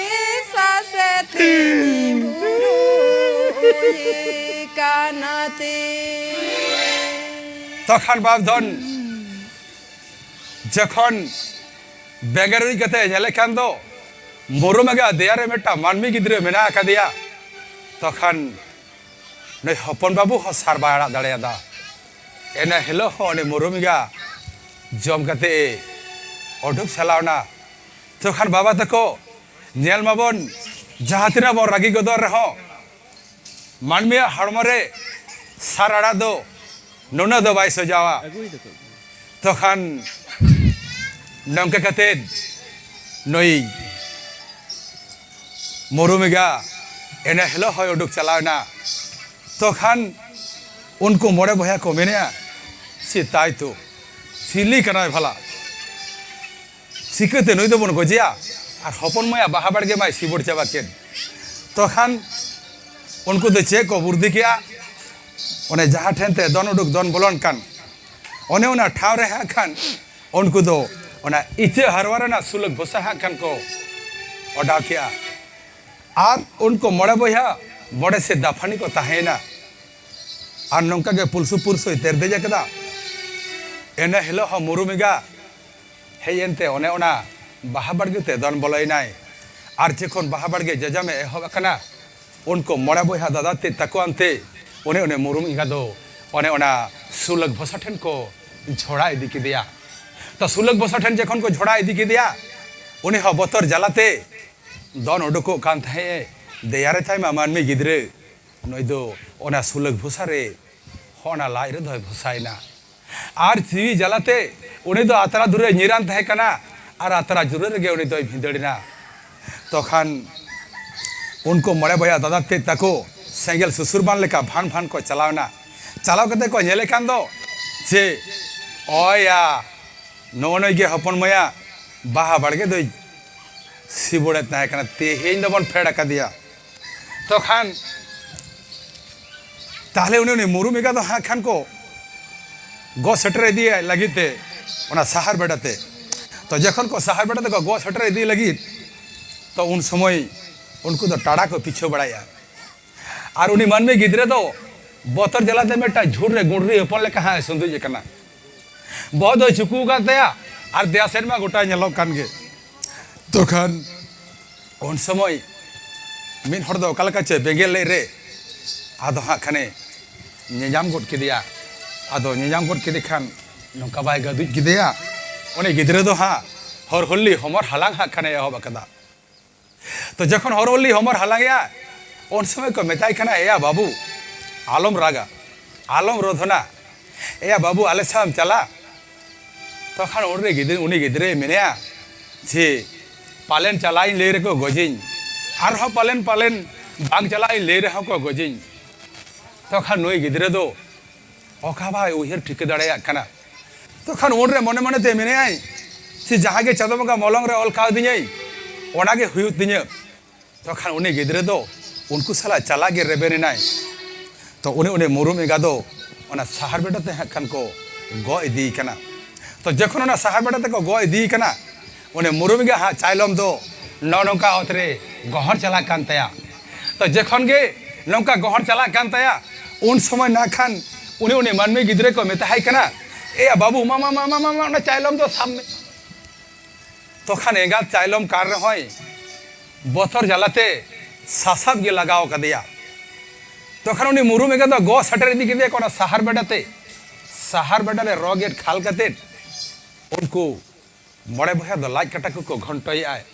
ᱥᱟᱥᱮᱛᱤᱧ ᱵᱩᱨᱩᱭᱮ ᱠᱟᱱᱟ ᱛᱤᱧ᱾ ᱛᱚᱠᱷᱟᱱ ᱵᱟᱯ ᱫᱷᱚᱱ ᱡᱚᱠᱷᱚᱱ ᱵᱮᱸᱜᱮᱫ ᱩᱨᱤᱡ ᱠᱟᱛᱮ ᱧᱮᱞᱮ ᱠᱷᱟᱱ ᱫᱚ, ᱢᱩᱨᱩᱢ ᱮᱸᱜᱟ ᱫᱮᱭᱟ ᱨᱮ ᱢᱤᱫᱴᱟᱝ ᱢᱟᱹᱱᱢᱤ ᱜᱤᱫᱽᱨᱟᱹ ᱢᱮᱱᱟᱜ ᱟᱠᱟᱫᱮᱭᱟ᱾ ᱛᱚᱠᱷᱟᱱ ᱱᱩᱭ ᱦᱚᱯᱚᱱ ᱵᱟᱹᱵᱩ ᱦᱚᱸ ᱥᱟᱨ ᱵᱟᱭ ᱟᱲᱟᱜ ᱫᱟᱲᱮᱭᱟᱫᱟ᱾ ᱮᱱᱟ ᱦᱤᱞᱳᱜ ᱦᱚᱸ ᱩᱱᱤ ᱢᱩᱨᱩᱢ ᱮᱸᱜᱟ ᱡᱚᱢ ᱠᱟᱛᱮ ᱮ ᱚᱰᱚᱠ ᱪᱟᱞᱟᱣᱱᱟ᱾ ᱛᱚᱠᱷᱟᱱ ᱵᱟᱵᱟ ᱛᱟᱠᱚ, ᱧᱮᱞ ᱢᱟᱵᱚᱱ, ᱡᱟᱦᱟᱸ ᱛᱤᱱᱟᱹᱜ ᱵᱚᱱ ᱨᱟᱹᱜᱤ ᱜᱚᱫᱚᱜ ᱨᱮᱦᱚᱸ, ᱢᱟᱹᱱᱢᱤᱭᱟᱜ ᱦᱚᱲᱢᱚ ᱨᱮ ᱥᱟᱨ ᱟᱲᱟᱜ ᱫᱚ ᱱᱩᱱᱟᱹᱜ ᱫᱚ ᱵᱟᱭ ᱥᱚᱡᱟᱣᱟ᱾ ᱛᱚᱠᱷᱟᱱ ᱱᱚᱝᱠᱟ ᱠᱟᱛᱮ ᱱᱩᱭ ᱢᱩᱨᱩᱢ ᱮᱸᱜᱟ ᱮᱱᱮ ᱦᱤᱞᱳᱜ ᱦᱚᱸᱭ ᱩᱰᱩᱠ ᱪᱟᱞᱟᱣ ᱮᱱᱟ᱾ ᱛᱚᱠᱷᱟᱱ ᱩᱱᱠᱩ ᱢᱚᱬᱮ ᱵᱚᱭᱦᱟ ᱠᱚ ᱢᱮᱱᱮᱜᱼᱟ, "ᱥᱮ ᱛᱟᱭ ᱛᱚ, ᱪᱤᱞᱤ ᱠᱟᱱᱟᱭ ᱵᱷᱟᱞᱟ? ᱪᱤᱠᱟᱹᱛᱮ ᱱᱩᱭ ᱫᱚᱵᱚᱱ ᱜᱚᱡᱮᱭᱟ? ᱟᱨ ᱦᱚᱯᱚᱱ ᱢᱟᱭᱟ ᱵᱟᱦᱟ ᱵᱟᱲᱜᱮ ᱢᱟᱭ ᱥᱤᱵᱚᱲ ᱪᱟᱵᱟ ᱠᱮᱫ᱾" ᱛᱚᱠᱷᱟᱱ ᱩᱱᱠᱩ ᱫᱚ ᱪᱮᱫ ᱠᱚ ᱵᱩᱨᱫᱷᱤ ᱠᱮᱜᱼᱟ? ᱚᱱᱮ ᱡᱟᱦᱟᱸ ᱴᱷᱮᱱ ᱛᱮ ᱫᱚᱱ ᱩᱰᱩᱠ ᱫᱚᱱ ᱵᱚᱞᱚᱱ ᱠᱟᱱ, ᱚᱱᱮ ᱚᱱᱟ ᱴᱷᱟᱶ ᱨᱮ ᱦᱟᱸᱜ ᱠᱷᱟᱱ ᱩᱱᱠᱩ ᱫᱚ ᱚᱱᱟ ᱤᱪᱟᱹᱜ ᱦᱟᱨᱣᱟ ᱨᱮᱱᱟᱜ ᱥᱩᱞᱟᱹᱠ ᱵᱷᱚᱥᱟ ᱦᱟᱸᱜ ᱠᱷᱟᱱ ᱠᱚ ᱚᱰᱟᱣ ᱠᱮᱜᱼᱟ᱾ ᱟᱨ ᱩᱱᱠᱩ ᱢᱚᱬᱮ ᱵᱚᱭᱦᱟ ᱢᱚᱬᱮ ᱥᱮᱫ ᱫᱟᱯᱷᱟᱱᱤ ᱠᱚ ᱛᱟᱦᱮᱸᱭᱮᱱᱟ᱾ ᱟᱨ ᱱᱚᱝᱠᱟ ᱜᱮ ᱯᱩᱞᱥᱩ ᱯᱩᱞᱥᱩᱭ ᱛᱮᱨᱫᱮᱡ ᱟᱠᱟᱫᱟ᱾ ᱤᱱᱟᱹ ᱦᱤᱞᱳᱜ ᱦᱚᱸ ᱢᱩᱨᱩᱢ ᱮᱸᱜᱟ ᱦᱮᱡ ᱮᱱᱛᱮ ᱚᱱᱮ ᱚᱱᱟ ᱵᱟᱦᱟ ᱵᱟᱲᱜᱮ ᱛᱮ ᱫᱚᱱ ᱵᱚᱞᱚᱭᱮᱱᱟᱭ᱾ ᱟᱨ ᱡᱚᱠᱷᱚᱱ ᱵᱟᱦᱟ ᱵᱟᱲᱜᱮ ᱡᱚᱡᱚᱢᱮ ᱮᱦᱚᱵ ᱟᱠᱟᱱᱟ, ᱩᱱᱠᱩ ᱢᱚᱬᱮ ᱵᱚᱭᱦᱟ ᱫᱟᱫᱟ ᱛᱮᱫ ᱛᱟᱠᱚ ᱟᱱᱛᱮ ᱩᱱᱤ ᱩᱱᱤ ᱢᱩᱨᱩᱢ ᱮᱸᱜᱟ ᱫᱚ ᱚᱱᱮ ᱚᱱᱟ ᱥᱩᱞᱟᱹᱠ ᱵᱷᱚᱥᱟ ᱴᱷᱮᱱ ᱠᱚ ᱡᱷᱚᱲᱟ ᱤᱫᱤ ᱠᱮᱫᱮᱭᱟ᱾ ᱛᱚ ᱥᱩᱞᱟᱹᱠ ᱵᱷᱚᱥᱟ ᱴᱷᱮᱱ ᱡᱚᱠᱷᱚᱱ ᱠᱚ ᱡᱷᱚᱲᱟ ᱤᱫᱤ ᱠᱮᱫᱮᱭᱟ, ᱩᱱᱤ ᱦᱚᱸ ᱵᱚᱛᱚᱨ ᱡᱟᱞᱟᱛᱮ ᱫᱚᱱ ᱩᱰᱩᱠᱚᱜ ᱠᱟᱱ ᱛᱟᱦᱮᱸᱫ ᱮ, ᱫᱮᱭᱟ ᱨᱮ ᱛᱟᱭ ᱢᱟ ᱢᱟᱹᱱᱢᱤ ᱜᱤᱫᱽᱨᱟᱹ, ᱱᱩᱭ ᱫᱚ ᱚᱱᱟ ᱥᱩᱞᱟᱹᱠ ᱵᱷᱚᱥᱟ ᱨᱮ ᱦᱚᱸ ᱚᱱᱟ ᱞᱟᱡ ᱨᱮᱫᱚᱭ ᱵᱷᱚᱥᱟᱭᱮᱱᱟ᱾ ᱟᱨ ᱡᱤᱣᱤ ᱡᱟᱞᱟᱛᱮ ᱩᱱᱤ ᱫᱚ ᱟᱛᱨᱟ ᱫᱷᱩᱨᱟᱹ ᱧᱤᱨᱟᱱ ᱛᱟᱦᱮᱸ ᱠᱟᱱᱟ ᱟᱨ ᱟᱛᱨᱟ ᱫᱷᱩᱨᱟᱹ ᱨᱮᱜᱮ ᱩᱱᱤ ᱫᱚᱭ ᱵᱷᱤᱸᱫᱟᱹᱲ ᱮᱱᱟ᱾ ᱛᱚᱠᱷᱟᱱ ᱩᱱᱠᱩ ᱢᱚᱬᱮ ᱵᱚᱭᱦᱟ ᱫᱟᱫᱟ ᱛᱮᱫ ᱛᱟᱠᱚ ᱥᱮᱸᱜᱮᱞ ᱥᱩᱥᱩᱨ ᱵᱟᱱ ᱞᱮᱠᱟ ᱵᱷᱟᱱ ᱵᱷᱟᱱ ᱠᱚ ᱪᱟᱞᱟᱣ ᱮᱱᱟ᱾ ᱪᱟᱞᱟᱣ ᱠᱟᱛᱮ ᱠᱚ ᱧᱮᱞᱮ ᱠᱟᱱ ᱫᱚ ᱡᱮ, ᱚᱭᱟ, ᱱᱚᱜᱼᱚ ᱱᱩᱭ ᱜᱮ ᱦᱚᱯᱚᱱ ᱢᱟᱭᱟ ᱵᱟᱦᱟ ᱵᱟᱲᱜᱮ ᱫᱚᱭ ᱥᱤᱵᱚᱲᱮ ᱛᱟᱦᱮᱸ ᱠᱟᱱᱟ, ᱛᱮᱦᱮᱧ ᱫᱚᱵᱚᱱ ᱯᱷᱮᱰ ᱟᱠᱟᱫᱮᱭᱟ᱾ ᱛᱚᱠᱷᱟᱱ ᱛᱟᱦᱞᱮ ᱩᱱᱤ, ᱩᱱᱤ ᱢᱩᱨᱩᱢ ᱮᱸᱜᱟ ᱫᱚ ᱦᱟᱸᱜ ᱠᱷᱟᱱ ᱠᱚ ᱜᱚ ᱥᱮᱴᱮᱨ ᱤᱫᱤᱭᱮ ᱞᱟᱹᱜᱤᱫ ᱛᱮ ᱚᱱᱟ ᱥᱟᱦᱟᱨ ᱵᱮᱰᱟ ᱛᱮ᱾ ᱛᱚ ᱡᱚᱠᱷᱚᱱ ᱠᱚ ᱥᱟᱦᱟᱨ ᱵᱮᱴᱟ ᱛᱮᱠᱚ ᱜᱚᱜ ᱥᱮᱴᱮᱨ ᱤᱫᱤ ᱞᱟᱹᱜᱤᱫ, ᱛᱚ ᱩᱱ ᱥᱚᱢᱚᱭ ᱩᱱᱠᱩ ᱫᱚ ᱴᱟᱲᱟ ᱠᱚ ᱯᱤᱪᱷᱟᱹ ᱵᱟᱲᱟᱭᱟ᱾ ᱟᱨ ᱩᱱᱤ ᱢᱟᱹᱱᱢᱤ ᱜᱤᱫᱽᱨᱟᱹ ᱫᱚ ᱵᱚᱛᱚᱨ ᱡᱟᱞᱟᱛᱮ ᱢᱤᱫᱴᱟᱝ ᱡᱷᱩᱲ ᱨᱮ ᱜᱩᱸᱰᱨᱤ ᱦᱚᱯᱚᱱ ᱞᱮᱠᱟ ᱦᱟᱸᱜ ᱮ ᱥᱩᱸᱫᱩᱡ ᱟᱠᱟᱱᱟ᱾ ᱵᱚᱦᱚᱜ ᱫᱚᱭ ᱪᱩᱠᱩ ᱟᱠᱟᱫ ᱛᱟᱭᱟ ᱟᱨ ᱫᱮᱭᱟ ᱥᱮᱫ ᱢᱟ ᱜᱚᱴᱟ ᱧᱮᱞᱚᱜ ᱠᱟᱱ ᱜᱮ᱾ ᱛᱚᱠᱷᱟᱱ ᱩᱱ ᱥᱚᱢᱚᱭ ᱢᱤᱫ ᱦᱚᱲ ᱫᱚ ᱚᱠᱟ ᱞᱮᱠᱟ ᱪᱚᱭ ᱵᱮᱸᱜᱮᱫ ᱞᱮᱫ ᱨᱮ, ᱟᱫᱚ ᱦᱟᱸᱜ ᱠᱷᱟᱱᱮ ᱧᱮᱧᱟᱢ ᱜᱚᱫ ᱠᱮᱫᱮᱭᱟ᱾ ᱟᱫᱚ ᱧᱮᱧᱟᱢ ᱜᱚᱫ ᱠᱮᱫᱮ ᱠᱷᱟᱱ ᱱᱚᱝᱠᱟ ᱵᱟᱭ ᱜᱟᱹᱫᱩᱡ ᱠᱮᱫᱮᱭᱟ᱾ ᱩᱱᱤ ᱜᱤᱫᱽᱨᱟᱹ ᱫᱚ ᱦᱟᱸᱜ ᱦᱚᱨᱦᱚᱞᱤ ᱦᱚᱢᱚᱨ ᱦᱟᱞᱟᱝ ᱦᱟᱸᱜ ᱠᱷᱟᱱᱮ ᱮᱦᱚᱵ ᱟᱠᱟᱫᱟ᱾ ᱛᱚ ᱡᱚᱠᱷᱚᱱ ᱦᱚᱨᱦᱚᱞᱤ ᱦᱚᱢᱚᱨ ᱦᱟᱞᱟᱝ ᱮᱜᱼᱟ, ᱩᱱ ᱥᱚᱢᱚᱭ ᱠᱚ ᱢᱮᱛᱟᱭ ᱠᱟᱱᱟ, "ᱮᱭᱟ ᱵᱟᱹᱵᱩ, ᱟᱞᱚᱢ ᱨᱟᱜᱟ, ᱟᱞᱚᱢ ᱨᱚᱫᱷᱚᱱᱟ, ᱮᱭᱟ ᱵᱟᱹᱵᱩ, ᱟᱞᱮ ᱥᱟᱶ ᱮᱢ ᱪᱟᱞᱟᱜ?" ᱛᱚᱠᱷᱟᱱ ᱩᱱᱨᱮ ᱜᱤᱫᱽᱨᱟᱹ, ᱩᱱᱤ ᱜᱤᱫᱽᱨᱟᱹᱭ ᱢᱮᱱᱮᱜᱼᱟ ᱡᱮ, "ᱯᱟᱞᱮᱱ ᱪᱟᱞᱟᱜ ᱤᱧ ᱞᱟᱹᱭ ᱨᱮᱠᱚ ᱜᱚᱡᱤᱧ, ᱟᱨᱦᱚᱸ ᱯᱟᱞᱮᱱ, ᱯᱟᱞᱮᱱ ᱵᱟᱝ ᱪᱟᱞᱟᱜ ᱤᱧ ᱞᱟᱹᱭ ᱨᱮᱦᱚᱸ ᱠᱚ ᱜᱚᱡᱤᱧ᱾" ᱛᱚᱠᱷᱟᱱ ᱱᱩᱭ ᱜᱤᱫᱽᱨᱟᱹ ᱫᱚ ᱚᱠᱟ ᱵᱟᱭ ᱩᱭᱦᱟᱹᱨ ᱴᱷᱤᱠᱟᱹ ᱫᱟᱲᱮᱭᱟᱜ ᱠᱟᱱᱟ᱾ ᱛᱚᱠᱷᱟᱱ ᱩᱱᱨᱮ ᱢᱚᱱᱮ ᱢᱚᱱᱮ ᱛᱮ ᱢᱮᱱᱮᱜᱼᱟᱭ ᱡᱮ, "ᱡᱟᱦᱟᱸ ᱜᱮ ᱪᱟᱸᱫᱳ ᱵᱚᱸᱜᱟ ᱢᱚᱞᱚᱝ ᱨᱮ ᱚᱞ ᱠᱟᱣᱫᱤᱧᱟᱹᱭ, ᱚᱱᱟ ᱜᱮ ᱦᱩᱭᱩᱜ ᱛᱤᱧᱟᱹ᱾" ᱛᱚᱠᱷᱟᱱ ᱩᱱᱤ ᱜᱤᱫᱽᱨᱟᱹ ᱫᱚ ᱩᱱᱠᱩ ᱥᱟᱞᱟᱜ ᱪᱟᱞᱟᱜ ᱜᱮ ᱨᱮᱵᱮᱱ ᱮᱱᱟᱭ᱾ ᱛᱚ ᱩᱱᱤ, ᱩᱱᱤ ᱢᱩᱨᱩᱢ ᱮᱸᱜᱟ ᱫᱚ ᱚᱱᱟ ᱥᱟᱦᱟᱨ ᱵᱮᱰᱟ ᱛᱮ ᱦᱟᱸᱜ ᱠᱷᱟᱱ ᱠᱚ ᱜᱚᱜ ᱤᱫᱤᱭᱮ ᱠᱟᱱᱟ᱾ ᱛᱚ ᱡᱚᱠᱷᱚᱱ ᱚᱱᱟ ᱥᱟᱦᱟᱨ ᱵᱮᱰᱟ ᱛᱮᱠᱚ ᱜᱚᱜ ᱤᱫᱤᱭᱮ ᱠᱟᱱᱟ, ᱩᱱᱤ ᱢᱩᱨᱩᱢ ᱮᱸᱜᱟ ᱦᱟᱸᱜ ᱪᱟᱭᱞᱚᱢ ᱫᱚ ᱱᱚᱜᱼᱚ ᱱᱚᱝᱠᱟ ᱚᱛ ᱨᱮ ᱜᱚᱦᱚᱲ ᱪᱟᱞᱟᱜ ᱠᱟᱱ ᱛᱟᱭᱟ᱾ ᱛᱚ ᱡᱚᱠᱷᱚᱱ ᱜᱮ ᱱᱚᱝᱠᱟ ᱜᱚᱦᱚᱲ ᱪᱟᱞᱟᱜ ᱠᱟᱱ ᱛᱟᱭᱟ, ᱩᱱ ᱥᱚᱢᱚᱭ ᱱᱟᱜ ᱠᱷᱟᱱ ᱩᱱᱤ, ᱩᱱᱤ ᱢᱟᱹᱱᱢᱤ ᱜᱤᱫᱽᱨᱟᱹ ᱠᱚ ᱢᱮᱛᱟᱭ ᱠᱟᱱᱟ, "ᱮᱭᱟ ᱵᱟᱹᱵᱩ, ᱢᱟ, ᱢᱟ, ᱚᱱᱟ ᱪᱟᱭᱞᱚᱢ ᱫᱚ ᱥᱟᱵ ᱢᱮ᱾" ᱛᱚᱠᱷᱟᱱ ᱮᱸᱜᱟᱛ ᱪᱟᱭᱞᱚᱢ ᱠᱟᱱ ᱨᱮᱦᱚᱸᱭ ᱵᱚᱛᱚᱨ ᱡᱟᱞᱟᱛᱮ ᱥᱟᱥᱟᱵ ᱜᱮ ᱞᱟᱜᱟᱣ ᱠᱟᱫᱮᱭᱟ᱾ ᱛᱚᱠᱷᱟᱱ ᱩᱱᱤ ᱢᱩᱨᱩᱢ ᱮᱸᱜᱟ ᱫᱚ ᱜᱚᱜ ᱥᱮᱴᱮᱨ ᱤᱫᱤ ᱠᱮᱫᱮᱭᱟ ᱠᱚ ᱚᱱᱟ ᱥᱟᱦᱟᱨ ᱵᱮᱰᱟ ᱛᱮ᱾ ᱥᱟᱦᱟᱨ ᱵᱮᱰᱟ ᱨᱮ ᱨᱚ ᱜᱮᱫ ᱠᱷᱟᱞ ᱠᱟᱛᱮᱫ ᱩᱱᱠᱩ ᱢᱚᱬᱮ ᱵᱚᱭᱦᱟ ᱫᱚ ᱞᱟᱡ ᱠᱟᱴᱟ ᱠᱚᱠᱚ ᱜᱷᱚᱱᱴᱚᱭᱮᱫᱼᱟ᱾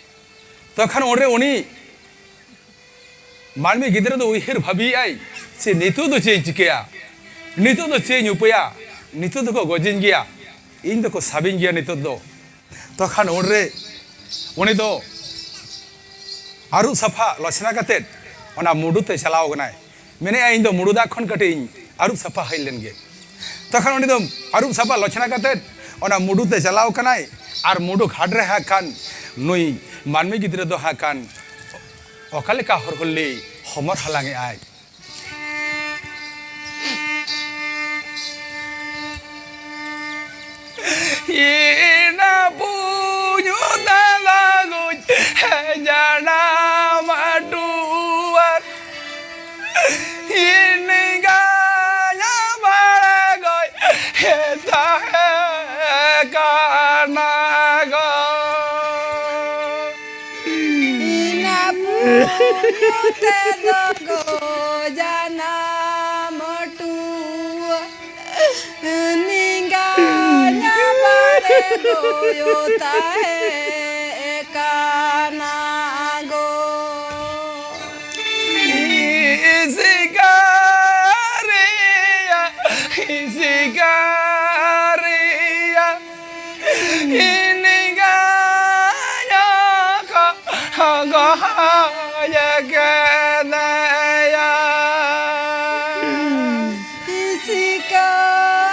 ᱛᱚᱠᱷᱟᱱ ᱚᱸᱰᱮ ᱩᱱᱤ ᱢᱟᱹᱱᱢᱤ ᱜᱤᱫᱽᱨᱟᱹ ᱫᱚ ᱩᱭᱦᱟᱹᱨ ᱵᱷᱟᱹᱵᱤᱭᱮᱫᱼᱟᱭ, "ᱥᱮ ᱱᱤᱛᱚᱜ ᱫᱚ ᱪᱮᱫ ᱤᱧ ᱪᱤᱠᱟᱹᱭᱟ? ᱱᱤᱛᱚᱜ ᱫᱚ ᱪᱮᱫ ᱤᱧ ᱩᱯᱟᱹᱭᱟ? ᱱᱤᱛᱚᱜ ᱫᱚᱠᱚ ᱜᱚᱡᱤᱧ ᱜᱮᱭᱟ, ᱤᱧ ᱫᱚᱠᱚ ᱥᱟᱵᱤᱧ ᱜᱮᱭᱟ ᱱᱤᱛᱚᱜ ᱫᱚ᱾" ᱛᱚᱠᱷᱟᱱ ᱩᱱᱨᱮ ᱩᱱᱤ ᱫᱚ ᱟᱹᱨᱩᱵ ᱥᱟᱯᱷᱟ ᱞᱚᱪᱷᱱᱟ ᱠᱟᱛᱮᱫ ᱚᱱᱟ ᱢᱩᱰᱩ ᱛᱮ ᱪᱟᱞᱟᱣ ᱠᱟᱱᱟᱭ᱾ ᱢᱮᱱᱮᱫᱼᱟᱭ, "ᱤᱧ ᱫᱚ ᱢᱩᱰᱩ ᱫᱟᱜ ᱠᱷᱚᱱ ᱠᱟᱹᱴᱤᱡ ᱤᱧ ᱟᱹᱨᱩᱵ ᱥᱟᱯᱷᱟ ᱦᱮᱡ ᱞᱮᱱ ᱜᱮ᱾" ᱛᱚᱠᱷᱚᱱ ᱩᱱᱤ ᱫᱚ ᱟᱹᱨᱩᱵ ᱥᱟᱯᱷᱟ ᱞᱚᱪᱷᱱᱟ ᱠᱟᱛᱮᱫ ᱚᱱᱟ ᱢᱩᱰᱩ ᱛᱮ ᱪᱟᱞᱟᱣ ᱠᱟᱱᱟᱭ᱾ ᱟᱨ ᱢᱩᱰᱩ ᱜᱷᱟᱴ ᱨᱮ ᱦᱟᱸᱜ ᱠᱷᱟᱱ ᱱᱩᱭ ᱢᱟᱹᱱᱢᱤ ᱜᱤᱫᱽᱨᱟᱹ ᱫᱚ ᱦᱟᱸᱜ ᱠᱷᱟᱱ ᱚᱠᱟ ᱞᱮᱠᱟ ᱦᱚᱨᱦᱚᱞᱤ ᱦᱚᱢᱚᱨ ᱦᱟᱞᱟᱝ ᱮᱜᱼᱟᱭ᱾ ᱤᱱᱟᱹ ᱵᱩ ᱛᱮᱫᱚ ᱜᱚ ᱡᱟᱱᱟᱢ ᱴᱩᱣᱟᱹ ᱱᱤᱝᱜᱟᱧᱟ ᱵᱟᱲᱮ ᱜᱚᱭᱚ ᱛᱟᱦᱮᱸ ᱠᱟᱱᱟ ᱜᱚ᱾ ᱥᱤᱠᱟᱨᱤᱭᱟ, ᱥᱤᱠᱟᱨᱤᱭᱟ, ᱤᱧ ᱱᱤᱝᱜᱟᱧᱟ ᱠᱚ ᱜᱚᱡ ᱠᱮᱫᱮᱭᱟ᱾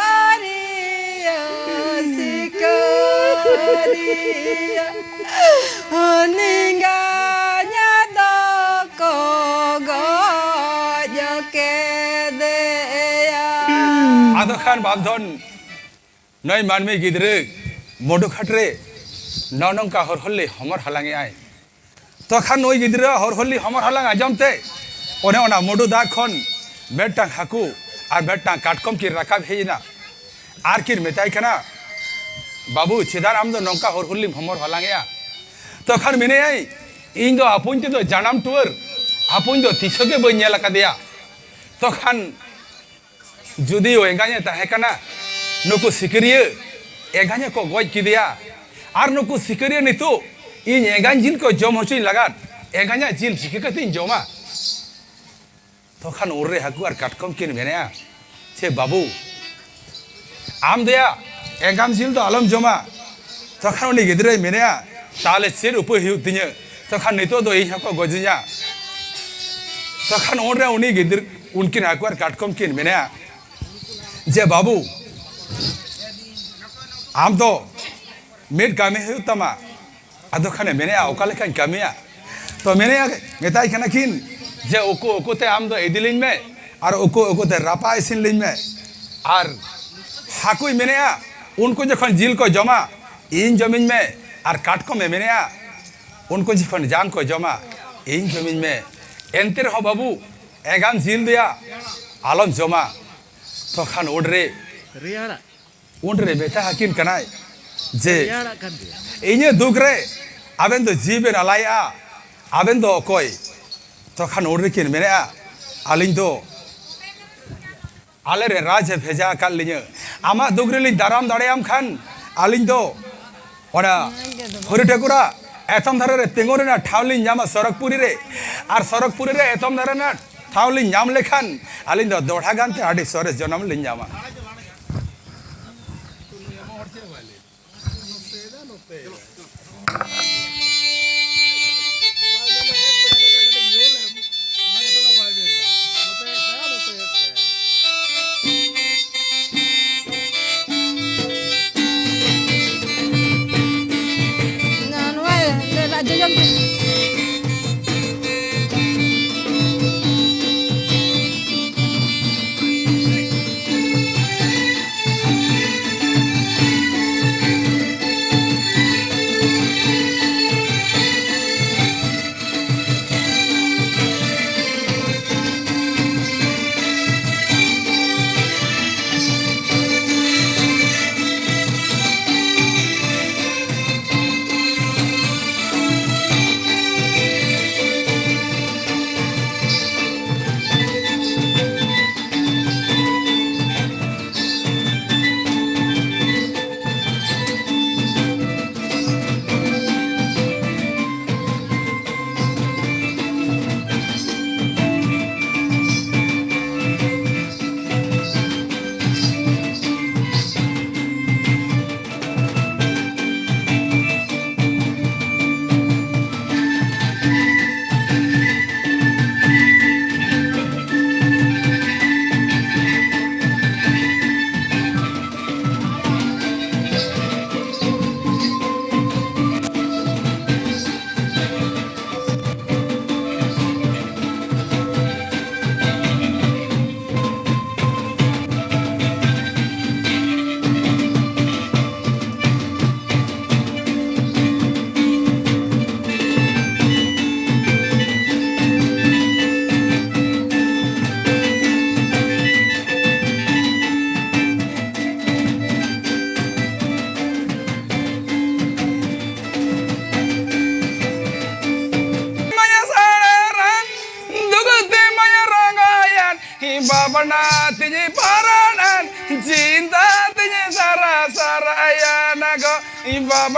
ᱥᱤᱠᱟᱨᱤᱭᱟ, ᱥᱤᱠᱟᱨᱤᱭᱟ, ᱱᱤᱝᱜᱟᱧᱟ ᱫᱚᱠᱚ ᱜᱚᱡ ᱠᱮᱫᱮᱭᱟ᱾ ᱟᱫᱚ ᱠᱷᱟᱱ ᱵᱟᱯᱫᱷᱚᱱ ᱱᱩᱭ ᱢᱟᱹᱱᱢᱤ ᱜᱤᱫᱽᱨᱟᱹ ᱢᱩᱰᱩ ᱜᱷᱟᱴ ᱨᱮ ᱱᱚᱜᱼᱚ ᱱᱚᱝᱠᱟ ᱦᱚᱨᱦᱚᱞᱤ ᱦᱚᱢᱚᱨ ᱦᱟᱞᱟᱝ ᱮᱜᱼᱟᱭ᱾ ᱛᱚᱠᱷᱟᱱ ᱱᱩᱭ ᱜᱤᱫᱽᱨᱟᱹ ᱦᱚᱨᱦᱚᱞᱤ ᱦᱚᱢᱚᱨ ᱦᱟᱞᱟᱝ ᱟᱸᱡᱚᱢ ᱛᱮ ᱚᱱᱮ ᱚᱱᱟ ᱢᱩᱰᱩ ᱫᱟᱜ ᱠᱷᱚᱱ ᱢᱤᱫᱴᱟᱝ ᱦᱟᱹᱠᱩ ᱟᱨ ᱢᱤᱫᱴᱟᱝ ᱠᱟᱴᱠᱚᱢ ᱠᱤᱱ ᱨᱟᱠᱟᱵ ᱦᱮᱡ ᱮᱱᱟ᱾ ᱟᱨ ᱠᱤᱱ ᱢᱮᱛᱟᱭ ᱠᱟᱱᱟ, "ᱵᱟᱹᱵᱩ, ᱪᱮᱫᱟᱜ ᱟᱢ ᱫᱚ ᱱᱚᱝᱠᱟ ᱦᱚᱨᱦᱚᱞᱤᱢ ᱦᱚᱢᱚᱨ ᱦᱟᱞᱟᱝ ᱮᱜᱼᱟ?" ᱛᱚᱠᱷᱟᱱ ᱢᱮᱱᱮᱜᱼᱟᱭ, "ᱤᱧ ᱫᱚ ᱟᱯᱚᱧ ᱛᱮᱫᱚ ᱡᱟᱱᱟᱢ ᱴᱩᱣᱟᱹᱨ ᱟᱯᱚᱧ ᱫᱚ ᱛᱤᱥ ᱦᱚᱸ ᱜᱮ ᱵᱟᱹᱧ ᱧᱮᱞ ᱟᱠᱟᱫᱮᱭᱟ᱾ ᱛᱚᱠᱷᱟᱱ ᱡᱩᱫᱤᱭᱳ ᱮᱸᱜᱟᱧ ᱮ ᱛᱟᱦᱮᱸ ᱠᱟᱱᱟ, ᱱᱩᱠᱩ ᱥᱤᱠᱟᱹᱨᱤᱭᱟᱹ ᱮᱸᱜᱟᱧ ᱠᱚ ᱜᱚᱡ ᱠᱮᱫᱮᱭᱟ᱾ ᱟᱨ ᱱᱩᱠᱩ ᱥᱤᱠᱟᱹᱨᱤᱭᱟᱹ ᱱᱤᱛᱚᱜ ᱤᱧ ᱮᱸᱜᱟᱧ ᱡᱤᱞ ᱠᱚ ᱡᱚᱢ ᱦᱚᱪᱚᱧ ᱞᱟᱜᱟᱫ ᱮᱸᱜᱟᱧᱟᱜ ᱡᱤᱞ ᱪᱤᱠᱟᱹ ᱠᱟᱛᱮᱧ ᱡᱚᱢᱟ?" ᱛᱚᱠᱷᱟᱱ ᱩᱱᱨᱮ ᱦᱟᱹᱠᱩ ᱟᱨ ᱠᱟᱴᱠᱚᱢ ᱠᱤᱱ ᱢᱮᱱᱮᱜᱼᱟ, "ᱪᱮ ᱵᱟᱹᱵᱩ, ᱟᱢ ᱫᱚᱭᱟ ᱮᱸᱜᱟᱢ ᱡᱤᱞ ᱫᱚ ᱟᱞᱚᱢ ᱡᱚᱢᱟ᱾" ᱛᱚᱠᱷᱟᱱ ᱩᱱᱤ ᱜᱤᱫᱽᱨᱟᱹᱭ ᱢᱮᱱᱮᱜᱼᱟ, "ᱛᱟᱦᱞᱮ ᱪᱮᱫ ᱩᱯᱟᱹᱭ ᱦᱩᱭᱩᱜ ᱛᱤᱧᱟᱹ? ᱛᱚᱠᱷᱟᱱ ᱱᱤᱛᱚᱜ ᱫᱚ ᱤᱧ ᱦᱚᱸᱠᱚ ᱜᱚᱡᱤᱧᱟ᱾" ᱛᱚᱠᱷᱟᱱ ᱩᱱᱨᱮ ᱩᱱᱤ ᱜᱤᱫᱽᱨᱟᱹ, ᱩᱱᱠᱤᱱ ᱦᱟᱹᱠᱩ ᱟᱨ ᱠᱟᱴᱠᱚᱢ ᱠᱤᱱ ᱢᱮᱱᱮᱜᱼᱟ, ᱡᱮ, "ᱵᱟᱹᱵᱩ, ᱟᱢ ᱫᱚ ᱢᱤᱫ ᱠᱟᱹᱢᱤ ᱦᱩᱭᱩᱜ ᱛᱟᱢᱟ᱾" ᱟᱫᱚ ᱠᱷᱟᱱᱮ ᱢᱮᱱᱮᱜᱼᱟ, "ᱚᱠᱟ ᱞᱮᱠᱟᱧ ᱠᱟᱹᱢᱤᱭᱟ?" ᱛᱚ ᱢᱮᱱᱮᱜᱼᱟ, ᱢᱮᱛᱟᱭ ᱠᱟᱱᱟ ᱠᱤᱱ ᱡᱮ, "ᱩᱠᱩ ᱩᱠᱩᱛᱮ ᱟᱢ ᱫᱚ ᱤᱫᱤ ᱞᱤᱧ ᱢᱮ ᱟᱨ ᱩᱠᱩ ᱩᱠᱩᱛᱮ ᱨᱟᱯᱟᱜ ᱤᱥᱤᱱ ᱞᱤᱧ ᱢᱮ᱾" ᱟᱨ ᱦᱟᱹᱠᱩᱭ ᱢᱮᱱᱮᱜᱼᱟ, ᱩᱱᱠᱩ ᱡᱚᱠᱷᱚᱱ ᱡᱤᱞ ᱠᱚ ᱡᱚᱢᱟ, "ᱤᱧ ᱡᱚᱢᱤᱧ ᱢᱮ᱾" ᱟᱨ ᱠᱟᱴᱠᱚᱢᱮ ᱢᱮᱱᱮᱜᱼᱟ, "ᱩᱱᱠᱩ ᱡᱚᱠᱷᱚᱱ ᱡᱟᱝ ᱠᱚ ᱡᱚᱢᱟ, ᱤᱧ ᱡᱚᱢᱤᱧ ᱢᱮ᱾ ᱮᱱᱛᱮ ᱨᱮᱦᱚᱸ ᱵᱟᱹᱵᱩ, ᱮᱸᱜᱟᱢ ᱡᱤᱞ ᱫᱚᱭᱟ ᱟᱞᱚᱢ ᱡᱚᱢᱟ᱾" ᱛᱚᱠᱷᱟᱱ ᱩᱱᱨᱮ ᱨᱮᱭᱟᱲᱟᱜ ᱩᱱᱨᱮ ᱢᱮᱛᱟ ᱟᱹᱠᱤᱱ ᱠᱟᱱᱟᱭ ᱡᱮ, ᱨᱮᱭᱟᱲᱟᱜ ᱠᱟᱱ ᱜᱮᱭᱟ᱾ "ᱤᱧᱟᱹᱜ ᱫᱩᱠ ᱨᱮ ᱟᱵᱮᱱ ᱫᱚ ᱡᱤᱣᱤ ᱵᱮᱱ ᱟᱞᱟᱭᱮᱜᱼᱟ, ᱟᱵᱮᱱ ᱫᱚ ᱚᱠᱚᱭ? ᱛᱚᱠᱷᱟᱱ ᱩᱱ ᱨᱮᱠᱤᱱ ᱢᱮᱱᱮᱫᱼᱟ, ᱟᱹᱞᱤᱧ ᱫᱚ ᱟᱞᱮ ᱨᱮᱱ ᱨᱟᱡᱽ ᱮ ᱵᱷᱮᱡᱟ ᱟᱠᱟᱫ ᱞᱤᱧᱟᱹ᱾ ᱟᱢᱟᱜ ᱫᱩᱠ ᱨᱮᱞᱤᱧ ᱫᱟᱨᱟᱢ ᱫᱟᱲᱮᱭᱟᱢ ᱠᱷᱟᱱ ᱟᱹᱞᱤᱧ ᱫᱚ ᱚᱱᱟ ᱦᱚᱨᱤ ᱴᱷᱟᱹᱠᱩᱨᱟᱜ ᱮᱛᱚᱢ ᱫᱷᱟᱨᱮ ᱨᱮ ᱛᱤᱸᱜᱩ ᱨᱮᱱᱟᱜ ᱴᱷᱟᱶ ᱞᱤᱧ ᱧᱟᱢᱟ ᱥᱚᱨᱚᱜᱽᱯᱩᱨᱤ ᱨᱮ᱾ ᱟᱨ ᱥᱚᱨᱚᱜᱽᱯᱩᱨᱤ ᱨᱮ ᱮᱛᱚᱢ ᱫᱷᱟᱨᱮ ᱨᱮᱱᱟᱜ ᱴᱷᱟᱶ ᱞᱤᱧ ᱧᱟᱢ ᱞᱮᱠᱷᱟᱱ ᱟᱹᱞᱤᱧ ᱫᱚ ᱫᱚᱦᱲᱟ ᱜᱟᱱᱛᱮ ᱟᱹᱰᱤ ᱥᱚᱨᱮᱥ ᱡᱚᱱᱚᱢ ᱞᱤᱧ ᱧᱟᱢᱟ᱾ ᱱᱚᱣᱟ ᱞᱟᱡ ᱡᱚᱡᱚᱢ ᱛᱮ᱾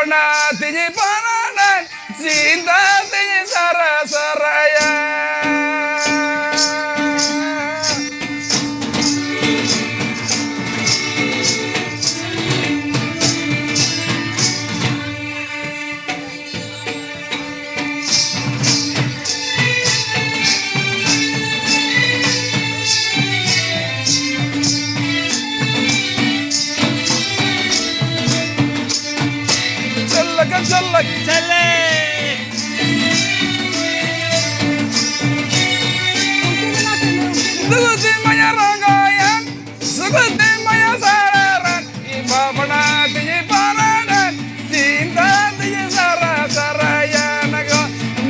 ᱱᱟ ᱛᱤᱧ ᱯᱟᱨᱟᱱᱟᱱ, ᱪᱤᱱᱛᱟ ᱛᱤᱧ ᱥᱟᱨᱟ ᱥᱟᱨᱟᱭᱟ᱾ ᱪᱟᱞᱟᱠ, ᱪᱟᱞᱟᱠ, ᱪᱟᱞᱟᱠ᱾ ᱫᱩᱜᱩ ᱛᱤ ᱢᱟᱭᱟ ᱨᱚᱝᱜᱚᱭᱟᱱ, ᱥᱩᱜᱩ ᱛᱤ ᱢᱟᱭᱟ ᱥᱟᱨᱟᱨᱟᱱ, ᱤ ᱵᱟᱵᱱᱟ ᱛᱤᱧ ᱯᱟᱨᱟᱱᱟᱱ, ᱥᱤᱱᱫᱟ ᱛᱤᱧ ᱥᱟᱨᱟ ᱥᱟᱨᱟᱭᱟᱱ ᱜᱚ,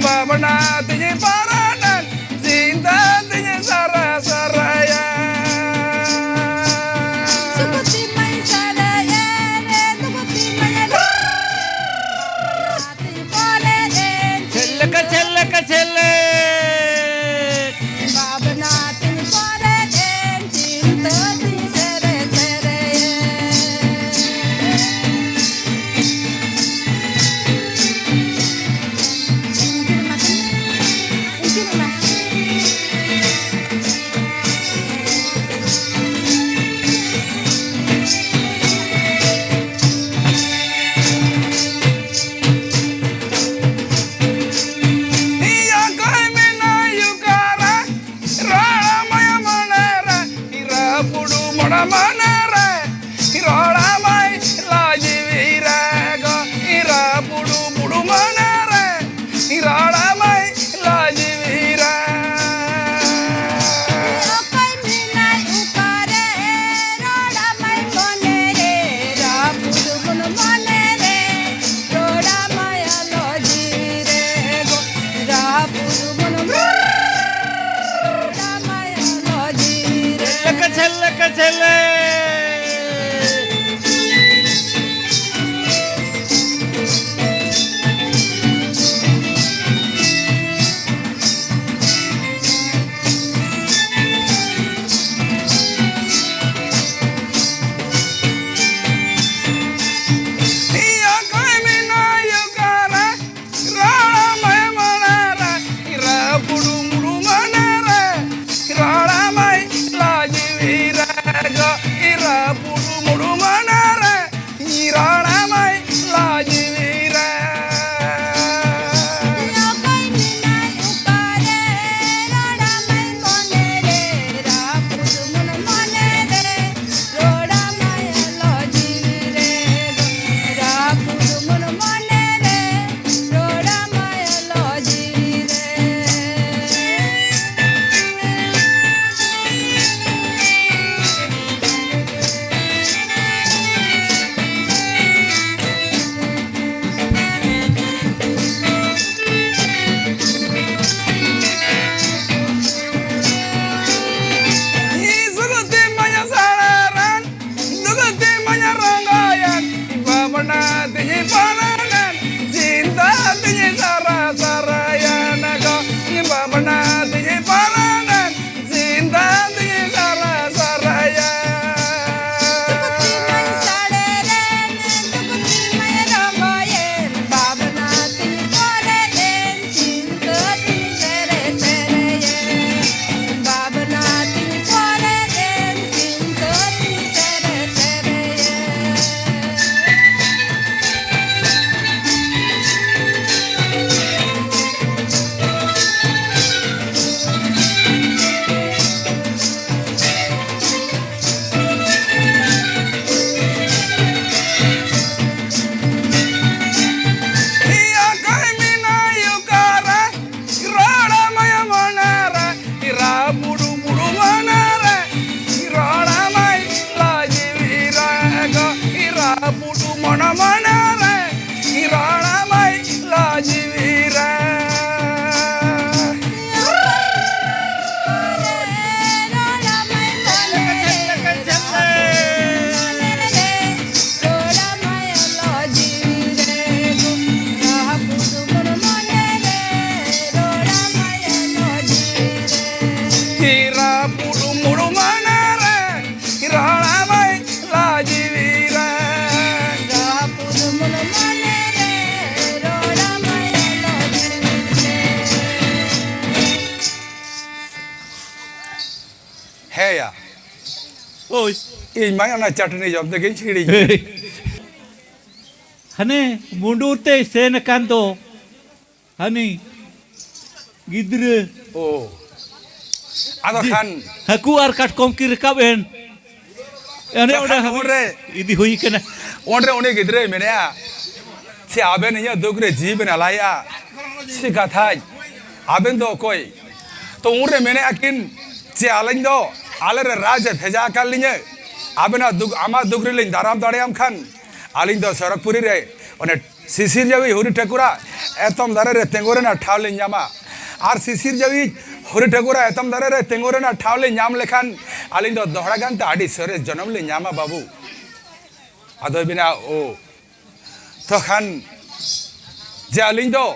ᱵᱟᱵᱱᱟ ᱛᱤᱧ ᱯᱟᱨᱟᱱᱟᱱ, ᱥᱤᱱᱫᱟ ᱛᱤᱧ ᱥᱟᱨᱟ ᱥᱟᱨᱟᱭᱟᱱ᱾ ᱥᱩᱜᱩ ᱛᱤ ᱢᱟᱭᱟ ᱥᱟᱨᱟᱭᱟᱱ ᱨᱮ, ᱫᱩᱜᱩ ᱛᱤ ᱢᱟᱭᱟ ᱨᱮ᱾ ᱪᱮᱫ ᱞᱮᱠᱟ, ᱪᱮᱫ ᱞᱮᱠᱟ, ᱪᱮᱫ ᱞᱮᱠᱟ? ᱵᱷᱟᱵᱽᱱᱟ ᱛᱤᱧ ᱯᱚᱨᱮ ᱛᱮᱧ ᱪᱤᱱᱛᱟᱹ ᱛᱤᱧ ᱥᱮᱨᱮ ᱥᱮᱨᱮ᱾ ᱤᱭᱟᱹ ᱠᱚᱭ ᱢᱮᱱᱟ ᱭᱩᱠᱟᱨᱟ, ᱨᱚᱲ ᱢᱟᱭᱟ ᱢᱚᱱᱮ ᱨᱮ, ᱦᱤᱨᱟᱹ ᱯᱩᱰᱩ ᱢᱚᱲᱟ ᱢᱚᱱᱮ ᱨᱮ, ᱨᱚᱲ ᱢᱟᱭ ᱞᱟ ᱡᱤᱣᱤ ᱨᱮ ᱜᱚ, ᱦᱤᱨᱟᱹ ᱯᱩᱰᱩ ᱯᱩᱰᱩ ᱢᱚᱱᱮ ᱨᱮ, ᱨᱚᱲ ᱢᱟᱭ ᱞᱟ ᱡᱤᱣᱤ ᱨᱮ᱾ ᱚᱠᱚᱭ ᱢᱮᱱᱟᱭ ᱚᱠᱟᱨᱮ, ᱨᱚᱲ ᱢᱟᱭ ᱢᱚᱱᱮ ᱨᱮ, ᱨᱟᱹᱯᱩᱫ ᱵᱚᱱ ᱢᱚᱱᱮ ᱨᱮ, ᱨᱚᱲ ᱢᱟᱭ ᱟᱞᱚ ᱡᱤᱣᱤ ᱨᱮ ᱜᱚ, ᱨᱟᱹᱯᱩᱫ ᱵᱚᱱ ᱢᱚᱱᱮ ᱨᱮ, ᱨᱚᱲ ᱢᱟᱭ ᱟᱞᱚ ᱡᱤᱣᱤ ᱨᱮ᱾ ᱪᱷᱮᱞᱮᱠ, ᱪᱷᱮᱞᱮᱠ, ᱪᱷᱮᱞᱮᱠ᱾ ᱦᱳᱭ᱾ ᱤᱧ ᱢᱟ ᱚᱱᱟ ᱪᱟᱹᱴᱱᱤ ᱡᱚᱢ ᱛᱮᱜᱮᱧ ᱦᱤᱲᱤᱧ᱾ ᱦᱟᱱᱮ ᱢᱩᱰᱩᱨ ᱛᱮᱭ ᱥᱮᱱ ᱟᱠᱟᱱ ᱫᱚ ᱦᱟᱹᱱᱤ ᱜᱤᱫᱽᱨᱟᱹ᱾ ᱳ᱾ ᱟᱫᱚ ᱡᱤ-, ᱠᱷᱟᱱ ᱦᱟᱹᱠᱩ ᱟᱨ ᱠᱟᱴᱠᱚᱢ ᱠᱤᱱ ᱨᱟᱠᱟᱵ ᱮᱱ᱾ ᱚᱱᱮ ᱚᱸᱰᱮ ᱵᱟᱠᱷᱟᱱ ᱦᱟᱹᱵᱤᱡ ᱩᱱᱨᱮ ᱤᱫᱤ ᱦᱩᱭ ᱠᱟᱱᱟ᱾ ᱩᱱᱨᱮ ᱩᱱᱤ ᱜᱤᱫᱽᱨᱟᱹᱭ ᱢᱮᱱᱮᱜᱼᱟ, "ᱪᱮ ᱟᱵᱮᱱ ᱤᱧᱟᱹᱜ ᱫᱩᱠ ᱨᱮ ᱡᱤᱣᱤ ᱵᱮᱱ ᱟᱞᱟᱭᱮᱜᱼᱟ? ᱪᱮ ᱠᱟᱛᱷᱟᱭ, ᱟᱵᱮᱱ ᱫᱚ ᱚᱠᱚᱭ?" ᱛᱚ ᱩᱱᱨᱮ ᱢᱮᱱᱮᱜᱼᱟ ᱠᱤᱱ, "ᱪᱮ ᱟᱹᱞᱤᱧ ᱫᱚ ᱟᱞᱮ ᱨᱮ ᱨᱟᱡᱽ ᱮ ᱵᱷᱮᱡᱟ ᱟᱠᱟᱫ ᱞᱤᱧᱟᱹ, ᱟᱵᱮᱱᱟᱜ ᱫᱩᱠ, ᱟᱢᱟᱜ ᱫᱩᱠ ᱨᱮᱞᱤᱧ ᱫᱟᱨᱟᱢ ᱫᱟᱲᱮᱭᱟᱢ ᱠᱷᱟᱱ ᱟᱹᱞᱤᱧ ᱫᱚ ᱥᱚᱨᱚᱜᱽᱯᱩᱨᱤ ᱨᱮ ᱚᱱᱮ ᱥᱤᱥᱤᱨ ᱡᱟᱹᱣᱤᱡ ᱦᱚᱨᱤ ᱴᱷᱟᱹᱠᱩᱨᱟᱜ ᱮᱛᱚᱢ ᱫᱟᱨᱮ ᱨᱮ ᱛᱤᱸᱜᱩ ᱨᱮᱱᱟᱜ ᱴᱷᱟᱶ ᱞᱤᱧ ᱧᱟᱢᱟ᱾ ᱟᱨ ᱥᱤᱥᱤᱨ ᱡᱟᱹᱣᱤᱡ ᱦᱚᱨᱤ ᱴᱷᱟᱹᱠᱩᱨᱟᱜ ᱮᱛᱚᱢ ᱫᱟᱨᱮ ᱨᱮ ᱛᱤᱸᱜᱩ ᱨᱮᱱᱟᱜ ᱴᱷᱟᱶ ᱞᱤᱧ ᱧᱟᱢ ᱞᱮᱠᱷᱟᱱ ᱟᱹᱞᱤᱧ ᱫᱚ ᱫᱚᱦᱲᱟ ᱜᱟᱱᱛᱮ ᱟᱹᱰᱤ ᱥᱚᱨᱮᱥ ᱡᱚᱱᱚᱢ ᱞᱤᱧ ᱧᱟᱢᱟ ᱵᱟᱹᱵᱩ᱾" ᱟᱫᱚᱭ ᱢᱮᱱᱟ, "ᱳ, ᱛᱚᱠᱷᱟᱱ ᱡᱮ ᱟᱹᱞᱤᱧ ᱫᱚ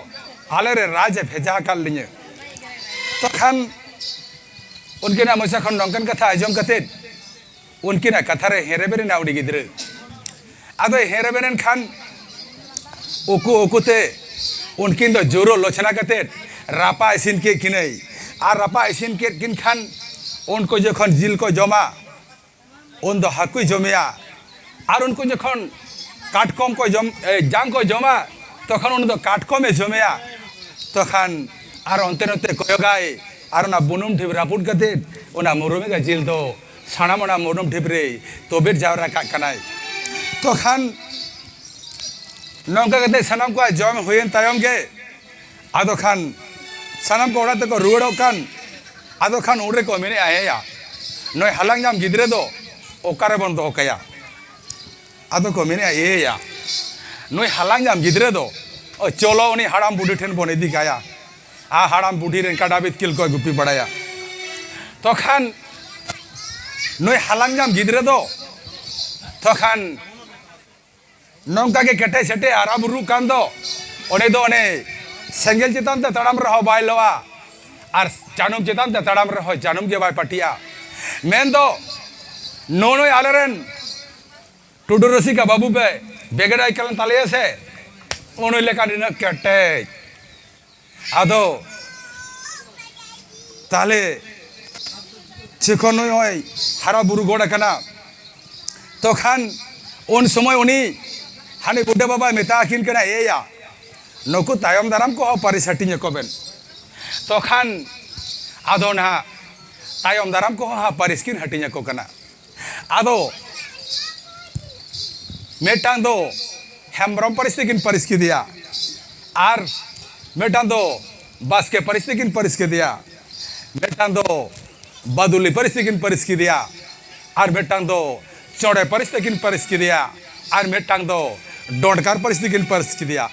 ᱟᱞᱮ ᱨᱮ ᱨᱟᱡᱽ ᱮ ᱵᱷᱮᱡᱟ ᱟᱠᱟᱫ ᱞᱤᱧᱟᱹ᱾" ᱛᱚᱠᱷᱟᱱ ᱩᱱᱠᱤᱱᱟᱜ ᱢᱚᱪᱟ ᱠᱷᱚᱱ ᱱᱚᱝᱠᱟᱱ ᱠᱟᱛᱷᱟ ᱟᱸᱡᱚᱢ ᱠᱟᱛᱮᱫ ᱩᱱᱠᱤᱱᱟᱜ ᱠᱟᱛᱷᱟ ᱨᱮ ᱦᱮᱨᱮᱵᱮᱨ ᱮᱱᱟ ᱩᱱᱤ ᱜᱤᱫᱽᱨᱟᱹ᱾ ᱟᱫᱚᱭ ᱦᱮᱨᱮᱵᱮᱨ ᱮᱱ ᱠᱷᱟᱱ ᱩᱠᱩ ᱩᱠᱩ ᱛᱮ ᱩᱱᱠᱤᱱ ᱫᱚ ᱡᱳᱨᱳ ᱞᱚᱪᱷᱱᱟ ᱠᱟᱛᱮᱫ ᱨᱟᱯᱟᱜ ᱤᱥᱤᱱ ᱠᱮᱫ ᱠᱤᱱᱟᱹᱭ᱾ ᱟᱨ ᱨᱟᱯᱟᱜ ᱤᱥᱤᱱ ᱠᱮᱫ ᱠᱤᱱ ᱠᱷᱟᱱ ᱩᱱᱠᱩ ᱡᱚᱠᱷᱚᱱ ᱡᱤᱞ ᱠᱚ ᱡᱚᱢᱟ, ᱩᱱ ᱫᱚ ᱦᱟᱹᱠᱩᱭ ᱡᱚᱢᱮᱭᱟ᱾ ᱟᱨ ᱩᱱᱠᱩ ᱡᱚᱠᱷᱚᱱ ᱠᱟᱴᱠᱚᱢ ᱠᱚ ᱡᱚᱢ, ᱮ, ᱡᱟᱝ ᱠᱚ ᱡᱚᱢᱟ, ᱛᱚᱠᱷᱚᱱ ᱩᱱᱤ ᱫᱚ ᱠᱟᱴᱠᱚᱢᱮ ᱡᱚᱢᱮᱭᱟ᱾ ᱛᱚᱠᱷᱟᱱ ᱟᱨ ᱚᱱᱛᱮ ᱱᱚᱛᱮ ᱠᱚᱭᱚᱜᱟᱭ, ᱟᱨ ᱚᱱᱟ ᱵᱩᱱᱩᱢ ᱰᱷᱤᱯ ᱨᱟᱹᱯᱩᱫ ᱠᱟᱛᱮᱫ ᱚᱱᱟ ᱢᱩᱨᱩᱢᱮᱜᱟ ᱡᱤᱞ ᱫᱚ ᱥᱟᱱᱟᱢ ᱚᱱᱟ ᱢᱩᱨᱩᱢ ᱰᱷᱤᱯ ᱨᱮ ᱛᱚᱵᱮᱫ ᱡᱟᱣᱨᱟ ᱠᱟᱜ ᱠᱟᱱᱟᱭ᱾ ᱛᱚᱠᱷᱟᱱ ᱱᱚᱝᱠᱟ ᱠᱟᱛᱮᱫ ᱥᱟᱱᱟᱢ ᱠᱚᱣᱟᱜ ᱡᱚᱢ ᱦᱩᱭᱮᱱ ᱛᱟᱭᱚᱢ ᱜᱮ ᱟᱫᱚ ᱠᱷᱟᱱ ᱥᱟᱱᱟᱢ ᱠᱚ ᱚᱲᱟᱜ ᱛᱮᱠᱚ ᱨᱩᱣᱟᱹᱲᱚᱜ ᱠᱟᱱ, ᱟᱫᱚ ᱠᱷᱟᱱ ᱩᱱ ᱨᱮᱠᱚ ᱢᱮᱱᱮᱫᱼᱟ, "ᱦᱮᱸᱭᱟ, ᱱᱩᱭ ᱦᱟᱞᱟᱝ ᱧᱟᱢ ᱜᱤᱫᱽᱨᱟᱹ ᱫᱚ ᱚᱠᱟ ᱨᱮᱵᱚᱱ ᱫᱚᱦᱚ ᱠᱟᱭᱟ?" ᱟᱫᱚ ᱠᱚ ᱢᱮᱱᱮᱫᱼᱟ, "ᱮᱭᱟ, ᱱᱩᱭ ᱦᱟᱞᱟᱝ ᱧᱟᱢ ᱜᱤᱫᱽᱨᱟᱹ ᱫᱚ, ᱚ, ᱪᱚᱞᱚ ᱩᱱᱤ ᱦᱟᱲᱟᱢ ᱵᱩᱰᱷᱤ ᱴᱷᱮᱱ ᱵᱚᱱ ᱤᱫᱤ ᱠᱟᱭᱟ᱾ ᱟᱨ ᱦᱟᱲᱟᱢ ᱵᱩᱰᱷᱤ ᱨᱮᱱ ᱠᱟᱰᱟ ᱵᱤᱛᱠᱤᱞ ᱠᱚᱭ ᱜᱩᱯᱤ ᱵᱟᱲᱟᱭᱟ᱾" ᱛᱚᱠᱷᱟᱱ ᱱᱩᱭ ᱦᱟᱞᱟᱝ ᱧᱟᱢ ᱜᱤᱫᱽᱨᱟᱹ ᱫᱚ ᱛᱚᱠᱷᱟᱱ ᱱᱚᱝᱠᱟ ᱜᱮ ᱠᱮᱴᱮᱡ ᱥᱮᱴᱮᱡ ᱦᱟᱨᱟ ᱵᱩᱨᱩᱜ ᱠᱟᱱ ᱫᱚ, ᱩᱱᱤ ᱫᱚ ᱚᱱᱮ ᱥᱮᱸᱜᱮᱞ ᱪᱮᱛᱟᱱ ᱛᱮ ᱛᱟᱲᱟᱢ ᱨᱮᱦᱚᱸ ᱵᱟᱭ ᱞᱚᱜᱼᱟ, ᱟᱨ ᱡᱟᱹᱱᱩᱢ ᱪᱮᱛᱟᱱ ᱛᱮ ᱛᱟᱲᱟᱢ ᱨᱮᱦᱚᱸ ᱡᱟᱹᱱᱩᱢ ᱜᱮ ᱵᱟᱭ ᱯᱟᱹᱴᱤᱜᱼᱟ᱾ ᱢᱮᱱᱫᱚ ᱱᱩᱜᱼᱩ ᱱᱩᱭ ᱟᱞᱮᱨᱮᱱ ᱴᱩᱰᱩ ᱨᱩᱥᱤᱠᱟ ᱵᱟᱹᱵᱩ ᱯᱮ ᱵᱮᱜᱮᱫᱟᱭ ᱠᱟᱱ ᱛᱟᱞᱮᱭᱟ ᱥᱮ, ᱩᱱᱤ ᱞᱮᱠᱟ ᱱᱤᱱᱟᱹᱜ ᱠᱮᱴᱮᱡ᱾ ᱟᱫᱚ ᱛᱟᱦᱞᱮ ᱡᱚᱠᱷᱚᱱ ᱱᱩᱭ ᱦᱚᱸᱭ ᱦᱟᱨᱟ ᱵᱩᱨᱩ ᱜᱚᱫ ᱟᱠᱟᱱᱟ, ᱛᱚᱠᱷᱟᱱ ᱩᱱ ᱥᱚᱢᱚᱭ ᱩᱱᱤ ᱦᱟᱹᱱᱤ ᱵᱩᱰᱷᱟᱹ ᱵᱟᱵᱟᱭ ᱢᱮᱛᱟ ᱟᱹᱠᱤᱱ ᱠᱟᱱᱟ, ᱮᱭᱟ, ᱱᱩᱠᱩ ᱛᱟᱭᱚᱢ ᱫᱟᱨᱟᱢ ᱠᱚᱦᱚᱸ ᱯᱟᱹᱨᱤᱥ ᱦᱟᱹᱴᱤᱧ ᱟᱠᱚ ᱵᱮᱱ᱾ ᱛᱚᱠᱷᱟᱱ ᱟᱫᱚ ᱱᱟᱦᱟᱜ ᱛᱟᱭᱚᱢ ᱫᱟᱨᱟᱢ ᱠᱚᱦᱚᱸ ᱦᱟᱸᱜ ᱯᱟᱹᱨᱤᱥ ᱠᱤᱱ ᱦᱟᱹᱴᱤᱧ ᱟᱠᱚ ᱠᱟᱱᱟ᱾ ᱟᱫᱚ ᱢᱤᱫᱴᱟᱝ ᱫᱚ ᱦᱮᱢᱵᱨᱚᱢ ᱯᱟᱹᱨᱤᱥ ᱛᱮᱠᱤᱱ ᱯᱟᱹᱨᱤᱥ ᱠᱮᱫᱮᱭᱟ, ᱟᱨ ᱢᱤᱫᱴᱟᱝ ᱫᱚ ᱵᱟᱥᱠᱮ ᱯᱟᱹᱨᱤᱥ ᱛᱮᱠᱤᱱ ᱯᱟᱹᱨᱤᱥ ᱠᱮᱫᱮᱭᱟ, ᱢᱤᱫᱴᱟᱝ ᱫᱚ ᱵᱟᱫᱩᱞᱤ ᱯᱟᱹᱨᱤᱥ ᱛᱮᱠᱤᱱ ᱯᱟᱹᱨᱤᱥ ᱠᱮᱫᱮᱭᱟ, ᱟᱨ ᱢᱤᱫᱴᱟᱝ ᱫᱚ ᱪᱚᱬᱮ ᱯᱟᱹᱨᱤᱥ ᱛᱮᱠᱤᱱ ᱯᱟᱹᱨᱤᱥ ᱠᱮᱫᱮᱭᱟ, ᱟᱨ ᱢᱤᱫᱴᱟᱝ ᱫᱚ ᱰᱚᱸᱰᱠᱟᱨ ᱯᱟᱹᱨᱤᱥ ᱛᱮᱠᱤᱱ ᱯᱟᱹᱨᱤᱥ ᱠᱮᱫᱮᱭᱟ᱾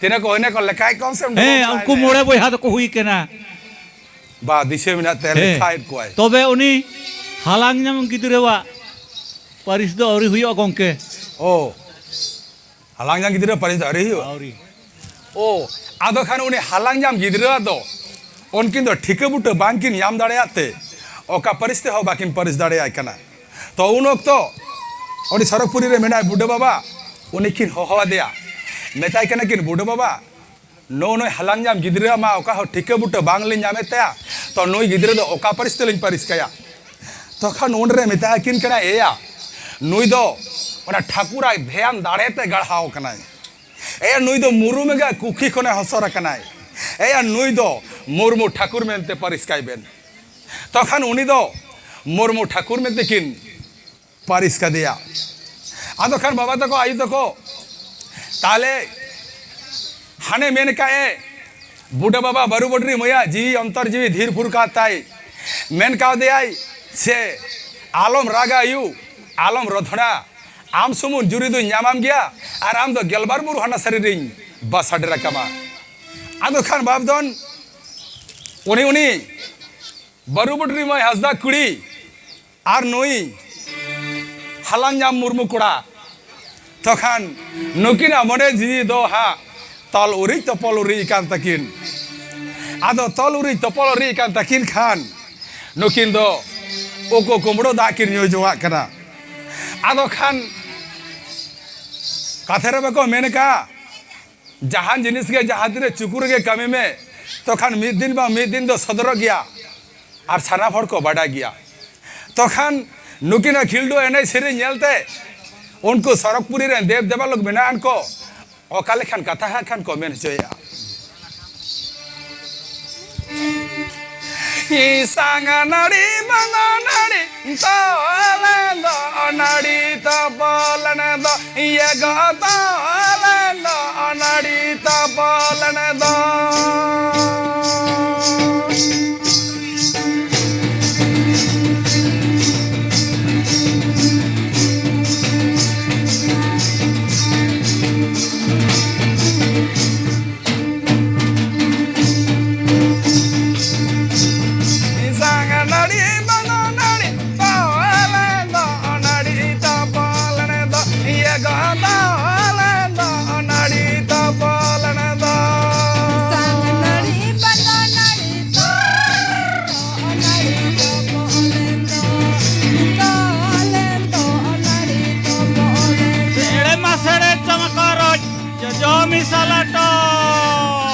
ᱛᱤᱱᱟᱹᱜ ᱠᱚ ᱦᱩᱭᱱᱟ ᱠᱚ ᱞᱮᱠᱷᱟᱭᱮᱫ ᱠᱚᱣᱟᱢ ᱥᱮᱢ ᱦᱮᱸ, ᱰᱚᱵᱚᱞ ᱩᱱᱠᱩ ᱞᱟᱭ ᱨᱮ? ᱢᱚᱬᱮ ᱵᱚᱭᱦᱟ ᱫᱚᱠᱚ ᱦᱩᱭ ᱠᱟᱱᱟ᱾ ᱵᱟ, ᱫᱤᱥᱟᱹ ᱢᱮᱱᱟᱜ ᱛᱟᱭᱟ, ᱦᱮᱸ᱾ ᱞᱮᱠᱷᱟᱭᱮᱫ ᱠᱚᱣᱟᱭ᱾ ᱛᱚᱵᱮ ᱩᱱᱤ ᱦᱟᱞᱟᱝ ᱧᱟᱢ ᱜᱤᱫᱽᱨᱟᱹᱣᱟᱜ ᱯᱟᱹᱨᱤᱥ ᱫᱚ ᱟᱹᱣᱨᱤ ᱦᱩᱭᱩᱜᱼᱟ, ᱜᱚᱝᱠᱮ᱾ ᱚ, ᱦᱟᱞᱟᱝ ᱧᱟᱢ ᱜᱤᱫᱽᱨᱟᱹ ᱯᱟᱹᱨᱤᱥ ᱫᱚ ᱟᱹᱣᱨᱤ ᱦᱩᱭᱩᱜᱼᱟ? ᱟᱹᱣᱨᱤ᱾ ᱚ, ᱟᱫᱚ ᱠᱷᱟᱱ ᱩᱱᱤ ᱦᱟᱞᱟᱝ ᱧᱟᱢ ᱜᱤᱫᱽᱨᱟᱹ ᱫᱚ ᱩᱱᱠᱤᱱ ᱫᱚ ᱴᱷᱤᱠᱟᱹ ᱵᱩᱴᱟᱹ ᱵᱟᱝᱠᱤᱱ ᱧᱟᱢ ᱫᱟᱲᱮᱭᱟᱜ ᱛᱮ ᱚᱠᱟ ᱯᱟᱹᱨᱤᱥ ᱛᱮᱦᱚᱸ ᱵᱟᱹᱠᱤᱱ ᱯᱟᱹᱨᱤᱥ ᱫᱟᱲᱮᱭᱟᱭ ᱠᱟᱱᱟ᱾ ᱛᱚ ᱩᱱ ᱚᱠᱛᱚ ᱩᱱᱤ ᱥᱚᱨᱚᱜᱽᱯᱩᱨᱤ ᱨᱮ ᱢᱮᱱᱟᱭ ᱵᱩᱰᱷᱟᱹ ᱵᱟᱵᱟ, ᱩᱱᱤ ᱠᱤᱱ ᱦᱚᱦᱚ ᱟᱫᱮᱭᱟ, ᱢᱮᱛᱟᱭ ᱠᱟᱱᱟ ᱠᱤᱱ, ᱵᱩᱰᱷᱟᱹ ᱵᱟᱵᱟ, ᱱᱩᱜᱼᱩ ᱱᱩᱭ ᱦᱟᱞᱟᱝ ᱧᱟᱢ ᱜᱤᱫᱽᱨᱟᱹ ᱢᱟ ᱚᱠᱟ ᱦᱚᱸ ᱴᱷᱤᱠᱟᱹ ᱵᱩᱴᱟᱹ ᱵᱟᱝᱞᱤᱧ ᱧᱟᱢᱮᱫ ᱛᱟᱭᱟ, ᱛᱚ ᱱᱩᱭ ᱜᱤᱫᱽᱨᱟᱹ ᱫᱚ ᱚᱠᱟ ᱯᱟᱹᱨᱤᱥ ᱛᱮᱞᱤᱧ ᱯᱟᱹᱨᱤᱥ ᱠᱟᱭᱟ? ᱛᱚᱠᱷᱚᱱ ᱩᱱᱨᱮ ᱢᱮᱛᱟ ᱟᱹᱠᱤᱱ ᱠᱟᱱᱟ, ᱮᱭᱟ, ᱱᱩᱭ ᱫᱚ ᱚᱱᱟ ᱴᱷᱟᱹᱠᱩᱨᱟᱜ ᱫᱷᱮᱭᱟᱱ ᱫᱟᱲᱮ ᱛᱮ ᱜᱟᱲᱦᱟᱣ ᱠᱟᱱᱟᱭ᱾ ᱮᱭᱟ, ᱱᱩᱭ ᱫᱚ ᱢᱩᱨᱩᱢᱮᱜᱟ ᱠᱩᱠᱷᱤ ᱠᱷᱚᱱᱮ ᱦᱚᱥᱚᱨ ᱟᱠᱟᱱᱟᱭ᱾ ᱮᱭᱟ, ᱱᱩᱭ ᱫᱚ ᱢᱩᱨᱢᱩ ᱴᱷᱟᱹᱠᱩᱨ ᱢᱮᱱᱛᱮ ᱯᱟᱹᱨᱤᱥ ᱠᱟᱭ ᱵᱮᱱ᱾ ᱛᱚᱠᱷᱚᱱ ᱩᱱᱤ ᱫᱚ ᱢᱩᱨᱢᱩ ᱴᱷᱟᱹᱠᱩᱨ ᱢᱮᱱᱛᱮ ᱠᱤᱱ ᱯᱟᱹᱨᱤᱥ ᱠᱟᱫᱮᱭᱟ᱾ ᱟᱫᱚ ᱠᱷᱟᱱ ᱵᱟᱵᱟ ᱛᱟᱠᱚ, ᱟᱭᱳ ᱛᱟᱠᱚ, ᱛᱟᱦᱞᱮ ᱦᱟᱱᱮ ᱢᱮᱱ ᱠᱟᱜ ᱮ, ᱵᱩᱰᱷᱟᱹ ᱵᱟᱵᱟ ᱵᱟᱹᱨᱩ ᱵᱚᱰᱨᱤ ᱢᱟᱹᱭᱟ, ᱡᱤᱣᱤ ᱚᱱᱛᱚᱨ ᱡᱤᱣᱤ ᱫᱷᱤᱨ ᱯᱩᱨ ᱠᱟᱫ ᱛᱟᱭ, ᱢᱮᱱ ᱠᱟᱣᱫᱮᱭᱟᱭ ᱥᱮ, ᱟᱞᱚᱢ ᱨᱟᱜᱟ ᱟᱭᱩ, ᱟᱞᱚᱢ ᱨᱚᱫᱷᱚᱲᱟ, ᱟᱢ ᱥᱩᱢᱩᱝ ᱡᱩᱨᱤ ᱫᱩᱧ ᱧᱟᱢᱟᱢ ᱜᱮᱭᱟ, ᱟᱨ ᱟᱢ ᱫᱚ ᱜᱮᱞᱵᱟᱨ ᱵᱩᱨᱩ ᱦᱟᱱᱟ ᱥᱟᱹᱨᱤ ᱨᱤᱧ ᱵᱟᱥᱟ ᱰᱮᱨᱟ ᱠᱟᱢᱟ᱾ ᱟᱫᱚ ᱠᱷᱟᱱ ᱵᱟᱯ ᱫᱚᱱ ᱩᱱᱤ, ᱩᱱᱤ ᱵᱟᱹᱨᱩ ᱵᱚᱰᱨᱤ ᱢᱟᱹᱭ ᱦᱟᱸᱥᱫᱟ ᱠᱩᱲᱤ ᱟᱨ ᱱᱩᱭ ᱦᱟᱞᱟᱝ ᱧᱟᱢ ᱢᱩᱨᱢᱩ ᱠᱚᱲᱟ, ᱛᱚᱠᱷᱟᱱ ᱱᱩᱠᱤᱱᱟᱜ ᱢᱚᱱᱮ ᱡᱤᱣᱤ ᱫᱚ ᱦᱟᱸᱜ ᱛᱚᱞ ᱩᱨᱤᱡ ᱛᱚᱯᱚᱞ ᱩᱨᱤᱡ ᱟᱠᱟᱱ ᱛᱟᱹᱠᱤᱱ᱾ ᱟᱫᱚ ᱛᱚᱞ ᱩᱨᱤᱡ ᱛᱚᱯᱚᱞ ᱩᱨᱤᱡ ᱟᱠᱟᱱ ᱛᱟᱹᱠᱤᱱ ᱠᱷᱟᱱ ᱱᱩᱠᱤᱱ ᱫᱚ ᱩᱠᱩ ᱠᱩᱢᱵᱽᱲᱩ ᱫᱟᱜ ᱠᱤᱱ ᱧᱩ ᱡᱚᱝᱟᱜ ᱠᱟᱱᱟ᱾ ᱟᱫᱚ ᱠᱷᱟᱱ ᱠᱟᱛᱷᱟ ᱨᱮ ᱵᱟᱠᱚ ᱢᱮᱱ ᱠᱟᱜᱼᱟ, ᱡᱟᱦᱟᱱ ᱡᱤᱱᱤᱥ ᱜᱮ ᱡᱟᱦᱟᱸ ᱛᱤᱱᱟᱹᱜ ᱪᱩᱠᱩ ᱨᱮᱜᱮ ᱠᱟᱹᱢᱤ ᱢᱮ, ᱛᱚᱠᱷᱟᱱ ᱢᱤᱫ ᱫᱤᱱ ᱵᱟᱝ ᱢᱤᱫ ᱫᱤᱱ ᱫᱚ ᱥᱚᱫᱚᱨᱚᱜ ᱜᱮᱭᱟ᱾ ᱟᱨ ᱥᱟᱱᱟᱢ ᱦᱚᱲ ᱠᱚ ᱵᱟᱰᱟᱭ ᱜᱮᱭᱟ, ᱛᱚᱠᱷᱟᱱ ᱱᱩᱠᱤᱱᱟᱜ ᱠᱷᱤᱞᱰᱩ ᱮᱱᱮᱡ ᱥᱮᱨᱮᱧ ᱧᱮᱞᱛᱮ ᱩᱱᱠᱩ ᱥᱚᱨᱚᱜᱽᱯᱩᱨᱤ ᱨᱮᱱ ᱫᱮᱵ ᱫᱮᱵᱟᱞᱳᱠ ᱢᱮᱱᱟᱜ ᱟᱱ ᱠᱚ ᱚᱠᱟ ᱞᱮᱠᱟᱱ ᱠᱟᱛᱷᱟ ᱦᱟᱸᱜ ᱠᱷᱟᱱ ᱠᱚ ᱢᱮᱱ ᱦᱚᱪᱚᱭᱮᱫᱼᱟ᱾ ᱤᱥᱟᱝ ᱱᱟᱹᱲᱤ ᱵᱟᱸᱫᱚ ᱱᱟᱹᱲᱤ ᱛᱚᱞᱮ ᱫᱚ ᱱᱟᱹᱲᱤ ᱛᱚᱯᱚᱞ ᱫᱚ ᱤᱭᱟᱹ ᱜᱚ ᱛᱚᱞᱮ ᱫᱚ ᱱᱟᱹᱲᱤ ᱛᱚᱯᱚᱞ ᱫᱚ᱾ ᱥᱟᱝ ᱱᱟᱹᱲᱤ ᱵᱟᱸᱫᱚ ᱱᱟᱹᱲᱤ ᱛᱚᱞᱮ ᱫᱚ ᱱᱟᱹᱲᱤ ᱛᱚᱯᱚᱞ ᱫᱚ ᱤᱭᱟᱹ ᱜᱚ ᱛᱚᱞᱮ ᱫᱚ ᱱᱟᱹᱲᱤ ᱛᱚᱯᱚᱞ ᱫᱚ᱾ ᱥᱟᱝ ᱱᱟᱹᱲᱤ ᱵᱟᱸᱫᱚ ᱱᱟᱹᱲᱤ ᱛᱚᱞᱮ ᱫᱚ ᱱᱟᱹᱲᱤ ᱛᱚᱯᱚᱞ ᱫᱚ, ᱛᱚᱞᱮ ᱫᱚ ᱱᱟᱹᱲᱤ ᱛᱚᱯᱚᱞ ᱫᱚ᱾ ᱥᱮᱲᱮ ᱢᱟ ᱥᱮᱲᱮ ᱪᱟᱢᱟᱠᱟ ᱨᱚᱡᱽ ᱡᱚᱡᱚ ᱢᱤᱥᱟ ᱞᱟᱴᱚ᱾